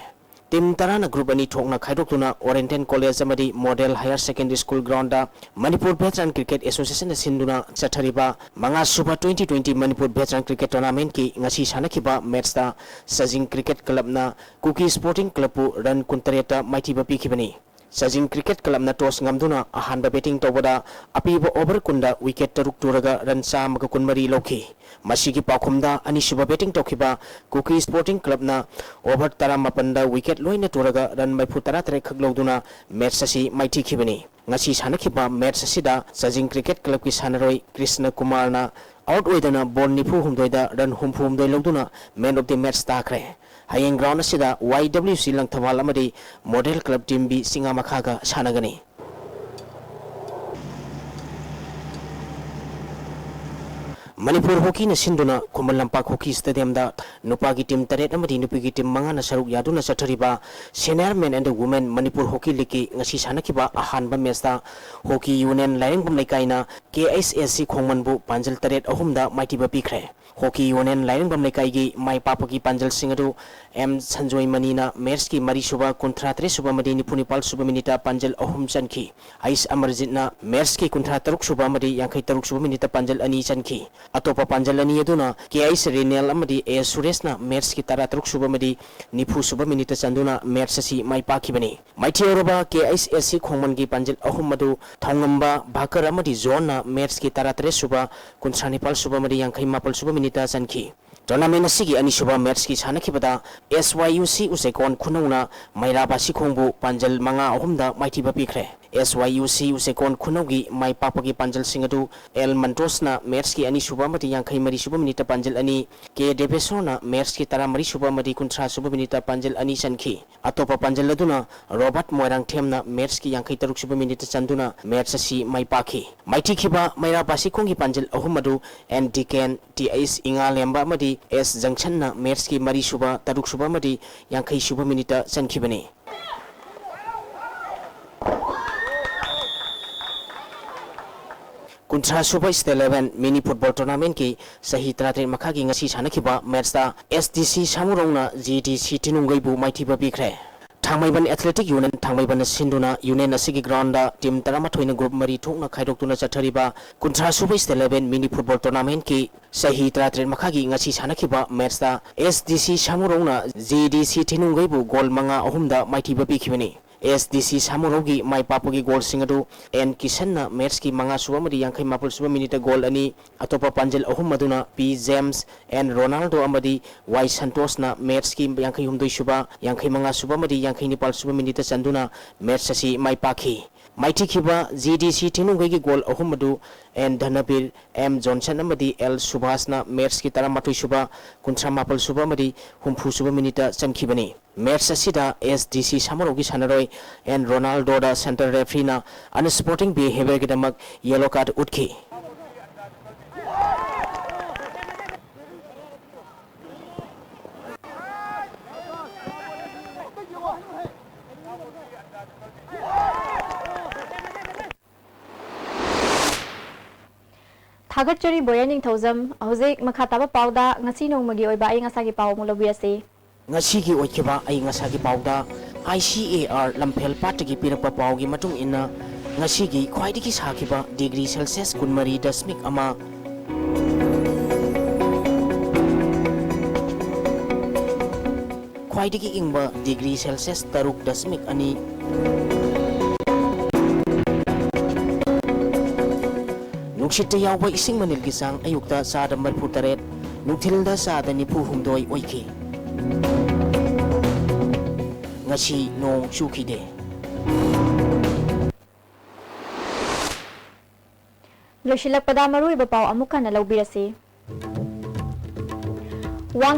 ꯇꯤꯝ ꯇꯔꯥꯅ ꯒ꯭ꯔꯨꯞ ꯑꯅꯤ ꯊꯣꯛꯅ ꯈꯥꯏꯗꯣꯛꯇꯨꯅ ꯑꯣꯔꯦꯟꯇꯦꯟ ꯀꯣꯂꯦꯖ ꯑꯃꯗꯤ model higher secondary school ground Manipur veteran cricket ꯑꯦꯁꯣꯁꯤꯌꯦꯁꯟꯅ ꯁꯤꯟꯗꯨꯅ ꯆꯠꯊꯔꯤꯕ ꯃꯉꯥꯁꯨꯕ twenty twenty Manipur veteran cricket ꯇꯣꯔꯅꯥꯃꯦꯟꯠꯀꯤ ꯉꯁꯤ ꯁꯥꯟꯅꯈꯤꯕ ꯃꯦꯠꯁꯇ ꯁꯖꯤꯡ ꯀ꯭ꯔꯤꯀꯦꯠ ꯀ꯭ꯂꯕꯅ ꯀꯨꯀꯤ ꯁ꯭ꯄꯣꯔꯇꯤꯡ ꯀ꯭ꯂꯕꯄꯨ ꯔꯟ ꯀꯨꯟꯇꯔꯦꯠꯇ ꯃꯥꯏꯊꯤꯕ ꯄꯤꯈꯤꯕꯅꯤ꯫ ꯆꯥꯖꯤꯡ ꯀ꯭ꯔꯤꯀꯦꯠ ꯀ꯭ꯂꯕꯅ ꯇꯣꯁ ꯉꯝꯗꯨꯅ ꯑꯍꯥꯟꯕ ꯕꯦꯇꯤꯡ ꯇꯧꯕꯗ ꯑꯄꯤꯕ ꯑꯣꯚꯔ ꯀꯨꯟꯗ ꯋꯤꯀꯦꯠ ꯇꯔꯨꯛ ꯇꯨꯔꯒ ꯔꯟ ꯆꯥꯝꯃꯒ ꯀꯨꯟꯃꯔꯤ ꯂꯧꯈꯤ꯫ ꯃꯁꯤꯒꯤ ꯄꯥꯎꯈꯨꯝꯗ ꯑꯅꯤꯁꯨꯕ ꯕꯦꯇꯤꯡ ꯇꯧꯈꯤꯕ ꯀꯨꯀꯤ ꯁ꯭ꯄꯣꯔꯇꯤꯡ ꯀ꯭ꯂꯕꯅ ꯑꯣꯚꯔ ꯇꯔꯥꯃꯥꯄꯟꯗ ꯋꯤꯀꯦꯠ ꯂꯣꯏꯅ ꯇꯨꯔꯒ ꯔꯟ ꯃꯔꯤꯐꯨ ꯇꯔꯥꯇꯔꯦꯠ ꯈꯛ ꯂꯧꯗꯨꯅ ꯃꯦꯠꯆ ꯑꯁꯤ ꯃꯥꯏꯊꯤꯈꯤꯕꯅꯤ꯫ ꯉꯁꯤ ꯁꯥꯟꯅꯈꯤꯕ ꯃꯦꯠꯆ ꯑꯁꯤꯗ ꯆꯥꯖꯤꯡ ꯀ꯭ꯔꯤꯀꯦꯠ ꯀ꯭ꯂꯕꯀꯤ ꯁꯥꯟꯅꯔꯣꯏ ꯀ꯭ꯔꯤꯁꯅ ꯀꯨꯃꯥꯔꯅ ꯑꯥꯎꯠ ꯑꯣꯏꯗꯅ ꯕꯣꯜ ꯅꯤꯐꯨ ꯍꯨꯝꯗꯣꯏꯗ ꯔꯟ ꯍꯨꯝꯐꯨ ꯍꯨꯝꯗꯣꯏ ꯂꯧꯗꯨꯅ ꯃꯦꯟ ꯑꯣꯐ ꯗꯤ ꯃꯦꯠꯆ ꯇꯥꯈ꯭ꯔꯦ꯫ ꯍꯌꯦꯡ ꯒ꯭ꯔꯥꯎꯟ ꯑꯁꯤꯗ ꯋꯥꯏ ꯗꯕ꯭ꯂꯤꯎ ꯁꯤ ꯂꯪꯊꯕꯥꯜ ꯑꯃꯗꯤ ꯃꯣꯗꯦꯜ ꯀ꯭ꯂꯕ ꯇꯤꯝ ꯕꯤ ꯆꯤꯉꯥꯃꯈꯥꯒ ꯁꯥꯟꯅꯒꯅꯤ꯫ ꯃꯅꯤꯄꯨꯔ ꯍꯣꯀꯤꯅ ꯁꯤꯟꯗꯨꯅ ꯈꯨꯃꯟ ꯂꯝꯄꯥꯛ ꯍꯣꯀꯤ ꯁ꯭ꯇꯦꯗꯤꯌꯝꯗ ꯅꯨꯄꯥꯒꯤ ꯇꯤꯝ ꯇꯔꯦꯠ ꯑꯃꯗꯤ ꯅꯨꯄꯤꯒꯤ ꯇꯤꯝ ꯃꯉꯥꯅ ꯁꯔꯨꯛ ꯌꯥꯗꯨꯅ ꯆꯠꯊꯔꯤꯕ Senior Men and Women Manipur hockey ꯂꯤꯒꯀꯤ ꯉꯁꯤ ꯁꯥꯟꯅꯈꯤꯕ ꯑꯍꯥꯟꯕ ꯃꯦꯆꯇ ꯍꯣꯀꯤ ꯌꯨꯅꯤꯌꯟ ꯂꯥꯏꯔꯦꯝꯕꯝ ꯂꯩꯀꯥꯏꯅ ꯀꯦ ꯑꯩꯆ ꯑꯦꯁ ꯁꯤ ꯈꯣꯡꯃꯟꯕꯨ ꯄꯥꯟꯖꯜ ꯇꯔꯦꯠ ꯑꯍꯨꯝꯗ ꯃꯥꯏꯊꯤꯕ ꯄꯤꯈ꯭ꯔꯦ꯫ ꯍꯣꯀꯤ ꯌꯨꯅꯤꯌꯟ ꯂꯥꯏꯔꯦꯝꯕꯝ ꯂꯩꯀꯥꯏꯒꯤ ꯃꯥꯏ ꯄꯥꯛꯄꯒꯤ ꯄꯥꯟꯖꯜꯁꯤꯡ ꯑꯗꯨ ꯑꯦꯝ ꯁꯟꯖꯣꯏꯃꯅꯤꯅ ꯃꯦꯠꯁꯀꯤ ꯃꯔꯤꯁꯨꯕ, ꯀꯨꯟꯊ꯭ꯔꯥ ꯇꯔꯦꯠ ꯁꯨꯕ ꯑꯃꯗꯤ ꯅꯤꯐꯨ ꯅꯤꯄꯥꯜ ꯁꯨꯕ ꯃꯤꯅꯤꯠꯇ ꯄꯥꯟꯖꯜ ꯑꯍꯨꯝ ꯆꯟꯈꯤ꯫ ꯑꯩꯁ ꯑꯃꯔꯖꯤꯠꯅ ꯃꯦꯠꯁꯀꯤ ꯀꯨꯟꯊ꯭ꯔꯥ ꯇꯔꯨꯛ ꯁꯨꯕ ꯑꯃꯗꯤ ꯌꯥꯡꯈꯩ ꯇꯔꯨꯛ ꯁꯨꯕ ꯃꯤꯅꯤꯠꯇ ꯄꯥꯟꯖꯜ ꯑꯅꯤ ꯆꯟꯈꯤ꯫ ꯑꯇꯣꯞꯄ ꯄꯥꯟꯖꯜ ꯑꯅꯤ ꯑꯗꯨꯅ ꯀꯦ ꯑꯩꯁ ꯔꯤꯅꯦꯜ ꯑꯃꯗꯤ ꯑꯦ ꯁꯨꯔꯦꯁꯅ ꯃꯦꯠꯁꯀꯤ ꯇꯔꯥ ꯇꯔꯨꯛ ꯁꯨꯕ ꯑꯃꯗꯤ ꯅꯤꯐꯨ ꯁꯨꯕ ꯃꯤꯅꯤꯠꯇ ꯆꯟꯗꯨꯅ ꯃꯦꯠꯁ ꯑꯁꯤ ꯃꯥꯏ ꯄꯥꯛꯈꯤꯕꯅꯤ꯫ ꯃꯥꯏꯊꯤꯍꯧꯔꯕ ꯀꯦ ꯑꯩꯁ ꯑꯦꯁ ꯁꯤ ꯈꯣꯡꯃꯟꯒꯤ ꯄꯥꯟꯖꯜ ꯑꯍꯨꯝ ꯑꯗꯨ ꯊꯧꯉꯝꯕ ꯚꯥꯀꯔ ꯑꯃꯗꯤ ꯖꯣꯟꯅ ꯃꯦꯠꯁꯀꯤ ꯇꯔꯥ ꯇꯔꯦꯠ ꯁꯨꯕ, ꯀꯨꯟꯊ꯭ꯔꯥ ꯅꯤꯄꯥꯜ ꯁꯨꯕ ꯑꯃꯗꯤ ꯌꯥꯡꯈꯩ ꯃꯥꯄꯜ ꯁꯨꯕ ꯃꯤꯅꯤꯠꯇ ꯆꯟꯈꯤ꯫ ꯇꯣꯔꯅꯥꯃꯦꯟ ꯑꯁꯤꯒꯤ ꯑꯅꯤꯁꯨꯕ ꯃꯦꯠꯁꯀꯤ ꯁꯥꯟꯅꯈꯤꯕꯗ ꯑꯦꯁ ꯋꯥꯏ ꯌꯨ ꯁꯤ ꯎꯆꯦꯀꯣꯟ ꯈꯨꯅꯧꯅ ꯃꯩꯔꯥ ꯕꯥꯁꯤꯈꯣꯡꯕꯨ ꯄꯥꯟꯖꯜ ꯃꯉꯥ ꯑꯍꯨꯝꯗ ꯃꯥꯏꯊꯤꯕ ꯄꯤꯈ꯭ꯔꯦ꯫ ꯑꯦꯁ ꯋꯥꯏ ꯌꯨ ꯁꯤ ꯎꯆꯦꯀꯣꯟ ꯈꯨꯅꯧꯒꯤ ꯃꯥꯏ ꯄꯥꯛꯄꯒꯤ ꯄꯥꯟꯖꯜꯁꯤꯡ ꯑꯗꯨ ꯑꯦꯜ ꯃꯟꯇꯣꯁꯅ ꯃꯦꯠꯁꯀꯤ ꯑꯅꯤꯁꯨꯕ ꯑꯃꯗꯤ ꯌꯥꯡꯈꯩ ꯃꯔꯤ ꯁꯨꯕ ꯃꯤꯅꯤꯠꯇ ꯄꯥꯟꯖꯜ ꯑꯅꯤ, ꯀꯦ ꯗꯦꯕꯦꯁꯣꯔꯅ ꯃꯦꯠꯁꯀꯤ ꯇꯔꯥ ꯃꯔꯤ ꯁꯨꯕ ꯑꯃꯗꯤ ꯀꯨꯟꯊ꯭ꯔꯥ ꯁꯨꯕ ꯃꯤꯅꯤꯠꯇ ꯄꯥꯟꯖꯜ ꯑꯅꯤ ꯆꯟꯈꯤ꯫ ꯑꯇꯣꯞꯄ ꯄꯥꯟꯖꯜ ꯑꯗꯨꯅ ꯔꯣꯕꯥꯔꯠ ꯃꯣꯏꯔꯥꯡꯊꯦꯝꯅ ꯃꯦꯠꯁꯀꯤ ꯌꯥꯡꯈꯩ ꯇꯔꯨꯛ ꯁꯨꯕ ꯃꯤꯅꯤꯠꯇ ꯆꯟꯗꯨꯅ ꯃꯦꯠꯁ ꯑꯁꯤ ꯃꯥꯏ ꯄꯥꯛꯈꯤ꯫ ꯃꯥꯏꯊꯤꯈꯤꯕ ꯃꯩꯔꯥ ꯕꯥꯁꯤꯈꯣꯡꯒꯤ ꯄꯥꯟꯖꯜ ꯑꯍꯨꯝ ꯑꯗꯨ ꯑꯦꯟ ꯗꯤꯀꯦꯟ, ꯇꯤ ꯑꯩꯁ ꯏꯉꯥꯂꯦꯝꯕ ꯑꯃꯗꯤ ꯑꯦꯁ ꯖꯪꯁꯟꯅ ꯃꯦꯠꯁꯀꯤ ꯃꯔꯤ ꯁꯨꯕ, ꯇꯔꯨꯛ ꯁꯨꯕ ꯑꯃꯗꯤ ꯌꯥꯡꯈꯩ ꯁꯨꯕ ꯃꯤꯅꯤꯠꯇ ꯆꯟꯈꯤꯕꯅꯤ꯫ ꯀꯨꯟꯊ꯭ꯔꯥ ꯁꯨꯕ ꯁ꯭ꯇꯦꯠ ꯂꯦꯚꯦꯜ ꯃꯤꯅꯤ ꯐꯨꯠꯕꯣꯜ ꯇꯣꯔꯅꯥꯃꯦꯟꯠꯀꯤ ꯆꯍꯤ ꯇꯔꯥꯇꯔꯦꯠ ꯃꯈꯥꯒꯤ ꯉꯁꯤ ꯁꯥꯟꯅꯈꯤꯕ ꯃꯦꯠꯁꯇ ꯑꯦꯁ ꯗꯤ ꯁꯤ ꯁꯥꯃꯨꯔꯧꯅ ꯖꯤ ꯗꯤ ꯁꯤ ꯊꯤꯅꯨꯡꯒꯩꯕꯨ ꯃꯥꯏꯊꯤꯕ ꯄꯤꯈ꯭ꯔꯦ꯫ ꯊꯥꯡꯃꯩꯕꯟ ꯑꯦꯊꯂꯦꯇꯤꯛ ꯌꯨꯅꯤꯌꯟ ꯊꯥꯡꯃꯩꯕꯟꯅ ꯁꯤꯟꯗꯨꯅ ꯌꯨꯅꯤꯌꯟ ꯑꯁꯤꯒꯤ ꯒ꯭ꯔꯥꯎꯟꯗ ꯇꯤꯝ ꯇꯔꯥꯃꯥꯊꯣꯏꯅ ꯒ꯭ꯔꯨꯞ ꯃꯔꯤ ꯊꯣꯛꯅ ꯈꯥꯏꯗꯣꯛꯇꯨꯅ ꯆꯠꯊꯔꯤꯕ ꯀꯨꯟꯊ꯭ꯔꯥ ꯁꯨꯕ ꯁ꯭ꯇꯦꯠ ꯂꯦꯚꯦꯜ ꯃꯤꯅꯤ ꯐꯨꯠꯕꯣꯜ ꯇꯣꯔꯅꯥꯃꯦꯟꯠꯀꯤ ꯆꯍꯤ ꯇꯔꯥꯇꯔꯦꯠ ꯃꯈꯥꯒꯤ ꯉꯁꯤ ꯁꯥꯟꯅꯈꯤꯕ ꯃꯦꯠꯁꯇ ꯑꯦꯁ ꯗꯤ ꯁꯤ ꯁꯥꯃꯨꯔꯧꯅ ꯖꯤ ꯗꯤ ꯁꯤ ꯊꯤꯅꯨꯡꯒꯩꯕꯨ ꯒꯣꯜ ꯃꯉꯥ ꯑꯍꯨꯝꯗ ꯃꯥꯏꯊꯤꯕ ꯄꯤꯈꯤꯕꯅꯤ꯫ ꯑꯦꯁ ꯗꯤ ꯁꯤ ꯁꯥꯃꯨꯔꯧꯒꯤ ꯃꯥꯏ ꯄꯥꯛꯄꯒꯤ ꯒꯣꯜꯁꯤꯡ ꯑꯗꯨ ꯑꯦꯟ ꯀꯤꯁꯟꯅ ꯃꯦꯠꯁꯀꯤ ꯃꯉꯥ ꯁꯨꯕ ꯑꯃꯗꯤ ꯌꯥꯡꯈꯩ ꯃꯥꯄꯜ ꯁꯨꯕ ꯃꯤꯅꯤꯠꯇ ꯒꯣꯜ ꯑꯅꯤ, ꯑꯇꯣꯞꯄ ꯄꯥꯟꯖꯤꯜ ꯑꯍꯨꯝ ꯑꯗꯨꯅ ꯄꯤ ꯖꯦꯝꯁ, ꯑꯦꯟ ꯔꯣꯅꯥꯜꯗꯣ ꯑꯃꯗꯤ ꯋꯥꯏ ꯁꯟꯇꯣꯁꯅ ꯃꯦꯠꯁꯀꯤ ꯌꯥꯡꯈꯩ ꯍꯨꯝꯗꯣꯏ ꯁꯨꯕ, ꯌꯥꯡꯈꯩ ꯃꯉꯥ ꯁꯨꯕ ꯑꯃꯗꯤ ꯌꯥꯡꯈꯩ ꯅꯤꯄꯥꯜ ꯁꯨꯕ ꯃꯤꯅꯤꯠꯇ ꯆꯟꯗꯨꯅ ꯃꯦꯠꯁ ꯑꯁꯤ ꯃꯥꯏ ꯄꯥꯛꯈꯤ꯫ ꯃꯥꯏꯊꯤꯈꯤꯕ ꯖꯤ ꯗꯤ ꯁꯤ ꯊꯤꯡꯅꯨꯡꯒꯩꯒꯤ ꯒꯣꯜ ꯑꯍꯨꯝ ꯑꯗꯨ ꯑꯦꯟ ꯙꯅꯕꯤꯔ, ꯑꯦꯝ ꯖꯣꯟꯁꯟ ꯑꯃꯗꯤ ꯑꯦꯜ ꯁꯨꯚꯥꯁꯅ ꯃꯦꯠꯁꯀꯤ ꯇꯔꯥꯃꯥꯊꯣꯏ ꯁꯨꯕ, ꯀꯨꯟꯊ꯭ꯔꯥ ꯃꯥꯄꯜ ꯁꯨꯕ ꯑꯃꯗꯤ ꯍꯨꯝꯐꯨ ꯁꯨꯕ ꯃꯤꯅꯤꯠꯇ ꯆꯟꯈꯤꯕꯅꯤ꯫ ꯃꯦꯠꯁ ꯑꯁꯤꯗ ꯑꯦꯁ ꯗꯤ ꯁꯤ ꯁꯥꯃꯔꯧꯒꯤ ꯁꯥꯟꯅꯔꯣꯏ ꯑꯦꯟ ꯔꯣꯅꯥꯜꯗꯣꯗ ꯁꯦꯟꯇꯔ ꯔꯦꯐ꯭ꯔꯤꯅ unsporting behaviourꯒꯤꯗꯃꯛ ꯌꯦꯂꯣ ꯀꯥꯔꯗ ꯎꯠꯈꯤ꯫ ꯊꯥꯒꯠꯆꯔꯤ ꯕꯣꯌꯦꯟ ꯅꯤꯡꯊꯧꯖꯝ꯫ ꯍꯧꯖꯤꯛ ꯃꯈꯥ ꯇꯥꯕ ꯄꯥꯎꯗ ꯉꯁꯤ ꯅꯣꯡꯃꯒꯤ ꯑꯣꯏꯕ ꯑꯏꯪ ꯑꯁꯥꯒꯤ ꯄꯥꯎ ꯑꯃꯨꯛ ꯂꯧꯕꯤꯔꯁꯤ꯫ ꯉꯁꯤꯒꯤ ꯑꯣꯏꯈꯤꯕ ꯑꯏꯪ ꯑꯁꯥꯒꯤ ꯄꯥꯎꯗ, ꯑꯥꯏ ꯁꯤ ꯑꯦ ꯑꯥꯔ ꯂꯝꯐꯦꯜ ꯄꯥꯠꯇꯒꯤ ꯄꯤꯔꯛꯄ ꯄꯥꯎꯒꯤ ꯃꯇꯨꯡ ꯏꯟꯅ, ꯉꯁꯤꯒꯤ ꯈ꯭ꯋꯥꯏꯗꯒꯤ ꯁꯥꯈꯤꯕ ꯗꯤꯒ꯭ꯔꯤ ꯁꯦꯜꯁꯤꯌꯁ ꯀꯨꯟꯃꯔꯤ ꯗꯁꯃꯤꯛ ꯑꯃ, ꯈ꯭ꯋꯥꯏꯗꯒꯤ ꯏꯪꯕ ꯗꯤꯒ꯭ꯔꯤ ꯁꯦꯜꯁꯤꯌꯁ ꯇꯔꯨꯛ ꯗꯁꯃꯤꯛ ꯑꯅꯤ꯫ ꯅꯨꯡꯁꯤꯠꯇ ꯌꯥꯎꯕ ꯏꯁꯤꯡ ꯃꯅꯤꯜꯒꯤ ꯆꯥꯡ ꯑꯌꯨꯛꯇ ꯆꯥꯗ ꯃꯔꯤꯐꯨ ꯇꯔꯦꯠ, ꯅꯨꯡꯊꯤꯜꯗ ꯆꯥꯗ ꯅꯤꯐꯨ ꯍꯨꯝꯗꯣꯏ ꯑꯣꯏꯈꯤ꯫ ꯉꯁꯤ ꯅꯣꯡ ꯆꯨꯈꯤꯗꯦ꯫ ꯂꯣꯏꯁꯤꯜꯂꯛꯄꯗ ꯃꯔꯨꯑꯣꯏꯕ ꯄꯥꯎ ꯑꯃꯨꯛ ꯍꯟꯅ ꯂꯧꯕꯤꯔꯁꯤ꯫